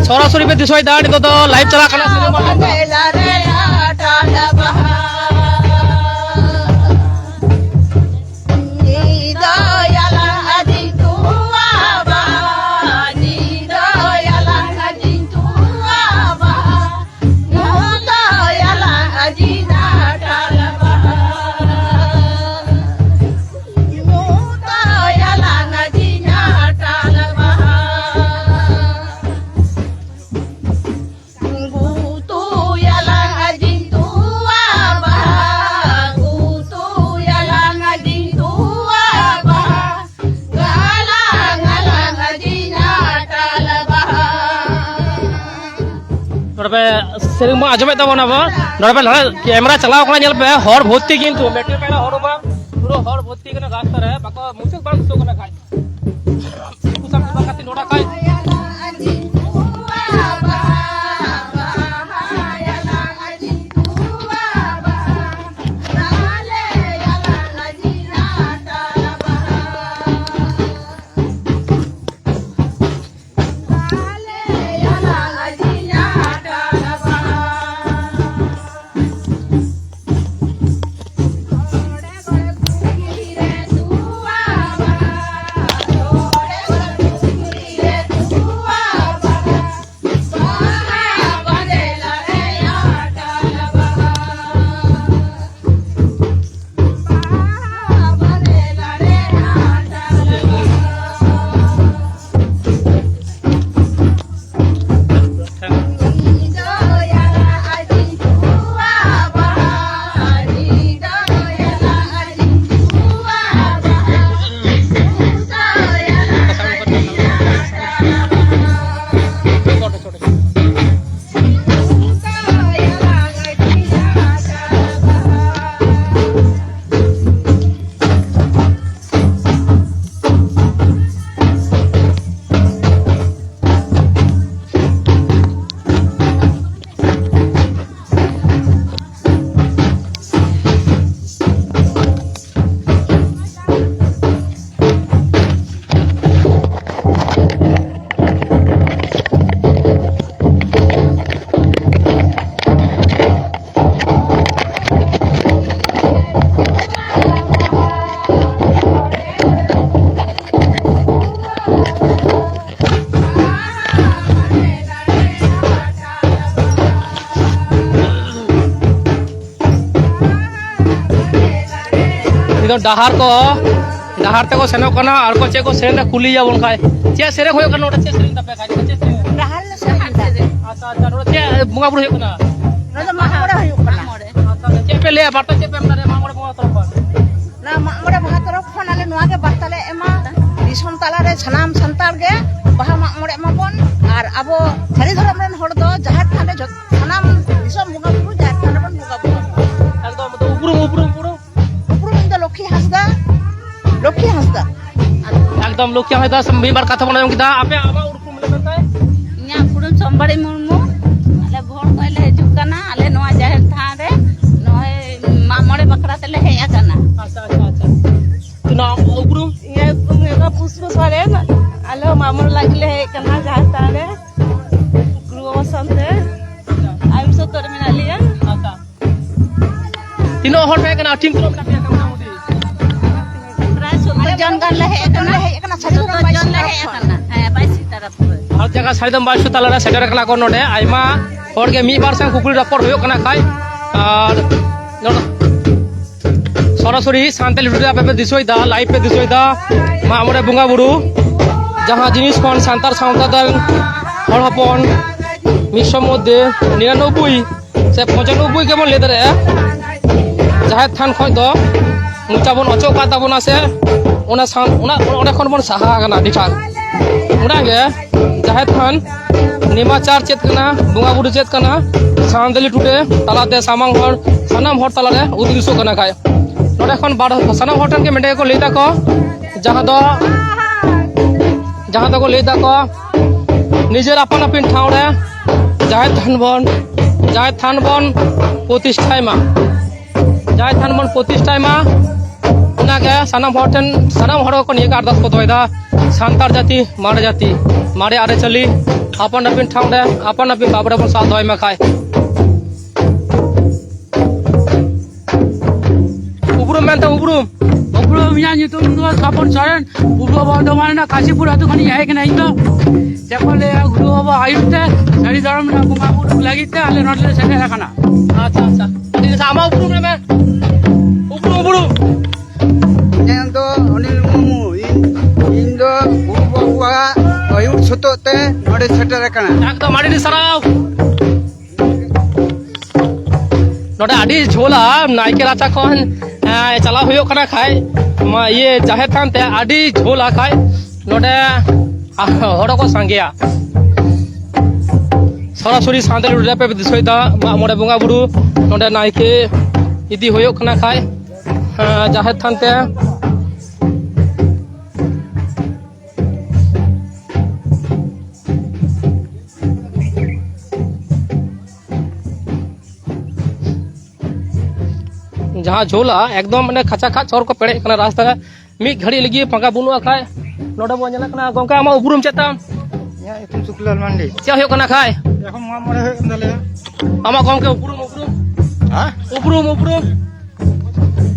ᱥᱚᱨᱟᱥᱚᱨᱤ ᱯᱮ ᱫᱤᱥᱚᱭ ᱫᱟ, ᱱᱤᱛᱚᱜ ᱫᱚ live ᱪᱟᱞᱟᱜ ᱠᱟᱱᱟ, ᱥᱮᱨᱮᱧ ᱢᱟ ᱟᱸᱡᱚᱢ᱾ ᱱᱚᱰᱮ ᱯᱮ ᱥᱮᱨᱮᱧ ᱵᱚᱱ ᱟᱸᱡᱚᱢᱮᱫ ᱛᱟᱵᱚᱱᱟ ᱵᱚ᱾ ᱱᱚᱰᱮ ᱯᱮ ᱞᱟᱦᱟ camera ᱪᱟᱞᱟᱣ ᱠᱟᱱᱟ, ᱧᱮᱞ ᱯᱮ, ᱦᱚᱲ ᱵᱷᱚᱨᱛᱤ, ᱠᱤᱱᱛᱩ ᱢᱮᱴᱨᱳ ᱯᱮ ᱦᱚᱲ ᱵᱟᱝ, ᱯᱩᱨᱟᱹ ᱦᱚᱲ ᱵᱷᱚᱨᱛᱤ ᱠᱟᱱᱟ ᱨᱟᱥᱛᱟ ᱨᱮ, ᱵᱟᱠᱚ ᱢᱩᱪᱟᱹᱫ ᱵᱟᱝ ᱢᱩᱪᱟᱹᱫ ᱠᱟᱱᱟ ᱠᱷᱟᱡ᱾ ᱩᱱᱠᱩ ᱥᱟᱶ ᱠᱟᱛᱮ ᱱᱚᱰᱮ ᱠᱷᱟᱡ ᱰᱟᱦᱟᱨ ᱠᱚ, ᱰᱟᱦᱟᱨ ᱛᱮᱠᱚ ᱥᱮᱱᱚᱜ ᱠᱟᱱᱟ ᱟᱨ ᱠᱚ ᱪᱮᱫ ᱠᱚ ᱥᱮᱨᱮᱧ ᱫᱟ ᱠᱩᱞᱤᱭᱟᱵᱚᱱ ᱠᱷᱟᱡ᱾ ᱪᱮᱫ ᱥᱮᱨᱮᱧ ᱦᱩᱭᱩᱜ ᱠᱟᱱᱟ ᱱᱚᱰᱮ? ᱪᱮᱫ ᱥᱮᱨᱮᱧ ᱛᱟᱯᱮ ᱠᱷᱟᱡ? ᱪᱮᱫ ᱥᱮᱨᱮᱧ? ᱰᱟᱦᱟᱨ ᱞᱮ ᱥᱮᱨᱮᱧ ᱫᱟ᱾ ᱟᱪᱪᱷᱟ, ᱟᱪᱪᱷᱟ, ᱱᱚᱰᱮ ᱪᱮᱫ ᱵᱚᱸᱜᱟ ᱵᱩᱨᱩ ᱦᱩᱭᱩᱜ ᱠᱟᱱᱟ? ᱱᱚᱰᱮ ᱢᱟᱜ ᱢᱚᱬᱮ ᱦᱩᱭᱩᱜ ᱠᱟᱱᱟ᱾ ᱟᱪᱪᱷᱟ, ᱟᱪᱪᱷᱟ, ᱪᱮᱫ ᱯᱮ ᱞᱟᱹᱭᱟ? ᱵᱟᱨᱛᱟ ᱪᱮᱫ ᱯᱮ ᱮᱢ ᱫᱟᱲᱮᱭᱟᱜᱼᱟ ᱢᱟᱜ ᱢᱚᱬᱮ ᱵᱚᱸᱜᱟ ᱛᱚᱨᱚᱯ ᱠᱷᱚᱱ? ᱱᱚᱣᱟ ᱢᱟᱜ ᱢᱚᱬᱮ ᱵᱚᱸᱜᱟ ᱛᱚᱨᱚᱯ ᱠᱷᱚᱱ ᱟᱞᱮ ᱱᱚᱣᱟ ᱜᱮ ᱵᱟᱨᱛᱟ ᱞᱮ ᱮᱢᱟ, ᱫᱤᱥᱚᱢ ᱛᱟᱞᱟᱨᱮ ᱥᱟᱱᱟᱢ ᱥᱟᱱᱛᱟᱲ ᱜᱮ ᱵᱟᱦᱟ ᱢᱟᱜ ᱢᱚᱬᱮᱜ ᱢᱟᱵᱚᱱ᱾ ᱟᱨ ᱟᱵᱚ ᱥᱟᱹᱨᱤ ᱫᱷᱚᱨᱚᱢ ᱨᱮᱱ ᱦᱚᱲ ᱫᱚ ᱡᱟᱦᱮᱨ ᱛᱷᱟᱱ ᱨᱮ ᱡᱚᱛ-, ᱥᱟᱱᱟᱢ ᱫᱤᱥᱚᱢ ᱵᱚᱸᱜᱟ ᱵᱩᱨᱩ ᱡᱟᱦᱮᱨ ᱛᱷᱟᱱ ᱨᱮᱵᱚᱱ ᱵᱚᱸᱜᱟ ᱵᱩᱨᱩ ᱟᱠᱚᱣᱟ᱾ ᱮᱠᱫᱚᱢ, ᱮᱠᱫᱚᱢ᱾ ᱩᱯᱨᱩᱢ, ᱩᱯᱨᱩᱢ, ᱩᱯᱨᱩᱢ᱾ ᱩᱯᱨᱩᱢ ᱤᱧ ᱫᱚ ᱞᱚᱠᱠᱷᱤ ᱦᱟᱸᱥᱫᱟ, ᱞᱚᱠᱠᱷᱤ ᱦᱟᱸᱥᱫᱟ᱾ ᱮᱠᱫᱚᱢ ᱞᱚᱠᱠᱷᱤ ᱦᱟᱸᱥᱫᱟ, ᱢᱤᱫ ᱵᱟᱨ ᱠᱟᱛᱷᱟ ᱵᱚᱱ ᱟᱸᱡᱚᱢ ᱠᱮᱫᱟ᱾ ᱟᱯᱮ ᱟᱢᱟᱜ ᱩᱯᱨᱩᱢ ᱞᱟᱹᱭ ᱢᱮ ᱛᱟᱭ? ᱤᱧᱟᱹᱜ ᱩᱯᱨᱩᱢ ᱥᱳᱢᱵᱟᱲᱤ ᱢᱩᱨᱢᱩ᱾ ᱟᱞᱮ ᱵᱷᱳᱨ ᱠᱷᱚᱱ ᱞᱮ ᱦᱤᱡᱩᱜ ᱠᱟᱱᱟ, ᱟᱞᱮ ᱱᱚᱣᱟ ᱡᱟᱦᱮᱨ ᱛᱷᱟᱱ ᱨᱮ ᱱᱚᱜᱼᱚᱭ ᱢᱟᱜ ᱢᱚᱬᱮ ᱵᱟᱠᱷᱨᱟ ᱛᱮᱞᱮ ᱦᱮᱡ ᱟᱠᱟᱱᱟ᱾ ᱟᱪᱪᱷᱟ, ᱟᱪᱪᱷᱟ, ᱟᱪᱪᱷᱟ᱾ ᱛᱚ, ᱱᱚᱣᱟ ᱩᱯᱨᱩᱢ? ᱤᱧᱟᱹᱜ ᱩᱯᱨᱩᱢ ᱦᱩᱭᱩᱜ ᱠᱟᱱᱟ ᱯᱩᱥᱯᱚ ᱥᱚᱨᱮᱱ᱾ ᱟᱞᱮ ᱦᱚᱸ ᱢᱟᱜ ᱢᱚᱬᱮ ᱞᱟᱹᱜᱤᱫ ᱞᱮ ᱦᱮᱡ ᱟᱠᱟᱱᱟ ᱡᱟᱦᱮᱨ ᱛᱷᱟᱱ ᱨᱮ, ᱜᱩᱨᱩ ᱵᱟᱵᱟ ᱥᱟᱶᱛᱮ᱾ ᱟᱭᱩᱵ ᱥᱚᱛᱚᱨ ᱢᱮᱱᱟᱜ ᱞᱮᱭᱟ᱾ ᱟᱪᱪᱷᱟ᱾ ᱛᱤᱱᱟᱹᱜ ᱦᱚᱲ ᱯᱮ ᱦᱮᱡ ᱠᱟᱱᱟ? ᱴᱤᱢ ᱛᱤᱱᱟᱹᱜ ᱢᱮᱱᱟᱜ ᱯᱮᱭᱟ ᱢᱚᱴᱟᱢᱩᱴᱤ? ᱯᱨᱟᱭ ᱥᱚᱛᱛᱚᱨ ᱡᱚᱱ ᱜᱟᱱ ᱞᱮ ᱦᱮᱡ ᱟᱠᱟᱱᱟ᱾ ᱥᱚᱛᱛᱚᱨ ᱡᱚᱱ ᱞᱮ ᱦᱮᱡ ᱟᱠᱟᱱᱟ᱾ ᱦᱮᱸ, ᱵᱟᱭᱤᱥ ᱛᱟᱨᱟ ᱯᱩᱨᱟᱹ᱾ ᱦᱟᱴ ᱡᱟᱭᱜᱟ ᱥᱟᱭᱫᱟᱢ ᱵᱟᱭᱤᱥ ᱛᱟᱞᱟ ᱨᱮ ᱥᱮᱴᱮᱨ ᱟᱠᱟᱱᱟ ᱠᱚ ᱱᱚᱰᱮ᱾ ᱟᱭᱢᱟ ᱦᱚᱲ ᱜᱮ ᱢᱤᱫ ᱵᱟᱨ ᱥᱟᱶ ᱠᱩᱠᱞᱤ ᱨᱚᱯᱚᱲ ᱦᱩᱭᱩᱜ ᱠᱟᱱᱟ ᱠᱷᱟᱡ᱾ ᱟᱨ ᱱᱚᱰᱮ ᱥᱚᱨᱟᱥᱚᱨᱤ ᱥᱟᱱᱛᱟᱞᱤ ᱴᱩᱰᱮ ᱟᱯᱮ ᱯᱮ ᱫᱤᱥᱩᱣᱟᱭ ᱫᱟ, ᱞᱟᱭᱤᱵᱷ ᱯᱮ ᱫᱤᱥᱩᱣᱟᱭ ᱫᱟ᱾ ᱢᱟᱜ ᱢᱚᱬᱮ ᱵᱚᱸᱜᱟ ᱵᱩᱨᱩ, ᱡᱟᱦᱟᱸ ᱡᱤᱱᱤᱥ ᱠᱷᱚᱱ ᱥᱟᱱᱛᱟᱲ ᱥᱟᱶᱛᱟ ᱨᱮᱱ ᱦᱚᱲ ᱦᱚᱯᱚᱱ ᱢᱤᱫ ᱥᱚᱢᱚᱭ ᱫᱮ ᱱᱤᱨᱟᱱᱚᱵᱵᱳᱭ ᱥᱮ ᱯᱚᱸᱪᱟᱱᱚᱵᱵᱳᱭ ᱜᱮᱵᱚᱱ ᱞᱟᱹᱭ ᱫᱟᱲᱮᱭᱟᱜᱼᱟ, ᱡᱟᱦᱮᱨ ᱛᱷᱟᱱ ᱠᱷᱚᱱ ᱫᱚ ᱢᱚᱪᱟ ᱵᱚᱱ ᱚᱪᱚᱜ ᱠᱟᱜ ᱛᱟᱵᱚᱱᱟ, ᱥᱮ ᱚᱱᱟ ᱥᱟᱶ-, ᱚᱱᱟ, ᱚᱸᱰᱮ ᱠᱷᱚᱱ ᱵᱚᱱ ᱥᱟᱦᱟ ᱟᱠᱟᱱᱟ ᱟᱹᱰᱤ ᱴᱟᱜ᱾ ᱚᱱᱟᱜᱮ ᱡᱟᱦᱮᱨ ᱛᱷᱟᱱ ᱱᱮᱢᱟᱪᱟᱨ ᱪᱮᱫ ᱠᱟᱱᱟ, ᱵᱚᱸᱜᱟ ᱵᱩᱨᱩ ᱪᱮᱫ ᱠᱟᱱᱟ, ᱥᱟᱱᱛᱟᱞᱤ ᱴᱩᱰᱮ ᱛᱟᱞᱟᱛᱮ ᱥᱟᱢᱟᱝ ᱦᱚᱲ, ᱥᱟᱱᱟᱢ ᱦᱚᱲ ᱛᱟᱞᱟᱨᱮ ᱩᱫᱩᱜ ᱫᱤᱥᱚᱜ ᱠᱟᱱᱟ ᱠᱷᱟᱡ᱾ ᱱᱚᱰᱮ ᱠᱷᱚᱱ ᱵᱟᱨ, ᱥᱟᱱᱟᱢ ᱦᱚᱲ ᱴᱷᱮᱱ ᱜᱮ ᱢᱤᱫᱴᱮᱱ ᱜᱮᱠᱚ ᱞᱟᱹᱭ ᱫᱟᱠᱚ, ᱡᱟᱦᱟᱸ ᱫᱚ, ᱡᱟᱦᱟᱸ ᱫᱚᱠᱚ ᱞᱟᱹᱭ ᱫᱟᱠᱚ, ᱱᱤᱡᱮᱨ ᱟᱯᱟᱱ ᱟᱹᱯᱤᱱ ᱴᱷᱟᱶ ᱨᱮ ᱡᱟᱦᱮᱨ ᱛᱷᱟᱱ ᱵᱚᱱ, ᱡᱟᱦᱮᱨ ᱛᱷᱟᱱ ᱵᱚᱱ ᱯᱨᱚᱛᱤᱥᱴᱷᱟᱭ ᱢᱟ, ᱡᱟᱦᱮᱨ ᱛᱷᱟᱱ ᱵᱚᱱ ᱯᱨᱚᱛᱤᱥᱴᱷᱟᱭ ᱢᱟ᱾ ᱚᱱᱟᱜᱮ ᱥᱟᱱᱟᱢ ᱦᱚᱲ ᱴᱷᱮᱱ, ᱥᱟᱱᱟᱢ ᱦᱚᱲ ᱠᱚ ᱱᱤᱭᱟᱹ ᱜᱮ ᱟᱨᱫᱟᱥ ᱠᱚ ᱫᱚᱦᱚᱭᱮᱫᱟ, ᱥᱟᱱᱛᱟᱲ ᱡᱟᱹᱛᱤ, ᱢᱟᱨᱮ ᱡᱟᱹᱛᱤ, ᱢᱟᱨᱮ ᱟᱹᱨᱤᱪᱟᱹᱞᱤ ᱟᱯᱟᱱ ᱟᱹᱯᱤᱱ ᱴᱷᱟᱶ ᱨᱮ ᱟᱯᱟᱱ ᱟᱹᱯᱤᱱ ᱵᱟᱵᱽ ᱨᱮᱵᱚᱱ ᱥᱟᱵ ᱫᱚᱦᱚᱭ ᱢᱟ ᱠᱷᱟᱡ᱾ ᱩᱯᱨᱩᱢ ᱢᱮᱱᱛᱮ ᱩᱯᱨᱩᱢ? ᱩᱯᱨᱩᱢ, ᱤᱧᱟᱹᱜ ᱧᱩᱛᱩᱢ ᱫᱚ ᱥᱟᱵᱚᱱ ᱥᱚᱨᱮᱱ, ᱯᱩᱨᱵᱚ ᱵᱚᱨᱫᱷᱚᱢᱟᱱ ᱨᱮᱱᱟᱜ ᱠᱟᱥᱤᱯᱩᱨ ᱟᱹᱛᱩ ᱠᱷᱚᱱᱤᱧ ᱦᱮᱡ ᱟᱠᱟᱱᱟ ᱤᱧ ᱫᱚ᱾ ᱪᱮᱫ ᱠᱚ ᱞᱟᱹᱭᱟ, ᱜᱩᱨᱩ ᱵᱟᱵᱟ ᱟᱹᱭᱩᱨ ᱛᱮ ᱥᱟᱹᱨᱤ ᱫᱷᱚᱨᱚᱢ ᱨᱮᱱᱟᱜ ᱵᱚᱸᱜᱟ ᱵᱩᱨᱩ ᱞᱟᱹᱜᱤᱫ ᱛᱮ ᱟᱞᱮ ᱱᱚᱰᱮ ᱞᱮ ᱥᱮᱴᱮᱨ ᱟᱠᱟᱱᱟ᱾ ᱟᱪᱪᱷᱟ, ᱟᱪᱪᱷᱟ, ᱟᱹᱰᱤ ᱵᱮᱥ᱾ ᱟᱢᱟᱜ ᱩᱯᱨᱩᱢ ᱞᱟᱹᱭ ᱢᱮ᱾ ᱩᱯᱨᱩᱢ, ᱩᱯᱨᱩᱢ᱾ ᱫᱚ ᱜᱩᱨᱩ ᱵᱟᱵᱩᱣᱟᱜ ᱟᱹᱭᱩᱨ ᱥᱚᱛᱚᱜ ᱛᱮ ᱱᱚᱰᱮ ᱥᱮᱴᱮᱨ ᱟᱠᱟᱱᱟ᱾ ᱮᱠᱫᱚᱢ ᱟᱹᱰᱤ ᱟᱹᱰᱤ ᱥᱟᱨᱦᱟᱣ᱾ ᱱᱚᱰᱮ ᱟᱹᱰᱤ ᱡᱷᱳᱞᱟ ᱱᱟᱭᱠᱮ ᱨᱟᱪᱟ ᱠᱷᱚᱱ, ᱮᱸ, ᱪᱟᱞᱟᱣ ᱦᱩᱭᱩᱜ ᱠᱟᱱᱟ ᱠᱷᱟᱡ, ᱢᱟ, ᱤᱭᱟᱹ, ᱡᱟᱦᱮᱨ ᱛᱷᱟᱱ ᱛᱮ ᱟᱹᱰᱤ ᱡᱷᱳᱞᱟ ᱠᱷᱟᱡ ᱱᱚᱰᱮ, ᱟ, ᱦᱚᱲ ᱠᱚ ᱥᱟᱸᱜᱮᱭᱟ᱾ ᱥᱚᱨᱟᱥᱚᱨᱤ ᱥᱟᱱᱛᱟᱲᱤ ᱴᱩᱰᱮ ᱯᱮ ᱫᱤᱥᱟᱹᱭᱮᱫᱟ, ᱢᱟᱜ ᱢᱚᱬᱮ ᱵᱚᱸᱜᱟ ᱵᱩᱨᱩ ᱱᱚᱰᱮ ᱱᱟᱭᱠᱮ ᱤᱫᱤ ᱦᱩᱭᱩᱜ ᱠᱟᱱᱟ ᱠᱷᱟᱡ, ᱮᱸ, ᱡᱟᱦᱮᱨ ᱛᱷᱟᱱ ᱛᱮ᱾ ᱡᱟᱦᱟᱸ ᱡᱷᱳᱞᱟ ᱮᱠᱫᱚᱢ ᱢᱟᱱᱮ ᱠᱷᱟᱪᱟ ᱠᱷᱟᱪ ᱦᱚᱲ ᱠᱚ ᱯᱮᱨᱮᱡ ᱠᱟᱱᱟ ᱨᱟᱥᱛᱟ ᱨᱮ, ᱢᱤᱫ ᱜᱷᱟᱹᱲᱤᱡ ᱞᱟᱹᱜᱤᱫ ᱯᱷᱟᱸᱠᱟ ᱵᱟᱹᱱᱩᱜᱼᱟ ᱠᱷᱟᱡ᱾ ᱱᱚᱰᱮ ᱵᱚᱱ ᱧᱮᱞᱮᱫ ᱠᱟᱱᱟ, ᱜᱚᱝᱠᱮ, ᱟᱢᱟᱜ ᱩᱯᱨᱩᱢ ᱪᱮᱫ ᱛᱟᱢ? ᱤᱧᱟᱹᱜ ᱧᱩᱛᱩᱢ ᱥᱩᱠᱞᱟᱞ ᱢᱟᱱᱰᱤ᱾ ᱪᱮᱫ ᱦᱩᱭᱩᱜ ᱠᱟᱱᱟ ᱠᱷᱟᱡ? ᱮᱠᱷᱚᱱ ᱢᱟᱜ ᱢᱚᱬᱮ ᱦᱩᱭᱩᱜ ᱠᱟᱱ ᱛᱟᱞᱮᱭᱟ᱾ ᱟᱢᱟᱜ ᱜᱚᱝᱠᱮ ᱩᱯᱨᱩᱢ, ᱩᱯᱨᱩᱢ? ᱦᱮᱸ? ᱩᱯᱨᱩᱢ, ᱩᱯᱨᱩᱢ?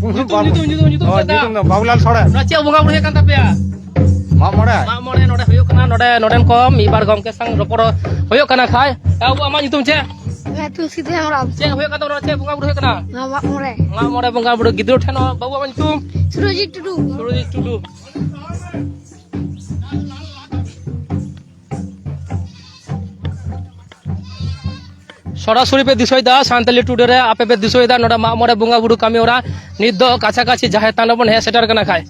ᱧᱩᱛᱩᱢ, ᱧᱩᱛᱩᱢ, ᱧᱩᱛᱩᱢ, ᱧᱩᱛᱩᱢ ᱚ, ᱪᱮᱫ ᱛᱟᱢ? ᱧᱩᱛᱩᱢ ᱫᱚ ᱵᱟᱵᱩᱞᱟᱞ ᱥᱚᱨᱮᱱ᱾ ᱱᱚᱣᱟ ᱪᱮᱫ ᱵᱚᱸᱜᱟ ᱵᱩᱨᱩ ᱦᱩᱭᱩᱜ ᱠᱟᱱ ᱛᱟᱯᱮᱭᱟ? ᱢᱟᱜ ᱢᱚᱬᱮ᱾ ᱢᱟᱜ ᱢᱚᱬᱮ ᱱᱚᱰᱮ ᱦᱩᱭᱩᱜ ᱠᱟᱱᱟ, ᱱᱚᱰᱮ, ᱱᱚᱰᱮᱱ ᱠᱚ ᱢᱤᱫ ᱵᱟᱨ ᱜᱚᱝᱠᱮ ᱥᱟᱶ ᱨᱚᱯᱚᱲ ᱦᱩᱭᱩᱜ ᱠᱟᱱᱟ ᱠᱷᱟᱡ᱾ ᱮ, ᱟᱵᱚ, ᱟᱢᱟᱜ ᱧᱩᱛᱩᱢ ᱪᱮᱫ? ᱤᱧᱟᱹᱜ ᱧᱩᱛᱩᱢ ᱥᱤᱫᱷᱩ ᱦᱮᱢᱵᱨᱚᱢ᱾ ᱪᱮᱫ ᱦᱩᱭᱩᱜ ᱠᱟᱱ ᱛᱟᱵᱚᱱᱟ? ᱪᱮᱫ ᱵᱚᱸᱜᱟ ᱵᱩᱨᱩ ᱦᱩᱭᱩᱜ ᱠᱟᱱᱟ? ᱱᱚᱣᱟ ᱢᱟᱜ ᱢᱚᱬᱮ᱾ ᱢᱟᱜ ᱢᱚᱬᱮ ᱵᱚᱸᱜᱟ ᱵᱩᱨᱩ ᱜᱤᱫᱽᱨᱟᱹ ᱴᱷᱮᱱ ᱦᱚᱸ, ᱵᱟᱹᱵᱩ, ᱟᱢᱟᱜ ᱧᱩᱛᱩᱢ? ᱥᱩᱨᱚᱡᱤᱛ ᱴᱩᱰᱩ᱾ ᱥᱩᱨᱚᱡᱤᱛ ᱴᱩᱰᱩ᱾ ᱥᱚᱨᱟᱥᱚᱨᱤ ᱯᱮ ᱫᱤᱥᱟᱹᱭᱮᱫᱟ ᱥᱟᱱᱛᱟᱞᱤ ᱴᱩᱰᱮ ᱨᱮ, ᱟᱯᱮ ᱯᱮ ᱫᱤᱥᱟᱹᱭᱮᱫᱟ ᱱᱚᱰᱮ ᱢᱟᱜ ᱢᱚᱬᱮ ᱵᱚᱸᱜᱟ ᱵᱩᱨᱩ ᱠᱟᱹᱢᱤ ᱦᱚᱨᱟ᱾ ᱱᱤᱛ ᱫᱚ ᱠᱟᱪᱷᱟ ᱠᱟᱪᱷᱤ ᱡᱟᱦᱮᱨ ᱛᱷᱟᱱ ᱨᱮᱵᱚᱱ ᱦᱮᱡ ᱥᱮᱴᱮᱨ ᱠᱟᱱᱟ ᱠᱷᱟᱡ᱾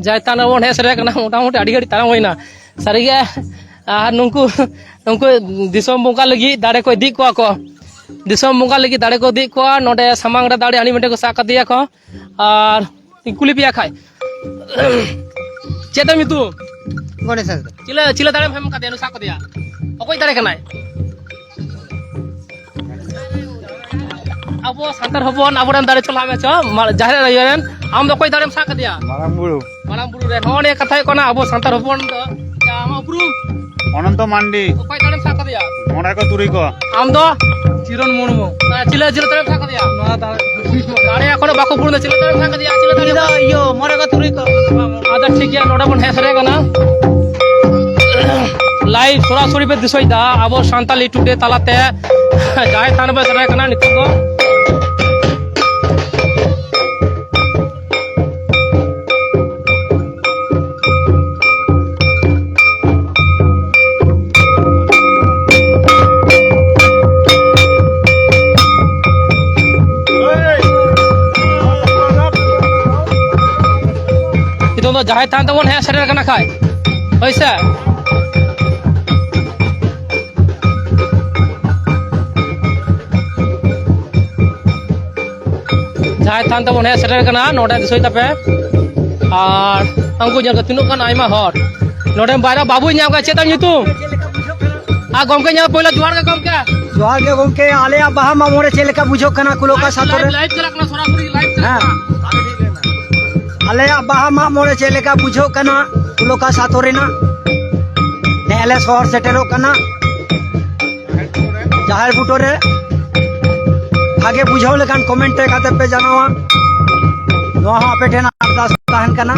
ᱡᱟᱦᱮᱨ ᱛᱷᱟᱱ ᱨᱮᱵᱚᱱ ᱦᱮᱡ ᱥᱮᱴᱮᱨ ᱠᱟᱱᱟ, ᱢᱚᱴᱟᱢᱩᱴᱤ ᱟᱹᱰᱤ ᱜᱷᱟᱹᱲᱤᱡ ᱛᱟᱲᱟᱢ ᱦᱩᱭᱱᱟ᱾ ᱥᱟᱹᱨᱤᱜᱮ, ᱟᱨ ᱱᱩᱠᱩ, ᱱᱩᱠᱩ ᱫᱤᱥᱚᱢ ᱵᱚᱸᱜᱟ ᱞᱟᱹᱜᱤᱫ ᱫᱟᱲᱮ ᱠᱚ ᱤᱫᱤᱭᱮᱫ ᱠᱚᱣᱟ ᱠᱚ᱾ ᱫᱤᱥᱚᱢ ᱵᱚᱸᱜᱟ ᱞᱟᱹᱜᱤᱫ ᱫᱟᱲᱮ ᱠᱚ ᱤᱫᱤᱭᱮᱫ ᱠᱚᱣᱟ᱾ ᱱᱚᱰᱮ ᱥᱟᱢᱟᱝ ᱨᱮ ᱫᱟᱲᱮ ᱦᱟᱹᱱᱤ ᱢᱤᱫᱴᱮᱱ ᱠᱚ ᱥᱟᱵ ᱠᱟᱫᱮᱭᱟ ᱠᱚ᱾ ᱟᱨ ᱤᱧ ᱠᱩᱞᱤ ᱯᱮᱭᱟ ᱠᱷᱟᱡ, ᱪᱮᱫ ᱛᱟᱢ ᱧᱩᱛᱩᱢ? ᱜᱚᱱᱮᱥ ᱦᱟᱸᱥᱫᱟ᱾ ᱪᱤᱞᱟᱹ, ᱪᱤᱞᱟᱹ ᱫᱟᱲᱮᱢ ᱮᱢ ᱠᱟᱫᱮᱭᱟ? ᱱᱩᱭ ᱥᱟᱵ ᱠᱟᱫᱮᱭᱟ᱾ ᱚᱠᱚᱭ ᱫᱟᱲᱮ ᱠᱟᱱᱟᱭ? ᱟᱵᱚ ᱥᱟᱱᱛᱟᱲ ᱦᱚᱯᱚᱱ, ᱟᱵᱚᱨᱮᱱ ᱫᱟᱲᱮ ᱪᱚᱞᱟ ᱢᱮ ᱪᱚ, ᱢᱟ-, ᱡᱟᱦᱮᱨ ᱟᱭᱳ ᱨᱮᱱ᱾ ᱟᱢ ᱫᱚ ᱚᱠᱚᱭ ᱫᱟᱲᱮᱢ ᱥᱟᱵ ᱠᱟᱫᱮᱭᱟ? ᱢᱟᱨᱟᱝ ᱵᱩᱨᱩ᱾ ᱢᱟᱨᱟᱝ ᱵᱩᱨᱩ ᱨᱮᱱ᱾ ᱱᱚᱜᱼᱚ ᱱᱤᱭᱟᱹ ᱠᱟᱛᱷᱟ ᱦᱩᱭᱩᱜ ᱠᱟᱱᱟ, ᱟᱵᱚ ᱥᱟᱱᱛᱟᱲ ᱦᱚᱯᱚᱱ ᱫᱚ, ᱟᱢᱟᱜ ᱩᱯᱨᱩᱢ? ᱚᱱᱚᱱᱛᱚ ᱢᱟᱱᱰᱤ᱾ ᱚᱠᱚᱭ ᱫᱟᱲᱮᱢ ᱥᱟᱵ ᱠᱟᱫᱮᱭᱟ? ᱢᱚᱬᱮ ᱠᱚ ᱛᱩᱨᱩᱭ ᱠᱚ᱾ ᱟᱢ ᱫᱚ? ᱪᱤᱨᱚᱱ ᱢᱩᱨᱢᱩ᱾ ᱟᱨ ᱪᱤᱞᱟᱹ, ᱪᱤᱞᱟᱹ ᱫᱟᱲᱮᱢ ᱥᱟᱵ ᱠᱟᱫᱮᱭᱟ? ᱱᱚᱣᱟ ᱫᱟᱲᱮ᱾ ᱫᱟᱲᱮ ᱮᱠᱷᱚᱱᱳ ᱵᱟᱠᱚ ᱯᱩᱨᱩᱱᱟ, ᱪᱤᱞᱟᱹ ᱫᱟᱲᱮᱢ ᱥᱟᱵ ᱠᱟᱫᱮᱭᱟ? ᱪᱤᱞᱟᱹ ᱫᱟᱲᱮ? ᱤᱧ ᱫᱚ ᱤᱭᱟᱹ, ᱢᱚᱬᱮ ᱠᱚ ᱛᱩᱨᱩᱭ ᱠᱚ᱾ ᱟᱫᱚ ᱴᱷᱤᱠ ᱜᱮᱭᱟ, ᱱᱚᱰᱮ ᱵᱚᱱ ᱦᱮᱡ ᱥᱮᱴᱮᱨ ᱠᱟᱱᱟ᱾ Live ᱥᱚᱨᱟᱥᱚᱨᱤ ᱯᱮ ᱫᱤᱥᱟᱹᱭᱮᱫᱟ, ᱟᱵᱚ ᱥᱟᱱᱛᱟᱞᱤ ᱴᱩᱰᱮ ᱛᱟᱞᱟᱛᱮ ᱡᱟᱦᱮᱨ ᱛᱷᱟᱱ ᱨᱮᱵᱚᱱ ᱥᱮᱴᱮᱨ ᱠᱟᱱᱟ ᱱᱤᱛᱚᱜ ᱫᱚ᱾ ᱡᱟᱦᱟᱸᱭ ᱛᱷᱟᱱ ᱛᱮᱵᱚᱱ ᱦᱮᱡ ᱥᱮᱴᱮᱨ ᱠᱟᱱᱟ ᱠᱷᱟᱡ, ᱦᱳᱭ ᱥᱮ᱾ ᱡᱟᱦᱟᱸᱭ ᱛᱷᱟᱱ ᱛᱮᱵᱚᱱ ᱦᱮᱡ ᱥᱮᱴᱮᱨ ᱠᱟᱱᱟ, ᱱᱚᱰᱮ ᱫᱤᱥᱟᱹᱭ ᱛᱟᱯᱮ᱾ ᱟᱨ ᱩᱱᱠᱩ ᱧᱮᱞ ᱠᱚ ᱛᱤᱱᱟᱹᱜ ᱜᱟᱱ ᱟᱭᱢᱟ ᱦᱚᱲ᱾ ᱱᱚᱰᱮ ᱵᱟᱭᱨᱟ ᱵᱟᱵᱩᱭ ᱧᱟᱢ ᱠᱟᱱᱟ, ᱪᱮᱫ ᱛᱟᱢ ᱧᱩᱛᱩᱢ? ᱟᱨ ᱜᱚᱢᱠᱮ ᱧᱮᱞ ᱯᱳᱭᱞᱳ ᱡᱚᱦᱟᱨ ᱜᱮ ᱜᱚᱢᱠᱮ᱾ ᱡᱚᱦᱟᱨ ᱜᱮ ᱜᱚᱢᱠᱮ, ᱟᱞᱮᱭᱟᱜ ᱵᱟᱦᱟ ᱢᱟᱜ ᱢᱚᱬᱮ ᱪᱮᱫ ᱞᱮᱠᱟ ᱵᱩᱡᱷᱟᱹᱜ ᱠᱟᱱᱟ ᱠᱩᱞᱳᱠᱟ ᱥᱟᱛᱳ ᱨᱮ? ᱞᱟᱭᱤᱵᱷ ᱪᱟᱞᱟᱜ ᱠᱟᱱᱟ, ᱥᱚᱨᱟᱥᱚᱨᱤ ᱞᱟᱭᱤᱵᱷ ᱪᱟᱞᱟᱜ ᱦᱮᱸ᱾ ᱠᱟᱱᱟ᱾ ᱟᱞᱮᱭᱟᱜ ᱵᱟᱦᱟ ᱢᱟᱜ ᱢᱚᱬᱮ ᱪᱮᱫ ᱞᱮᱠᱟ ᱵᱩᱡᱷᱟᱹᱜ ᱠᱟᱱᱟ ᱠᱩᱞᱳᱠᱟ ᱥᱟᱛᱳ ᱨᱮᱱᱟᱜ? ᱱᱮᱜᱼᱮ ᱞᱮ ᱥᱚᱦᱚᱨ ᱥᱮᱴᱮᱨᱚᱜ ᱠᱟᱱᱟ ᱡᱟᱦᱮᱨ ᱵᱩᱴᱟᱹ ᱨᱮ᱾ ᱵᱷᱟᱜᱮ ᱵᱩᱡᱷᱟᱹᱣ ᱞᱮᱠᱷᱟᱱ ᱠᱚᱢᱮᱱᱴ ᱨᱮ ᱠᱟᱛᱮ ᱯᱮ ᱡᱟᱱᱟᱣᱟ, ᱱᱚᱣᱟ ᱦᱚᱸ ᱟᱯᱮ ᱴᱷᱮᱱ ᱟᱨᱫᱟᱥ ᱛᱟᱦᱮᱱ ᱠᱟᱱᱟ᱾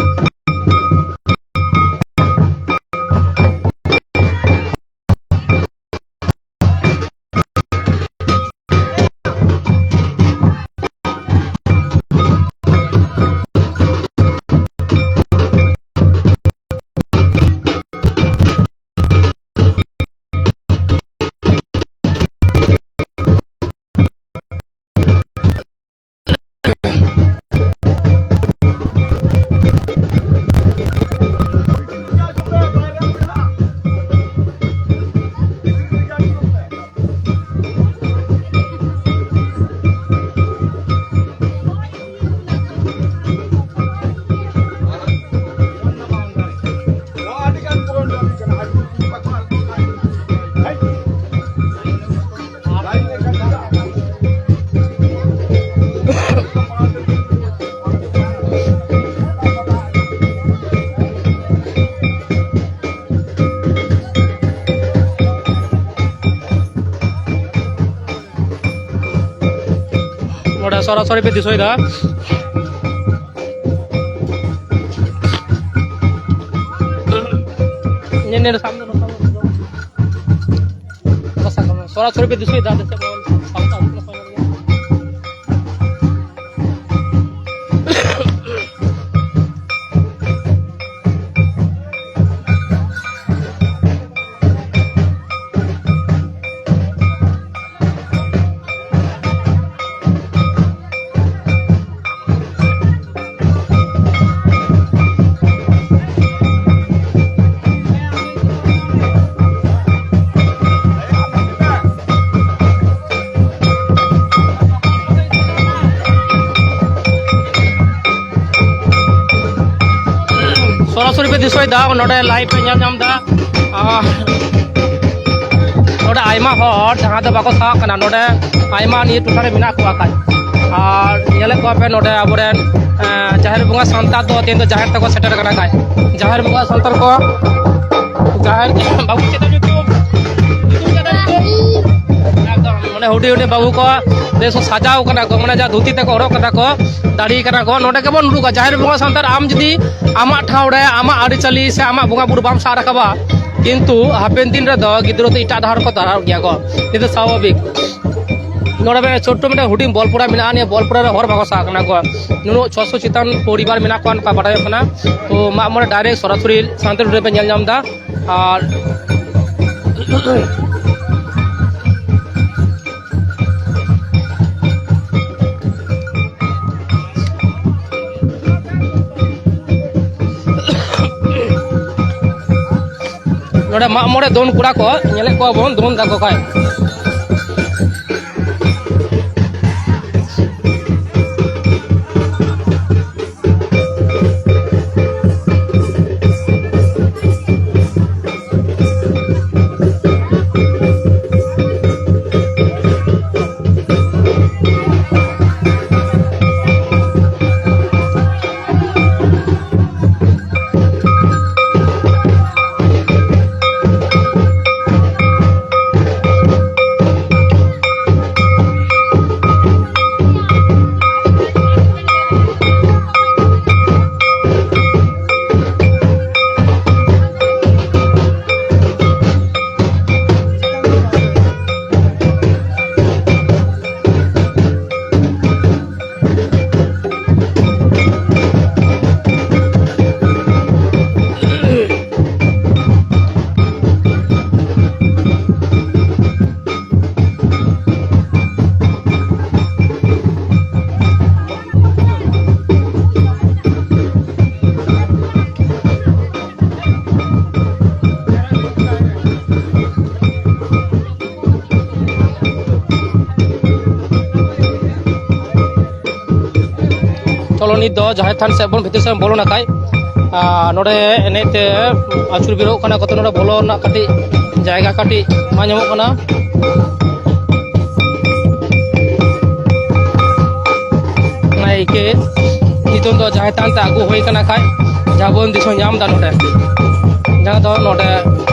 ᱱᱚᱰᱮ ᱥᱚᱨᱟᱥᱚᱨᱤ ᱯᱮ ᱫᱤᱥᱟᱹᱭᱮᱫᱟ᱾ ᱧᱮᱞ, ᱧᱮᱞ, ᱥᱟᱢᱱᱮ, ᱥᱟᱢᱱᱮ, ᱥᱟᱢᱱᱮ᱾ ᱥᱚᱨᱟᱥᱚᱨᱤ ᱯᱮ ᱫᱤᱥᱟᱹᱭᱮᱫᱟ, ᱟᱞᱮ ᱥᱮᱫ ᱫᱚ ᱥᱟᱶᱛᱟ ᱟᱹᱛᱩ ᱠᱟᱱᱟ᱾ ᱚᱪᱚᱭᱮᱫᱟ, ᱱᱚᱰᱮ ᱞᱟᱭᱤᱵᱷ ᱯᱮ ᱧᱮᱞ ᱧᱟᱢ ᱮᱫᱟ᱾ ᱟᱨ ᱱᱚᱰᱮ ᱟᱭᱢᱟ ᱦᱚᱲ ᱡᱟᱦᱟᱸ ᱫᱚ ᱵᱟᱠᱚ ᱥᱟᱦᱟᱜ ᱠᱟᱱᱟ, ᱱᱚᱰᱮ ᱟᱭᱢᱟ ᱱᱤᱭᱟᱹ ᱴᱚᱴᱷᱟ ᱨᱮ ᱢᱮᱱᱟᱜ ᱠᱚᱣᱟ ᱠᱷᱟᱡ᱾ ᱟᱨ ᱧᱮᱞᱮᱫ ᱠᱚᱣᱟ ᱯᱮ ᱱᱚᱰᱮ ᱟᱵᱚᱨᱮᱱ, ᱮᱸ, ᱡᱟᱦᱮᱨ ᱵᱚᱸᱜᱟ ᱥᱟᱱᱛᱟᱲ ᱫᱚ ᱛᱮᱦᱮᱧ ᱫᱚ ᱡᱟᱦᱮᱨ ᱛᱮᱠᱚ ᱥᱮᱴᱮᱨ ᱠᱟᱱᱟ ᱠᱷᱟᱡ᱾ ᱡᱟᱦᱮᱨ ᱵᱚᱸᱜᱟ ᱥᱟᱱᱛᱟᱲ ᱠᱚ, ᱡᱟᱦᱮᱨ ᱵᱟᱹᱵᱩ ᱪᱮᱫ ᱛᱟᱢ ᱧᱩᱛᱩᱢ? ᱧᱩᱛᱩᱢ ᱪᱮᱫ ᱛᱟᱢ ᱧᱩᱛᱩᱢ? ᱮᱠᱫᱚᱢ, ᱢᱟᱱᱮ ᱦᱩᱰᱤᱧ ᱦᱩᱰᱤᱧ ᱵᱟᱹᱵᱩ ᱠᱚ ᱵᱮᱥ ᱠᱚ ᱥᱟᱡᱟᱣ ᱠᱟᱱᱟ ᱠᱚ, ᱢᱟᱱᱮ ᱡᱟ ᱫᱷᱩᱛᱤ ᱛᱮᱠᱚ ᱦᱚᱨᱚᱜ ᱠᱟᱫᱟ ᱠᱚ, ᱫᱟᱲᱮ ᱠᱟᱱᱟ ᱠᱚ᱾ ᱱᱚᱰᱮ ᱜᱮᱵᱚᱱ ᱩᱰᱩᱠᱟ ᱡᱟᱦᱮᱨ ᱵᱚᱸᱜᱟ ᱥᱟᱱᱛᱟᱲ᱾ ᱟᱢ ᱡᱩᱫᱤ ᱟᱢᱟᱜ ᱴᱷᱟᱶ ᱨᱮ ᱟᱢᱟᱜ ᱟᱹᱨᱤᱪᱟᱹᱞᱤ ᱥᱮ ᱟᱢᱟᱜ ᱵᱚᱸᱜᱟ ᱵᱩᱨᱩ ᱵᱟᱢ ᱥᱟᱵ ᱨᱟᱠᱟᱵᱟ, ᱠᱤᱱᱛᱩ ᱦᱟᱯᱮᱱ ᱫᱤᱱ ᱨᱮᱫᱚ ᱜᱤᱫᱽᱨᱟᱹ ᱫᱚ ᱮᱴᱟᱜ ᱰᱟᱦᱟᱨ ᱠᱚ ᱛᱟᱲᱟᱢ ᱜᱮᱭᱟ ᱠᱚ᱾ ᱱᱤᱭᱟᱹ ᱫᱚ ᱥᱟᱵᱷᱟᱵᱤᱠ᱾ ᱱᱚᱰᱮ ᱢᱤᱫᱴᱮᱱ ᱪᱷᱳᱴᱳ ᱢᱤᱫᱴᱮᱱ ᱦᱩᱰᱤᱧ ᱵᱚᱞᱯᱩᱨᱟ ᱢᱮᱱᱟᱜᱼᱟ, ᱱᱤᱭᱟᱹ ᱵᱚᱞᱯᱩᱨᱟ ᱨᱮ ᱦᱚᱲ ᱵᱟᱠᱚ ᱥᱟᱦᱟᱜ ᱠᱟᱱᱟ ᱠᱚ᱾ ᱱᱩᱱᱟᱹᱜ ᱪᱷᱚᱥᱚ ᱪᱮᱛᱟᱱ ᱯᱚᱨᱤᱵᱟᱨ ᱢᱮᱱᱟᱜ ᱠᱚᱣᱟ, ᱱᱚᱝᱠᱟ ᱵᱟᱰᱟᱭᱚᱜ ᱠᱟᱱᱟ᱾ ᱛᱚ ᱢᱟᱜ ᱢᱚᱬᱮ direct ᱥᱚᱨᱟᱥᱚᱨᱤ ᱥᱟᱱᱛᱟᱲ ᱨᱮᱯᱮ ᱧᱮᱞ ᱧᱟᱢ ᱮᱫᱟ᱾ ᱟᱨ ᱱᱚᱰᱮ ᱢᱟᱜ ᱢᱚᱬᱮ ᱫᱚᱱ ᱠᱚᱲᱟ ᱠᱚ ᱧᱮᱞᱮᱫ ᱠᱚᱣᱟ ᱵᱚᱱ, ᱫᱚᱱ ᱫᱟᱠᱚ ᱠᱷᱟᱡ᱾ ᱪᱚᱞᱚ, ᱱᱤᱛ ᱫᱚ ᱡᱟᱦᱮᱨ ᱛᱷᱟᱱ ᱥᱮᱫ ᱵᱚᱱ, ᱵᱷᱤᱛᱤᱨ ᱥᱮᱫ ᱵᱚᱱ ᱵᱚᱞᱚᱱᱟ ᱠᱷᱟᱡ᱾ ᱟᱨ ᱱᱚᱰᱮ ᱮᱱᱮᱡ ᱛᱮ ᱟᱹᱪᱩᱨ ᱵᱮᱨᱚᱜ ᱠᱟᱱᱟ ᱠᱚ, ᱱᱚᱰᱮ ᱵᱚᱞᱚ ᱨᱮᱱᱟᱜ ᱠᱟᱹᱴᱤᱡ ᱡᱟᱭᱜᱟ ᱠᱟᱹᱴᱤᱡ ᱵᱟᱝ ᱧᱟᱢᱚᱜ ᱠᱟᱱᱟ᱾ ᱱᱟᱭᱠᱮ ᱱᱤᱛᱚᱝ ᱫᱚ ᱡᱟᱦᱮᱨ ᱛᱷᱟᱱ ᱛᱮ ᱟᱹᱜᱩ ᱦᱩᱭ ᱠᱟᱱᱟ ᱠᱷᱟᱡ, ᱡᱟᱦᱟᱸ ᱵᱚᱱ ᱫᱤᱥᱚᱢ ᱧᱟᱢ ᱮᱫᱟ ᱱᱚᱰᱮ, ᱡᱟᱦᱟᱸ ᱫᱚ ᱱᱚᱰᱮ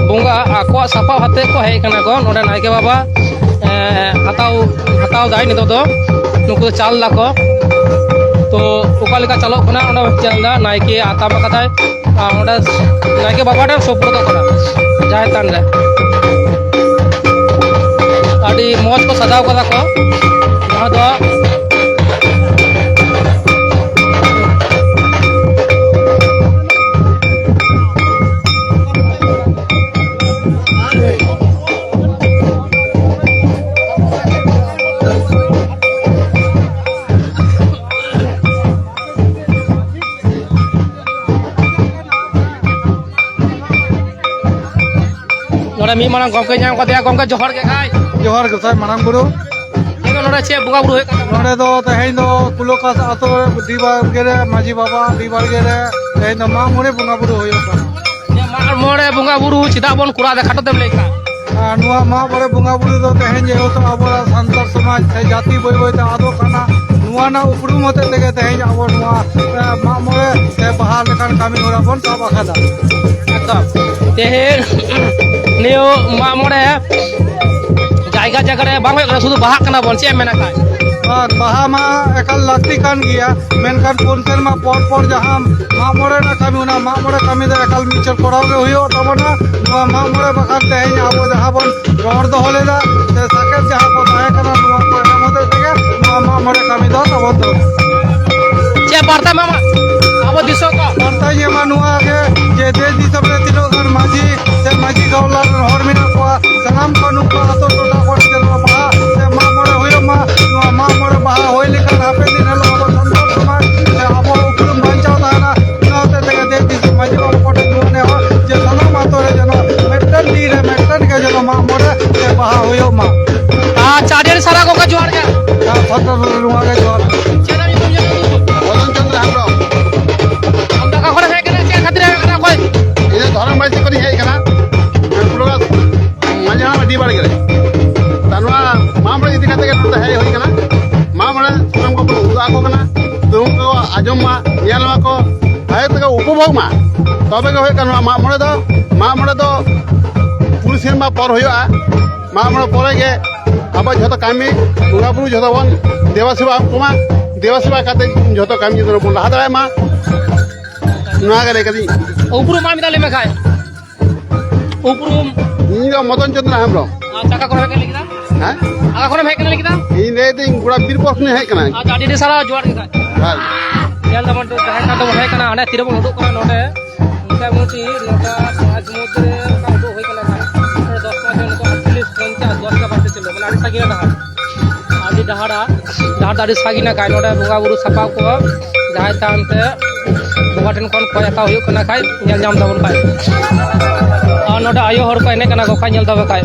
ᱵᱚᱸᱜᱟ ᱟᱠᱚᱣᱟᱜ ᱥᱟᱯᱟᱵ ᱟᱛᱮ ᱠᱚ ᱦᱮᱡ ᱠᱟᱱᱟ ᱠᱚ ᱱᱚᱰᱮ ᱱᱟᱭᱠᱮ ᱵᱟᱵᱟ, ᱮ, ᱦᱟᱛᱟᱣ, ᱦᱟᱛᱟᱣ ᱫᱟᱭ ᱱᱤᱛᱚᱜ ᱫᱚ᱾ ᱱᱩᱠᱩ ᱫᱚ ᱪᱟᱞ ᱫᱟᱠᱚ᱾ ᱛᱚ ᱚᱠᱟ ᱞᱮᱠᱟ ᱪᱟᱞᱚᱜ ᱠᱟᱱᱟ ᱚᱱᱟ ᱧᱮᱞ ᱮᱫᱟ᱾ ᱱᱟᱭᱠᱮ ᱟᱛᱟᱢ ᱟᱠᱟᱫᱟᱭ, ᱟᱨ ᱚᱸᱰᱮ ᱱᱟᱭᱠᱮ ᱵᱟᱵᱟ ᱴᱷᱮᱱ ᱥᱳᱯᱨᱳᱫᱚᱜ ᱠᱟᱱᱟ ᱡᱟᱦᱮᱨ ᱛᱷᱟᱱ ᱨᱮ᱾ ᱟᱹᱰᱤ ᱢᱚᱡᱽ ᱠᱚ ᱥᱟᱡᱟᱣ ᱠᱟᱫᱟ ᱠᱚ, ᱡᱟᱦᱟᱸ ᱫᱚ ᱱᱚᱰᱮ ᱢᱤᱫ ᱢᱟᱨᱟᱝ ᱜᱚᱢᱠᱮ ᱧᱟᱢ ᱠᱟᱫᱮᱭᱟ᱾ ᱜᱚᱢᱠᱮ, ᱡᱚᱦᱟᱨ ᱜᱮ ᱠᱷᱟᱡ᱾ ᱡᱚᱦᱟᱨ ᱜᱚᱸᱥᱟᱭ ᱢᱟᱨᱟᱝ ᱵᱩᱨᱩ᱾ ᱱᱤᱭᱟᱹ ᱫᱚ ᱱᱚᱰᱮ ᱪᱮᱫ ᱵᱚᱸᱜᱟ ᱵᱩᱨᱩ ᱦᱩᱭᱩᱜ ᱠᱟᱱᱟ? ᱱᱚᱰᱮ ᱫᱚ ᱛᱮᱦᱮᱧ ᱫᱚ ᱠᱩᱞᱟᱹᱠᱟᱥ ᱟᱛᱳ ᱨᱮ ᱰᱤ ᱵᱟᱲᱜᱮ ᱨᱮ, ᱢᱟᱹᱡᱷᱤ ᱵᱟᱵᱟ ᱰᱤ ᱵᱟᱲᱜᱮ ᱨᱮ ᱛᱮᱦᱮᱧ ᱫᱚ ᱢᱟᱜ ᱢᱚᱬᱮ ᱵᱚᱸᱜᱟ ᱵᱩᱨᱩ ᱦᱩᱭᱩᱜ ᱠᱟᱱᱟ᱾ ᱱᱤᱭᱟᱹ ᱢᱟᱜ ᱢᱚᱬᱮ ᱵᱚᱸᱜᱟ ᱵᱩᱨᱩ ᱪᱮᱫᱟᱜ ᱵᱚᱱ ᱠᱚᱨᱟᱣ ᱮᱫᱟ, ᱠᱷᱟᱴᱚ ᱛᱮᱢ ᱞᱟᱹᱭ ᱠᱷᱟᱱ? ᱟᱨ ᱱᱚᱣᱟ ᱢᱟᱜ ᱢᱚᱬᱮ ᱵᱚᱸᱜᱟ ᱵᱩᱨᱩ ᱫᱚ ᱛᱮᱦᱮᱧ ᱡᱮᱦᱮᱛᱩ ᱟᱵᱚᱣᱟᱜ ᱥᱟᱱᱛᱟᱲ ᱥᱚᱢᱟᱡᱽ ᱥᱮ ᱡᱟᱹᱛᱤ ᱵᱟᱹᱭ ᱵᱟᱹᱭ ᱛᱮ ᱟᱫᱚᱜ ᱠᱟᱱᱟ, ᱱᱚᱣᱟ ᱨᱮᱱᱟᱜ ᱩᱯᱨᱩᱢ ᱦᱚᱛᱮᱡ ᱛᱮᱜᱮ ᱛᱮᱦᱮᱧ ᱟᱵᱚ ᱱᱚᱣᱟ, ᱮ, ᱢᱟᱜ ᱢᱚᱬᱮ ᱥᱮ ᱵᱟᱦᱟ ᱞᱮᱠᱟᱱ ᱠᱟᱹᱢᱤ ᱦᱚᱨᱟ ᱵᱚᱱ ᱥᱟᱵ ᱟᱠᱟᱫᱟ᱾ ᱮᱠᱫᱚᱢ᱾ ᱛᱮᱦᱮᱧ ᱱᱤᱭᱟᱹ ᱢᱟᱜ ᱢᱚᱬᱮ ᱡᱟᱭᱜᱟ ᱡᱟᱭᱜᱟ ᱨᱮ ᱵᱟᱝ ᱦᱩᱭᱩᱜ ᱠᱟᱱᱟ, ᱥᱩᱫᱷᱩ ᱵᱟᱦᱟᱜ ᱠᱟᱱᱟ ᱵᱚᱱ, ᱪᱮᱫ ᱮᱢ ᱢᱮᱱᱟ ᱠᱷᱟᱡ? ᱟᱨ ᱵᱟᱦᱟ ᱢᱟ ᱮᱠᱟᱞ ᱞᱟᱹᱠᱛᱤ ᱠᱟᱱ ᱜᱮᱭᱟ, ᱢᱮᱱᱠᱷᱟᱱ ᱯᱩᱱ ᱥᱮᱨᱢᱟ ᱯᱚᱨ ᱯᱚᱨ ᱡᱟᱦᱟᱸ ᱢᱟᱜ ᱢᱚᱬᱮ ᱨᱮᱱᱟᱜ ᱠᱟᱹᱢᱤ, ᱚᱱᱟ ᱢᱟᱜ ᱢᱚᱬᱮ ᱠᱟᱹᱢᱤ ᱫᱚ ᱮᱠᱟᱞ ᱢᱤᱫ ᱪᱷᱚᱴ ᱠᱚᱨᱟᱣ ᱜᱮ ᱦᱩᱭᱩᱜ ᱛᱟᱵᱚᱱᱟ᱾ ᱱᱚᱣᱟ ᱢᱟᱜ ᱢᱚᱬᱮ ᱵᱟᱠᱷᱨᱟ ᱛᱮᱦᱮᱧ ᱟᱵᱚ ᱡᱟᱦᱟᱸ ᱵᱚᱱ ᱨᱚᱲ ᱫᱚᱦᱚ ᱞᱮᱫᱟ, ᱥᱮ ᱥᱟᱠᱮᱛ ᱡᱟᱦᱟᱸ ᱠᱚ ᱛᱟᱦᱮᱸ ᱠᱟᱱᱟ, ᱱᱚᱣᱟ ᱠᱚ ᱮᱢ ᱦᱚᱛᱮᱡ ᱛᱮᱜᱮ ᱱᱚᱣᱟ ᱢᱟᱜ ᱢᱚᱬᱮ ᱠᱟᱹᱢᱤ ᱫᱚ ᱛᱟᱵᱚᱱ ᱫᱚ᱾ ᱪᱮᱫ ᱵᱟᱨᱛᱟ ᱮᱢᱟᱢᱟ ᱟᱵᱚ ᱫᱤᱥᱚᱢ ᱠᱚ? ᱵᱟᱨᱛᱟᱧ ᱮᱢᱟ ᱱᱚᱣᱟ ᱜᱮ, ᱡᱮ ᱫᱮᱥ ᱫᱤᱥᱚᱢ ᱨᱮ ᱛᱤᱱᱟᱹᱜ ᱜᱟᱱ ᱢᱟᱹᱡᱷᱤ ᱥᱮ ᱢᱟᱹᱡᱷᱤ ᱜᱟᱶᱞᱟ ᱨᱮᱱ ᱦᱚᱲ ᱢᱮᱱᱟᱜ ᱠᱚᱣᱟ, ᱥᱟᱱᱟᱢ ᱠᱚ ᱱᱚᱝᱠᱟ ᱟᱛᱳ ᱴᱚᱴᱷᱟ ᱠᱚᱨᱮ ᱡᱮᱱᱚ ᱵᱟᱦᱟ ᱥᱮ ᱢᱟᱜ ᱢᱚᱬᱮ ᱦᱩᱭᱩᱜ ᱢᱟ᱾ ᱱᱚᱣᱟ ᱢᱟᱜ ᱢᱚᱬᱮ ᱵᱟᱦᱟ ᱦᱩᱭ ᱞᱮᱠᱷᱟᱱ ᱦᱟᱯᱮᱱ ᱫᱤᱱ ᱦᱤᱞᱳᱜ ᱟᱵᱚ ᱥᱟᱱᱛᱟᱲ ᱥᱚᱢᱟᱡᱽ ᱥᱮ ᱟᱵᱚ ᱩᱯᱨᱩᱢ ᱵᱟᱧᱪᱟᱣ ᱛᱟᱦᱮᱱᱟ᱾ ᱚᱱᱟ ᱦᱚᱛᱮᱡ ᱛᱮᱜᱮ ᱫᱮᱥ ᱫᱤᱥᱚᱢ ᱢᱟᱹᱡᱷᱤ ᱵᱟᱵᱟ ᱠᱚᱴᱷᱮᱱ ᱱᱚᱣᱟ ᱱᱮᱦᱚᱨ ᱡᱮ ᱥᱟᱱᱟᱢ ᱟᱛᱳ ᱨᱮ ᱡᱮᱱᱚ ᱢᱤᱫᱴᱮᱱ ᱫᱤᱱ ᱨᱮ ᱢᱤᱫᱴᱮᱱ ᱜᱮ ᱡᱮᱱᱚ ᱢᱟᱜ ᱢᱚᱬᱮ ᱥᱮ ᱵᱟᱦᱟ ᱦᱩᱭᱩᱜ ᱢᱟ᱾ ᱟᱪᱪᱷᱟ, ᱟᱹᱰᱤ ᱟᱹᱰᱤ ᱥᱟᱨᱦᱟᱣ ᱜᱚᱢᱠᱮ, ᱡᱚᱦᱟᱨ ᱜᱮ᱾ ᱦᱮᱸ, ᱥᱟᱱᱛᱟᱲ ᱱᱚᱣᱟ ᱜᱮ ᱡᱚᱦᱟᱨ᱾ ᱪᱮᱫ ᱟᱢ ᱧᱩᱛᱩᱢ ᱡᱟᱱᱟᱢ ᱧᱩᱛᱩᱢ? ᱢᱚᱫᱚᱱ ᱪᱚᱸᱫᱽᱨᱚ ᱦᱮᱢᱵᱨᱚᱢ᱾ ᱟᱢ ᱫᱚ ᱚᱠᱟ ᱠᱷᱚᱱᱮᱢ ᱦᱮᱡ ᱠᱟᱱᱟ? ᱢᱟ, ᱧᱮᱞ ᱢᱟᱠᱚ, ᱵᱷᱟᱜᱮ ᱛᱮᱠᱚ ᱩᱯᱚᱵᱷᱳᱜᱽ ᱢᱟ, ᱛᱚᱵᱮ ᱜᱮ ᱦᱩᱭᱩᱜ ᱠᱟᱱᱟ ᱱᱚᱣᱟ ᱢᱟᱜ ᱢᱚᱬᱮ ᱫᱚ᱾ ᱢᱟᱜ ᱢᱚᱬᱮ ᱫᱚ ᱠᱩᱲᱤ ᱥᱮᱨᱢᱟ ᱯᱚᱨ ᱦᱩᱭᱩᱜᱼᱟ᱾ ᱢᱟᱜ ᱢᱚᱬᱮ ᱯᱚᱨᱮ ᱜᱮ ᱟᱵᱚ ᱡᱷᱚᱛᱚ ᱠᱟᱹᱢᱤ, ᱵᱚᱸᱜᱟ ᱵᱩᱨᱩ ᱡᱷᱚᱛᱚ ᱵᱚᱱ ᱫᱮᱵᱟ ᱥᱮᱵᱟ ᱠᱚᱢᱟ, ᱫᱮᱵᱟ ᱥᱮᱵᱟ ᱠᱟᱛᱮ ᱡᱷᱚᱛᱚ ᱠᱟᱹᱢᱤ ᱡᱷᱚᱛᱚ ᱵᱚᱱ ᱞᱟᱦᱟ ᱫᱟᱲᱮᱭᱟᱜ ᱢᱟ᱾ ᱱᱚᱣᱟ ᱜᱮ ᱞᱟᱹᱭ ᱠᱟᱫᱤᱧ᱾ ᱩᱯᱨᱩᱢ ᱢᱟ ᱢᱤᱫ ᱫᱷᱟᱣ ᱞᱟᱹᱭ ᱢᱮ ᱠᱷᱟᱡ᱾ ᱩᱯᱨᱩᱢ᱾ ᱤᱧ ᱫᱚ ᱢᱚᱫᱚᱱ ᱪᱚᱸᱫᱽᱨᱚ ᱦᱮᱢᱵᱨᱚᱢ᱾ ᱟᱪᱪᱷᱟ, ᱚᱠᱟ ᱠᱷᱚᱱ ᱦᱮᱡ ᱠᱟᱱᱟ ᱞᱟᱹᱭ ᱠᱮᱫᱟ? ᱦᱮᱸ? ᱚᱠᱟ ᱠᱷᱚᱱᱮᱢ ᱦᱮᱡ ᱠᱟᱱᱟ ᱞᱟᱹᱭ ᱠᱮᱫᱟ? ᱤᱧ ᱞᱟᱹᱭ ᱫᱟᱹᱧ ᱜᱚᱲᱟ ᱵᱤᱨᱯᱚᱨ ᱠᱷᱚᱱᱤᱧ ᱦᱮᱡ ᱠᱟᱱᱟ᱾ ᱟᱪᱪᱷᱟ, ᱟᱹᱰᱤ ᱟᱹᱰᱤ ᱥᱟᱨᱦᱟᱣ, ᱡᱚᱦᱟᱨ ᱜᱮ ᱠᱷᱟᱡ᱾ ᱦᱮᱸ᱾ ᱧᱮᱞ ᱫᱟᱵᱚᱱ ᱛᱚ, ᱡᱟᱦᱮᱨ ᱛᱷᱟᱱ ᱫᱚᱵᱚᱱ ᱦᱮᱡ ᱠᱟᱱᱟ, ᱦᱟᱸᱰᱮ ᱛᱤᱨᱮᱵᱚᱱ ᱩᱰᱩᱠ ᱠᱟᱱᱟ ᱱᱚᱰᱮ᱾ ᱢᱚᱴᱟᱢᱩᱴᱤ ᱱᱚᱴᱟ ᱯᱟᱸᱪ ᱢᱚᱫᱽᱫᱷᱮ ᱨᱮ ᱚᱱᱠᱟ ᱩᱰᱩᱠ ᱦᱩᱭ ᱠᱟᱱᱟ ᱠᱷᱟᱡ᱾ ᱱᱚᱰᱮ ᱫᱚᱥ ᱯᱟᱸᱪ ᱱᱤᱛᱚᱜ ᱟᱴᱪᱚᱞᱞᱤᱥ ᱯᱚᱧᱪᱟᱥ, ᱫᱚᱥ ᱜᱟᱱ ᱵᱟᱡᱮ ᱪᱚᱞᱚ, ᱢᱟᱱᱮ ᱟᱹᱰᱤ ᱥᱟᱺᱜᱤᱧ ᱨᱮ ᱰᱟᱦᱟᱨ᱾ ᱟᱹᱰᱤ ᱰᱟᱦᱟᱨᱟ, ᱰᱟᱦᱟᱨ ᱫᱚ ᱟᱹᱰᱤ ᱥᱟᱺᱜᱤᱧᱟ ᱠᱷᱟᱡ᱾ ᱱᱚᱰᱮ ᱵᱚᱸᱜᱟ ᱵᱩᱨᱩ ᱥᱟᱯᱟᱵ ᱠᱚ ᱡᱟᱦᱟᱸᱭ ᱛᱟᱦᱮᱱ ᱛᱮ ᱵᱚᱸᱜᱟ ᱴᱷᱮᱱ ᱠᱷᱚᱱ ᱠᱷᱚᱭ ᱦᱟᱛᱟᱣ ᱦᱩᱭᱩᱜ ᱠᱟᱱᱟ ᱠᱷᱟᱡ, ᱧᱮᱞ ᱧᱟᱢ ᱫᱟᱵᱚᱱ ᱠᱷᱟᱡ᱾ ᱟᱨ ᱱᱚᱰᱮ ᱟᱭᱳ ᱦᱚᱲ ᱠᱚ ᱮᱱᱮᱡ ᱠᱟᱱᱟ ᱠᱚ ᱠᱷᱟᱡ, ᱧᱮᱞ ᱫᱟᱵᱚᱱ ᱠᱷᱟᱡ᱾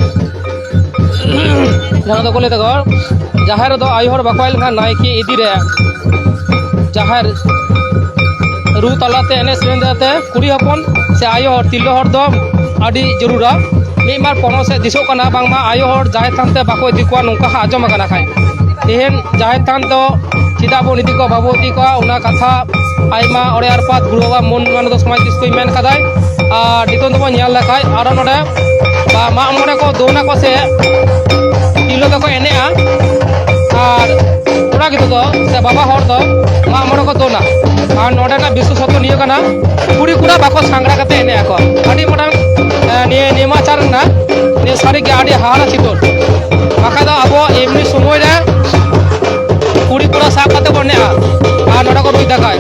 ᱡᱟᱦᱟᱸ ᱫᱚᱠᱚ ᱞᱟᱹᱭ ᱫᱟᱠᱚ, ᱡᱟᱦᱮᱨ ᱨᱮᱫᱚ ᱟᱭᱳ ᱦᱚᱲ ᱵᱟᱠᱚ ᱦᱮᱡ ᱞᱮᱱᱠᱷᱟᱱ ᱱᱟᱭᱠᱮ ᱤᱫᱤ ᱨᱮ ᱡᱟᱦᱮᱨ ᱨᱩ ᱛᱟᱞᱟᱛᱮ, ᱮᱱᱮᱡ ᱥᱮᱨᱮᱧ ᱛᱟᱞᱟᱛᱮ ᱠᱩᱲᱤ ᱦᱚᱯᱚᱱ ᱥᱮ ᱟᱭᱳ ᱦᱚᱲ, ᱛᱤᱨᱞᱟᱹ ᱦᱚᱲ ᱫᱚ ᱟᱹᱰᱤ ᱡᱟᱹᱨᱩᱲᱟ᱾ ᱢᱤᱫ ᱢᱟ ᱯᱚᱱᱚᱛ ᱥᱮᱫ ᱫᱤᱥᱚᱜ ᱠᱟᱱᱟ ᱵᱟᱝᱢᱟ ᱟᱭᱳ ᱦᱚᱲ ᱡᱟᱦᱮᱨ ᱛᱷᱟᱱ ᱛᱮ ᱵᱟᱠᱚ ᱤᱫᱤ ᱠᱚᱣᱟ, ᱱᱚᱝᱠᱟ ᱦᱟᱸᱜ ᱟᱸᱡᱚᱢ ᱟᱠᱟᱱᱟ ᱠᱷᱟᱡ᱾ ᱛᱮᱦᱮᱧ ᱡᱟᱦᱮᱨ ᱛᱷᱟᱱ ᱫᱚ ᱪᱮᱫᱟᱜ ᱵᱚᱱ ᱤᱫᱤ ᱠᱚᱣᱟ, ᱵᱟᱵᱚ ᱤᱫᱤ ᱠᱚᱣᱟ, ᱚᱱᱟ ᱠᱟᱛᱷᱟ ᱟᱭᱢᱟ ᱚᱲᱮ ᱟᱨᱯᱟᱛ ᱜᱩᱨᱩ ᱵᱟᱵᱟ ᱢᱚᱱ ᱢᱟᱱᱚ ᱫᱚ ᱥᱚᱢᱟᱡᱽ ᱛᱤᱥ ᱠᱚᱭ ᱢᱮᱱ ᱠᱟᱫᱟᱭ᱾ ᱟᱨ ᱱᱤᱛᱚᱝ ᱫᱚᱵᱚᱱ ᱧᱮᱞ ᱞᱮᱠᱷᱟᱡ ᱟᱨᱚ ᱱᱚᱰᱮ ᱵᱟ-, ᱢᱟᱜ ᱢᱚᱬᱮ ᱠᱚ ᱫᱚᱱᱟ ᱠᱚ ᱥᱮ ᱛᱤᱨᱞᱟᱹ ᱫᱚᱠᱚ ᱮᱱᱮᱡᱼᱟ, ᱟᱨ ᱠᱚᱲᱟ ᱜᱤᱫᱽᱨᱟᱹ ᱫᱚ ᱥᱮ ᱵᱟᱵᱟ ᱦᱚᱲ ᱫᱚ ᱢᱟᱜ ᱢᱚᱬᱮ ᱠᱚ ᱫᱚᱱᱟ᱾ ᱟᱨ ᱱᱚᱰᱮᱱᱟᱜ ᱵᱤᱥᱮᱥᱚᱛᱛᱚ ᱱᱤᱭᱟᱹ ᱠᱟᱱᱟ, ᱠᱩᱲᱤ ᱠᱚᱲᱟ ᱵᱟᱠᱚ ᱥᱟᱝᱜᱽᱲᱟ ᱠᱟᱛᱮ ᱮᱱᱮᱡ ᱟᱠᱚ᱾ ᱟᱹᱰᱤ ᱢᱟᱨᱟᱝ, ᱮ, ᱱᱤᱭᱟᱹ ᱱᱮᱢᱟᱪᱟᱨ ᱨᱮᱱᱟᱜ ᱱᱤᱭᱟᱹ ᱥᱟᱹᱨᱤᱜᱮ ᱟᱹᱰᱤ ᱦᱟᱦᱟᱲᱟ ᱪᱤᱛᱟᱹᱨ᱾ ᱵᱟᱠᱷᱟᱡ ᱫᱚ ᱟᱵᱚ ᱮᱢᱱᱤ ᱥᱚᱢᱚᱭ ᱨᱮ ᱠᱩᱲᱤ ᱠᱚᱲᱟ ᱥᱟᱵ ᱠᱟᱛᱮ ᱵᱚᱱ ᱮᱱᱮᱡᱼᱟ ᱟᱨ ᱱᱚᱰᱮ ᱠᱚ ᱨᱩᱭ ᱫᱟᱠᱟᱭ᱾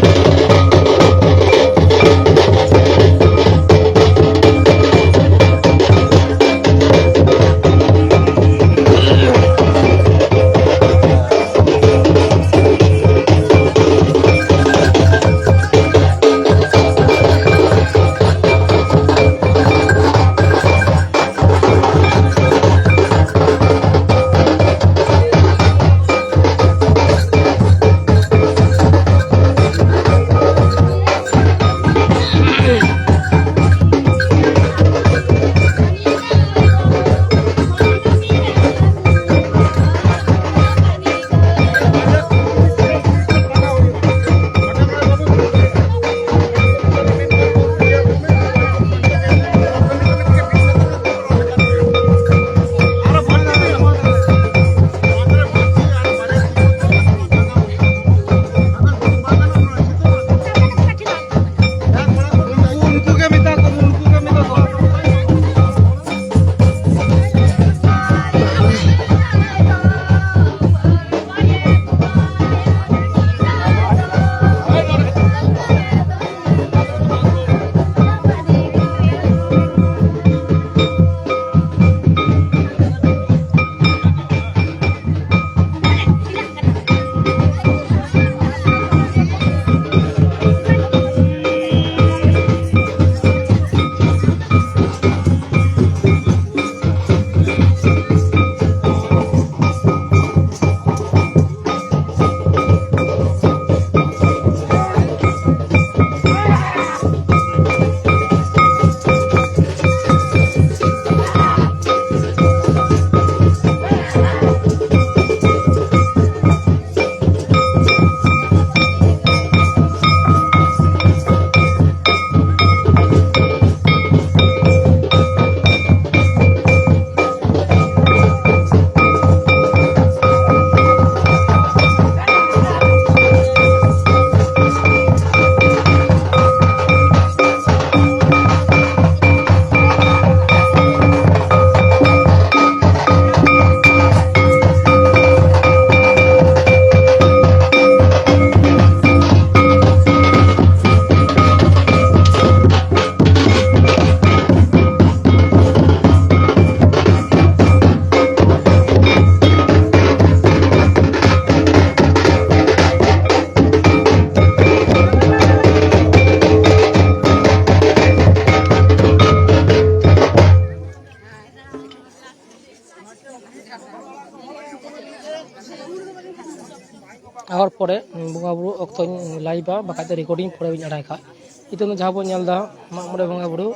ᱛᱟᱨᱯᱚᱨᱮ ᱵᱚᱸᱜᱟ ᱵᱩᱨᱩ ᱚᱠᱛᱚᱧ ᱞᱟᱭᱤᱵᱷᱟ, ᱵᱟᱠᱷᱟᱡ ᱫᱚ ᱨᱮᱠᱚᱨᱰᱤᱝ ᱯᱚᱨᱮ ᱵᱤᱱ ᱟᱲᱟᱭ ᱠᱷᱟᱡ᱾ ᱱᱤᱛᱚᱜ ᱫᱚ ᱡᱟᱦᱟᱸ ᱵᱚᱱ ᱧᱮᱞ ᱮᱫᱟ ᱢᱟᱜ ᱢᱚᱬᱮ ᱵᱚᱸᱜᱟ ᱵᱩᱨᱩ,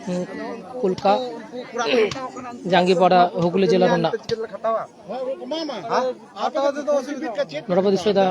ᱩᱸ, ᱠᱩᱞᱠᱟ ᱡᱟᱸᱜᱤᱯᱟᱲᱟ ᱦᱩᱜᱽᱞᱤ ᱡᱮᱞᱟ ᱨᱮᱱᱟᱜ᱾ ᱱᱚᱰᱮ ᱵᱚ ᱫᱤᱥᱟᱹᱭᱮᱫᱟ